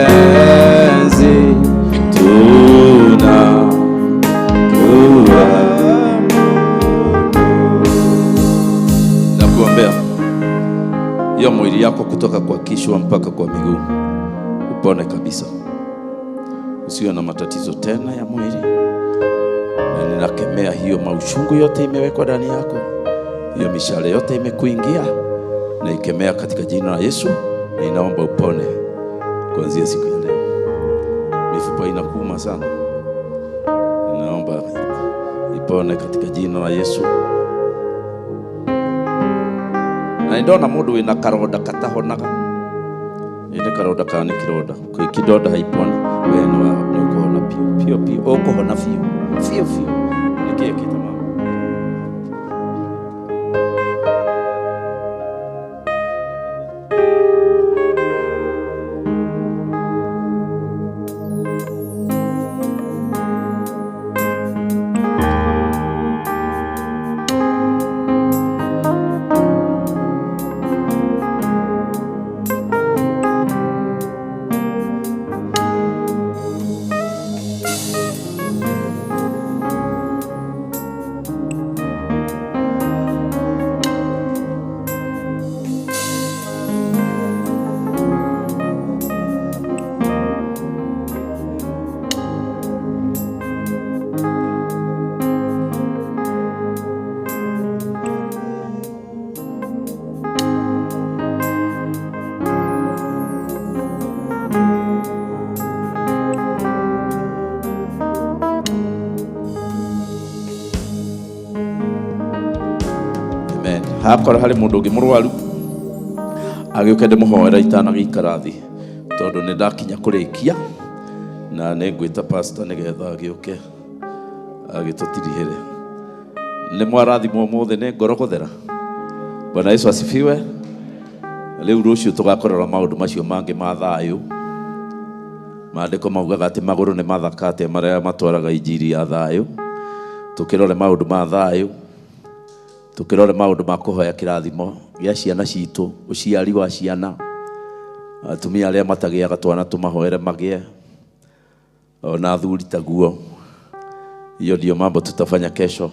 enzi, tunakuabudu. Nakuombea hiyo mwili yako kutoka kwa kichwa mpaka kwa miguu upone kabisa, usiwe na matatizo tena ya mwili. Na ninakemea hiyo mauchungu yote imewekwa ndani yako, hiyo mishale yote imekuingia, na ikemea katika jina la Yesu, na inaomba upone kuanzia siku ya leo. Mifupa inakuuma sana, naomba ipone katika jina la Yesu. Na ndona mundu wina karonda katahonaga, ine karonda kana ni kironda kidonda haiponi, we ni ukuhona pio pio pio, ukuhona pio pio pio. Nikie kita mama Hakorwo harĩ mũndũ ũngĩ mũrwaru agĩũke ndĩmũhoera itanagĩikara thĩ, tondũ nĩ ndakinya kũrĩkia na nĩ ngwĩta pastor nĩgetha agĩũke agĩtũtirihĩre. Nĩ mwarathimwo ũmũthĩ nĩ ngoro gũthera. Bwana Yesu asifiwe. Rĩu rũciũ tũgakorora maũndũ macio mangĩ ma thayũ. Maandĩko maugaga atĩ magũrũ nĩ mathaka atĩa marĩa matwaraga injiri ya thayũ. Tũkĩrore maũndũ ma thayũ, tũkĩrore maũndũ ma kũhoya kĩrathimo gĩa ciana citũ, ũciari wa ciana, atumia arĩa matagĩaga twana tũmahoere magĩe, ona athuri taguo. Hiyo ndio mambo tutafanya kesho.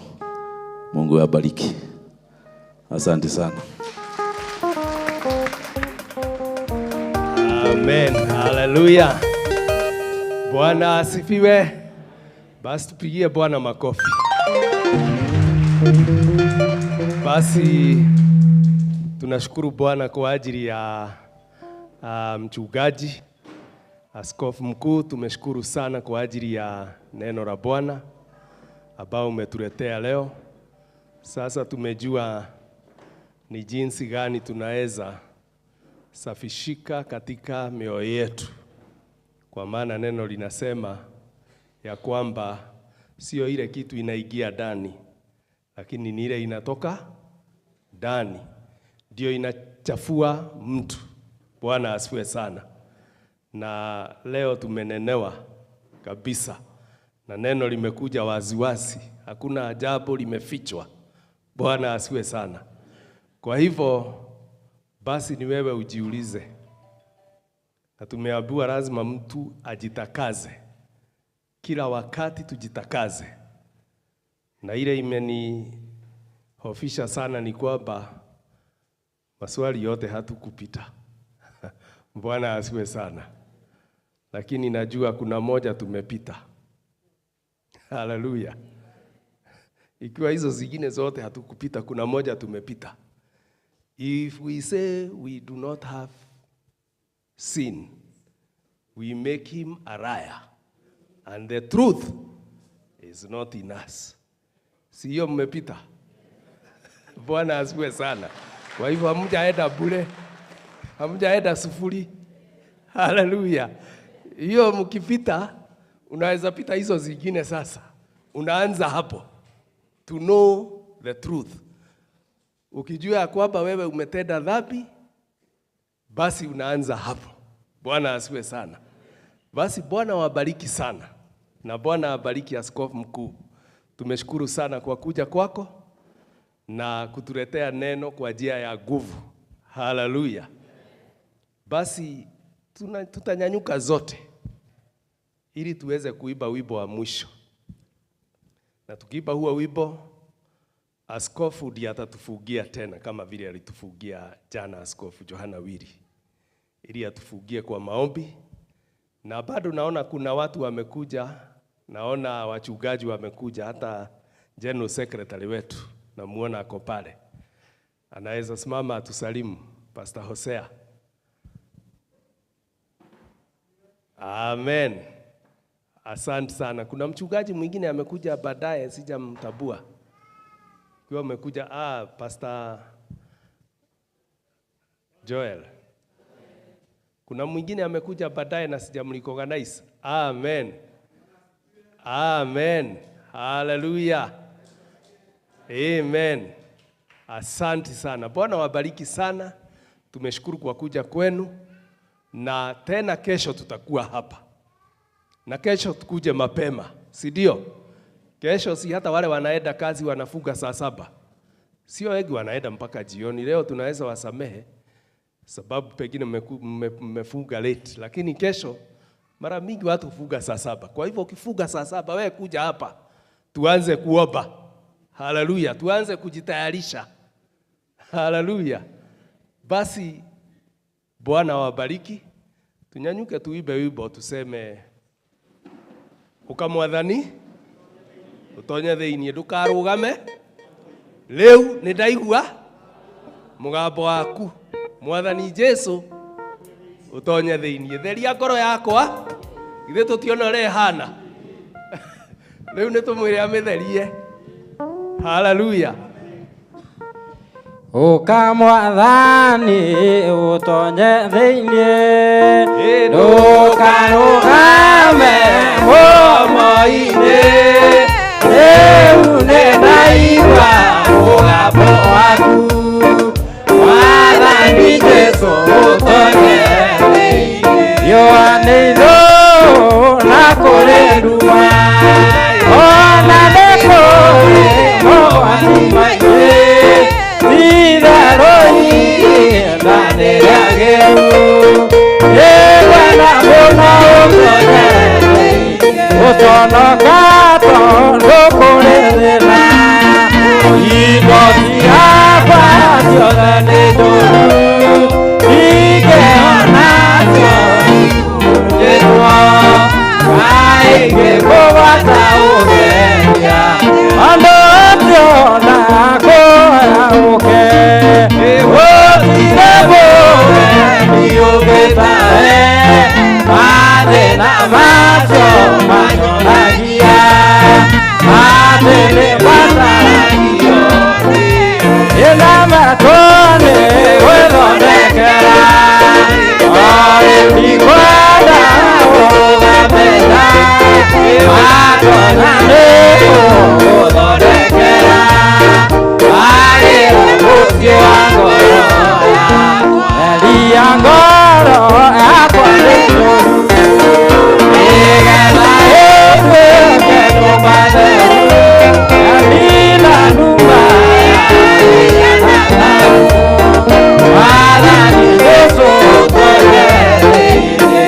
Mungu awabariki. Asante sana. Amen. Hallelujah. Bwana asifiwe. Basi tupigie Bwana makofi. Basi tunashukuru Bwana kwa ajili ya mchungaji, askofu mkuu. Tumeshukuru sana kwa ajili ya neno la Bwana ambao umetuletea leo. Sasa tumejua ni jinsi gani tunaweza safishika katika mioyo yetu. Kwa maana neno linasema ya kwamba sio ile kitu inaingia ndani, lakini ni ile inatoka ndani ndio inachafua mtu. Bwana asifiwe sana. Na leo tumenenewa kabisa na neno limekuja waziwazi, hakuna ajabu limefichwa. Bwana asifiwe sana. Kwa hivyo basi ni wewe ujiulize. Na tumeambiwa lazima mtu ajitakaze. Kila wakati tujitakaze. Na ile imenihofisha sana ni kwamba maswali yote hatukupita. Bwana asifiwe sana. Lakini najua kuna moja tumepita. Hallelujah. Ikiwa hizo zingine zote hatukupita, kuna moja tumepita. If we say we do not have sin, we make him a liar, and the truth is not in us. Si hiyo mmepita? Bwana asifiwe sana. Kwa hivyo hamjaenda bure, hamjaenda sufuri. Hallelujah. Hiyo mkipita, unaweza pita hizo zingine sasa. Unaanza hapo. To know the truth. Ukijua kwamba wewe umetenda dhambi, basi unaanza hapo. Bwana asifiwe sana. Basi Bwana wabariki sana. Na Bwana abariki askofu mkuu. Tumeshukuru sana kwa kuja kwako na kutuletea neno kwa njia ya nguvu. Hallelujah. Basi tutanyanyuka zote ili tuweze kuimba wimbo wa mwisho. Na tukiimba huo wimbo, askofu ndiye atatufungia tena kama vile alitufungia jana Askofu Johana Wili, ili atufungie kwa maombi. Na bado naona kuna watu wamekuja, naona wachungaji wamekuja, hata General Secretary wetu namuona ako pale. Anaweza simama atusalimu, Pastor Hosea. Amen. Asante sana. Kuna mchungaji mwingine amekuja baadaye, sijamtabua. Kwa amekuja Pastor Joel. Kuna mwingine amekuja baadaye na sijamrecognize. Amen. Amen. Hallelujah. Amen. Asante sana. Bwana wabariki sana. Tumeshukuru kwa kuja kwenu. Na tena kesho tutakuwa hapa. Na kesho tukuje mapema, si ndio? Kesho si hata wale wanaenda kazi wanafunga saa 7. Sio wengi wanaenda mpaka jioni. Leo tunaweza wasamehe sababu pengine mmefunga late, lakini kesho mara mingi watu hufunga saa 7. Kwa hivyo ukifunga saa 7 wewe kuja hapa tuanze kuomba. Hallelujah, tuanze kujitayarisha. Hallelujah. Basi Bwana wabariki. Tunyanyuke tuibe wimbo tuseme ukamwathani utonye thiini ndukarugame riu ni ndaigua mugambo waku Mwathani Jesu utonye thiini theria ngoro yakwa ithe tutiona uria ihana riu ni tumwire amitherie. Hallelujah. Ũka Mwathani ũtonye thĩinĩ, ndũkarũgame mũromo-inĩ. Rĩu nĩndaigua mũgambo waku, Mwathani Jesũ ũtonye thĩinĩ. Riũa nĩ ithũũ na kũrĩ nduma, ona nĩ kũrĩ mogwati maingĩ. Itherũ ihinda nĩ rĩagĩru, nĩngwenda mũno ũtonye thĩinĩ. Gũconoka tondũ kũrĩ thĩna, indo ciakwa ciothe nĩ njũru, ingĩona cio ikũnjĩtwo, kaingĩ kũgwata ũgeria, ũndũ ũcio ndakũhoya ũke. Gũtirĩ mũgeni ũngĩtawe, mathĩna macio manyonagia atĩ nĩmbataragio. Ĩna matũ nĩ gwĩthondekera, o rĩu ndikwenda ũrũgamĩra, watonya nĩngũgũthondekera wagĩra mũciĩ wa ngoro yakwa. Theria ngoro yakwa nĩ njũru, nĩgetha ĩtuĩke nyũmba theru, nina nduma ya na thayũ. Mwathani Jesũ ũtonye thĩinĩ.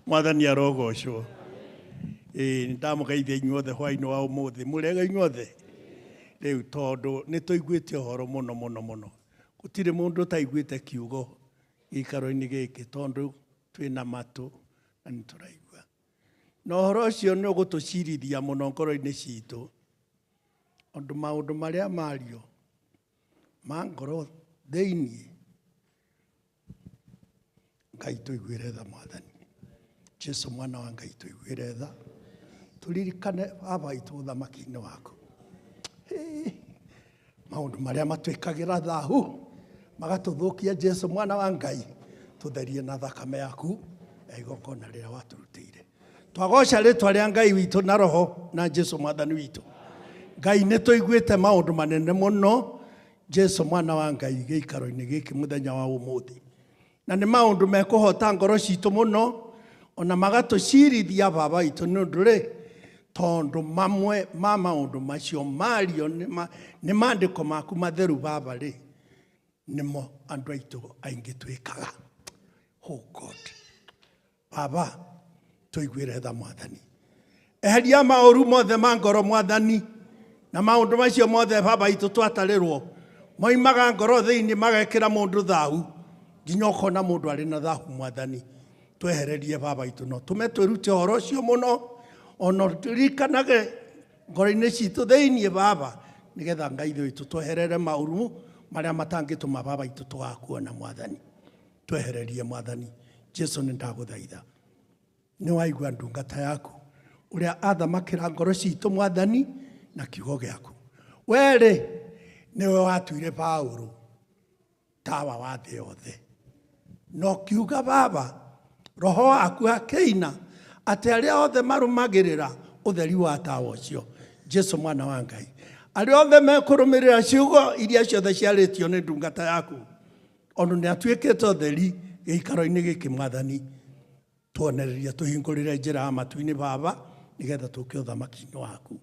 Mwathani arogocwo. Ĩĩ nĩndamũgeithia inyuothe hwainĩ wa ũmũthĩ, mũrĩega inyuothe. Rĩu tondũ nĩtũiguĩte ũhoro mũno mũno mũno, gũtirĩ mũndũ ũtaiguĩte kiugo gĩikaro-inĩ gĩkĩ tondũ twĩna matũ na nĩtũraigua. Na ũhoro ũcio nĩ ũgũtũcirithia mũno ngoro-inĩ citũ, tondũ maũndũ marĩa mario ma ngoro thĩinĩ, Ngai tũiguĩre tha Mwathani. Jesu mwana wa Ngai tũiguĩre tha, tũririkane baba witũ ũthamaki-inĩ waku. Maũndũ marĩa matwĩkagĩra thahu magatũthũkia, Jesu mwana wa Ngai tũtherie na thakame yaku ya igongona rĩrĩa watũrutĩire. Twagoca rĩtwa rĩa Ngai witũ na roho na Jesu mwathani witũ. Ngai nĩtũiguĩte maũndũ manene mũno, Jesu mwana wa Ngai gĩikaro-inĩ gĩkĩ mũthenya wa ũmũthĩ, na nĩ maũndũ mekũhota ngoro citũ mũno, ona magatũcirithia baba witũ nĩ ũndũ rĩ, tondũ mamwe ma maũndũ macio mario nĩ maandĩko maku matheru baba rĩ, nĩmo andũ aitũ aingĩ twĩkaga. Oh God, baba tũiguĩre tha Mwathani, eheria maũru mothe ma ngoro Mwathani, na maũndũ macio mothe baba witũ twatarĩrwo moimaga ngoro thĩinĩ magekĩra mũndũ thahu, nginya ũkona mũndũ arĩ na thahu Mwathani. Twehererie baba witũ, no tũme twĩrute ũhoro ũcio mũno, ona tũririkanage ngoro-inĩ citũ thĩinĩ baba, nĩgetha Ngai witũ tweherere maũru marĩa matangĩtũma baba witũ tũgakuona Mwathani. Twehererie Mwathani. Jesu nĩ ndagũthaitha, nĩ waigua ndungata yaku ũrĩa athamakĩra ngoro citũ Mwathani na kiugo gĩaku. Werĩ nĩwe watuire Paũlũ tawa wa thĩ yothe, no kiuga baba roho waku akĩina atĩ arĩa othe marũmagĩrĩra ũtheri wa tawa ũcio, Jesu mwana wa Ngai, arĩa othe mekũrũmĩrĩra ciugo iria ciothe ciarĩtio nĩ ndungata yaku, ona nĩ atuĩkĩte ũtheri gĩikaro-inĩ gĩkĩ Mwathani, tuonereria tũhingũrĩre njĩra ya matu-inĩ baba, nĩgetha tũke ũthamaki-inĩ waku.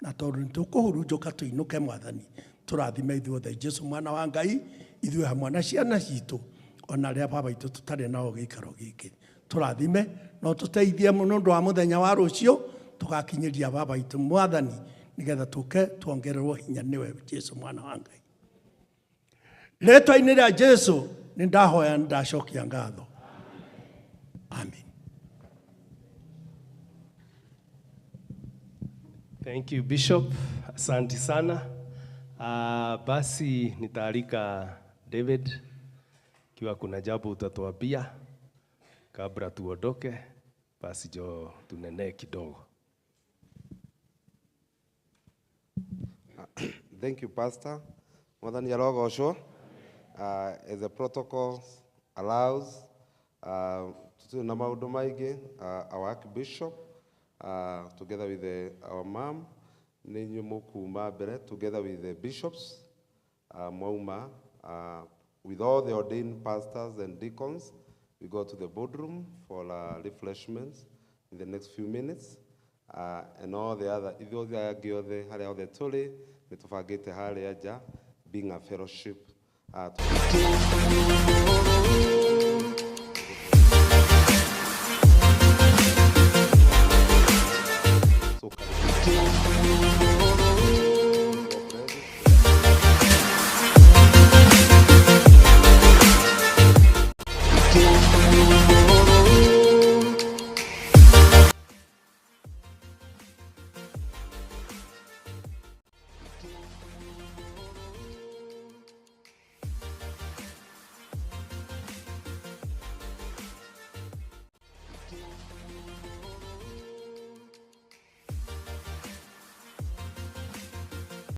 Na tondũ nĩtũkũhurunjũka tũinũke Mwathani, tũrathime ithuothe Jesu mwana wa Ngai, ithuĩ hamwe na ciana citũ, ona arĩa baba witũ tũtarĩ nao gĩikaro gĩkĩ. Tũrathime no tũteithie mũno ũndũ wa mũthenya wa rũciũ, tũgakinyĩria baba witũ Mwathani, nĩgetha tũke tuongererwo hinya nĩwe Jesu mwana wa Ngai. Rĩtwa-inĩ rĩa Jesu nĩ ndahoya nĩ ndacokia ngatho. Amen. Thank you Bishop, asante sana. Basi nitaalika David, ikiwa kuna jambo utatuambia Kabla tuondoke, basi jo tunenee kidogo. Thank you, Pastor. Mwathani arogocwo. As the protocol allows, tũtirĩ na maũndũ maingĩ, our Archbishop, together with our mom, nĩ inyuĩ mũkuma mbere, together with the bishops, mwauma, with all the ordained pastors and deacons, we go to the boardroom for refreshments in the next few minutes. And all the other, ithuothe aya angĩ othe harĩa othe tũrĩ, nĩ tũbangĩte harĩa nja, being a fellowship. So,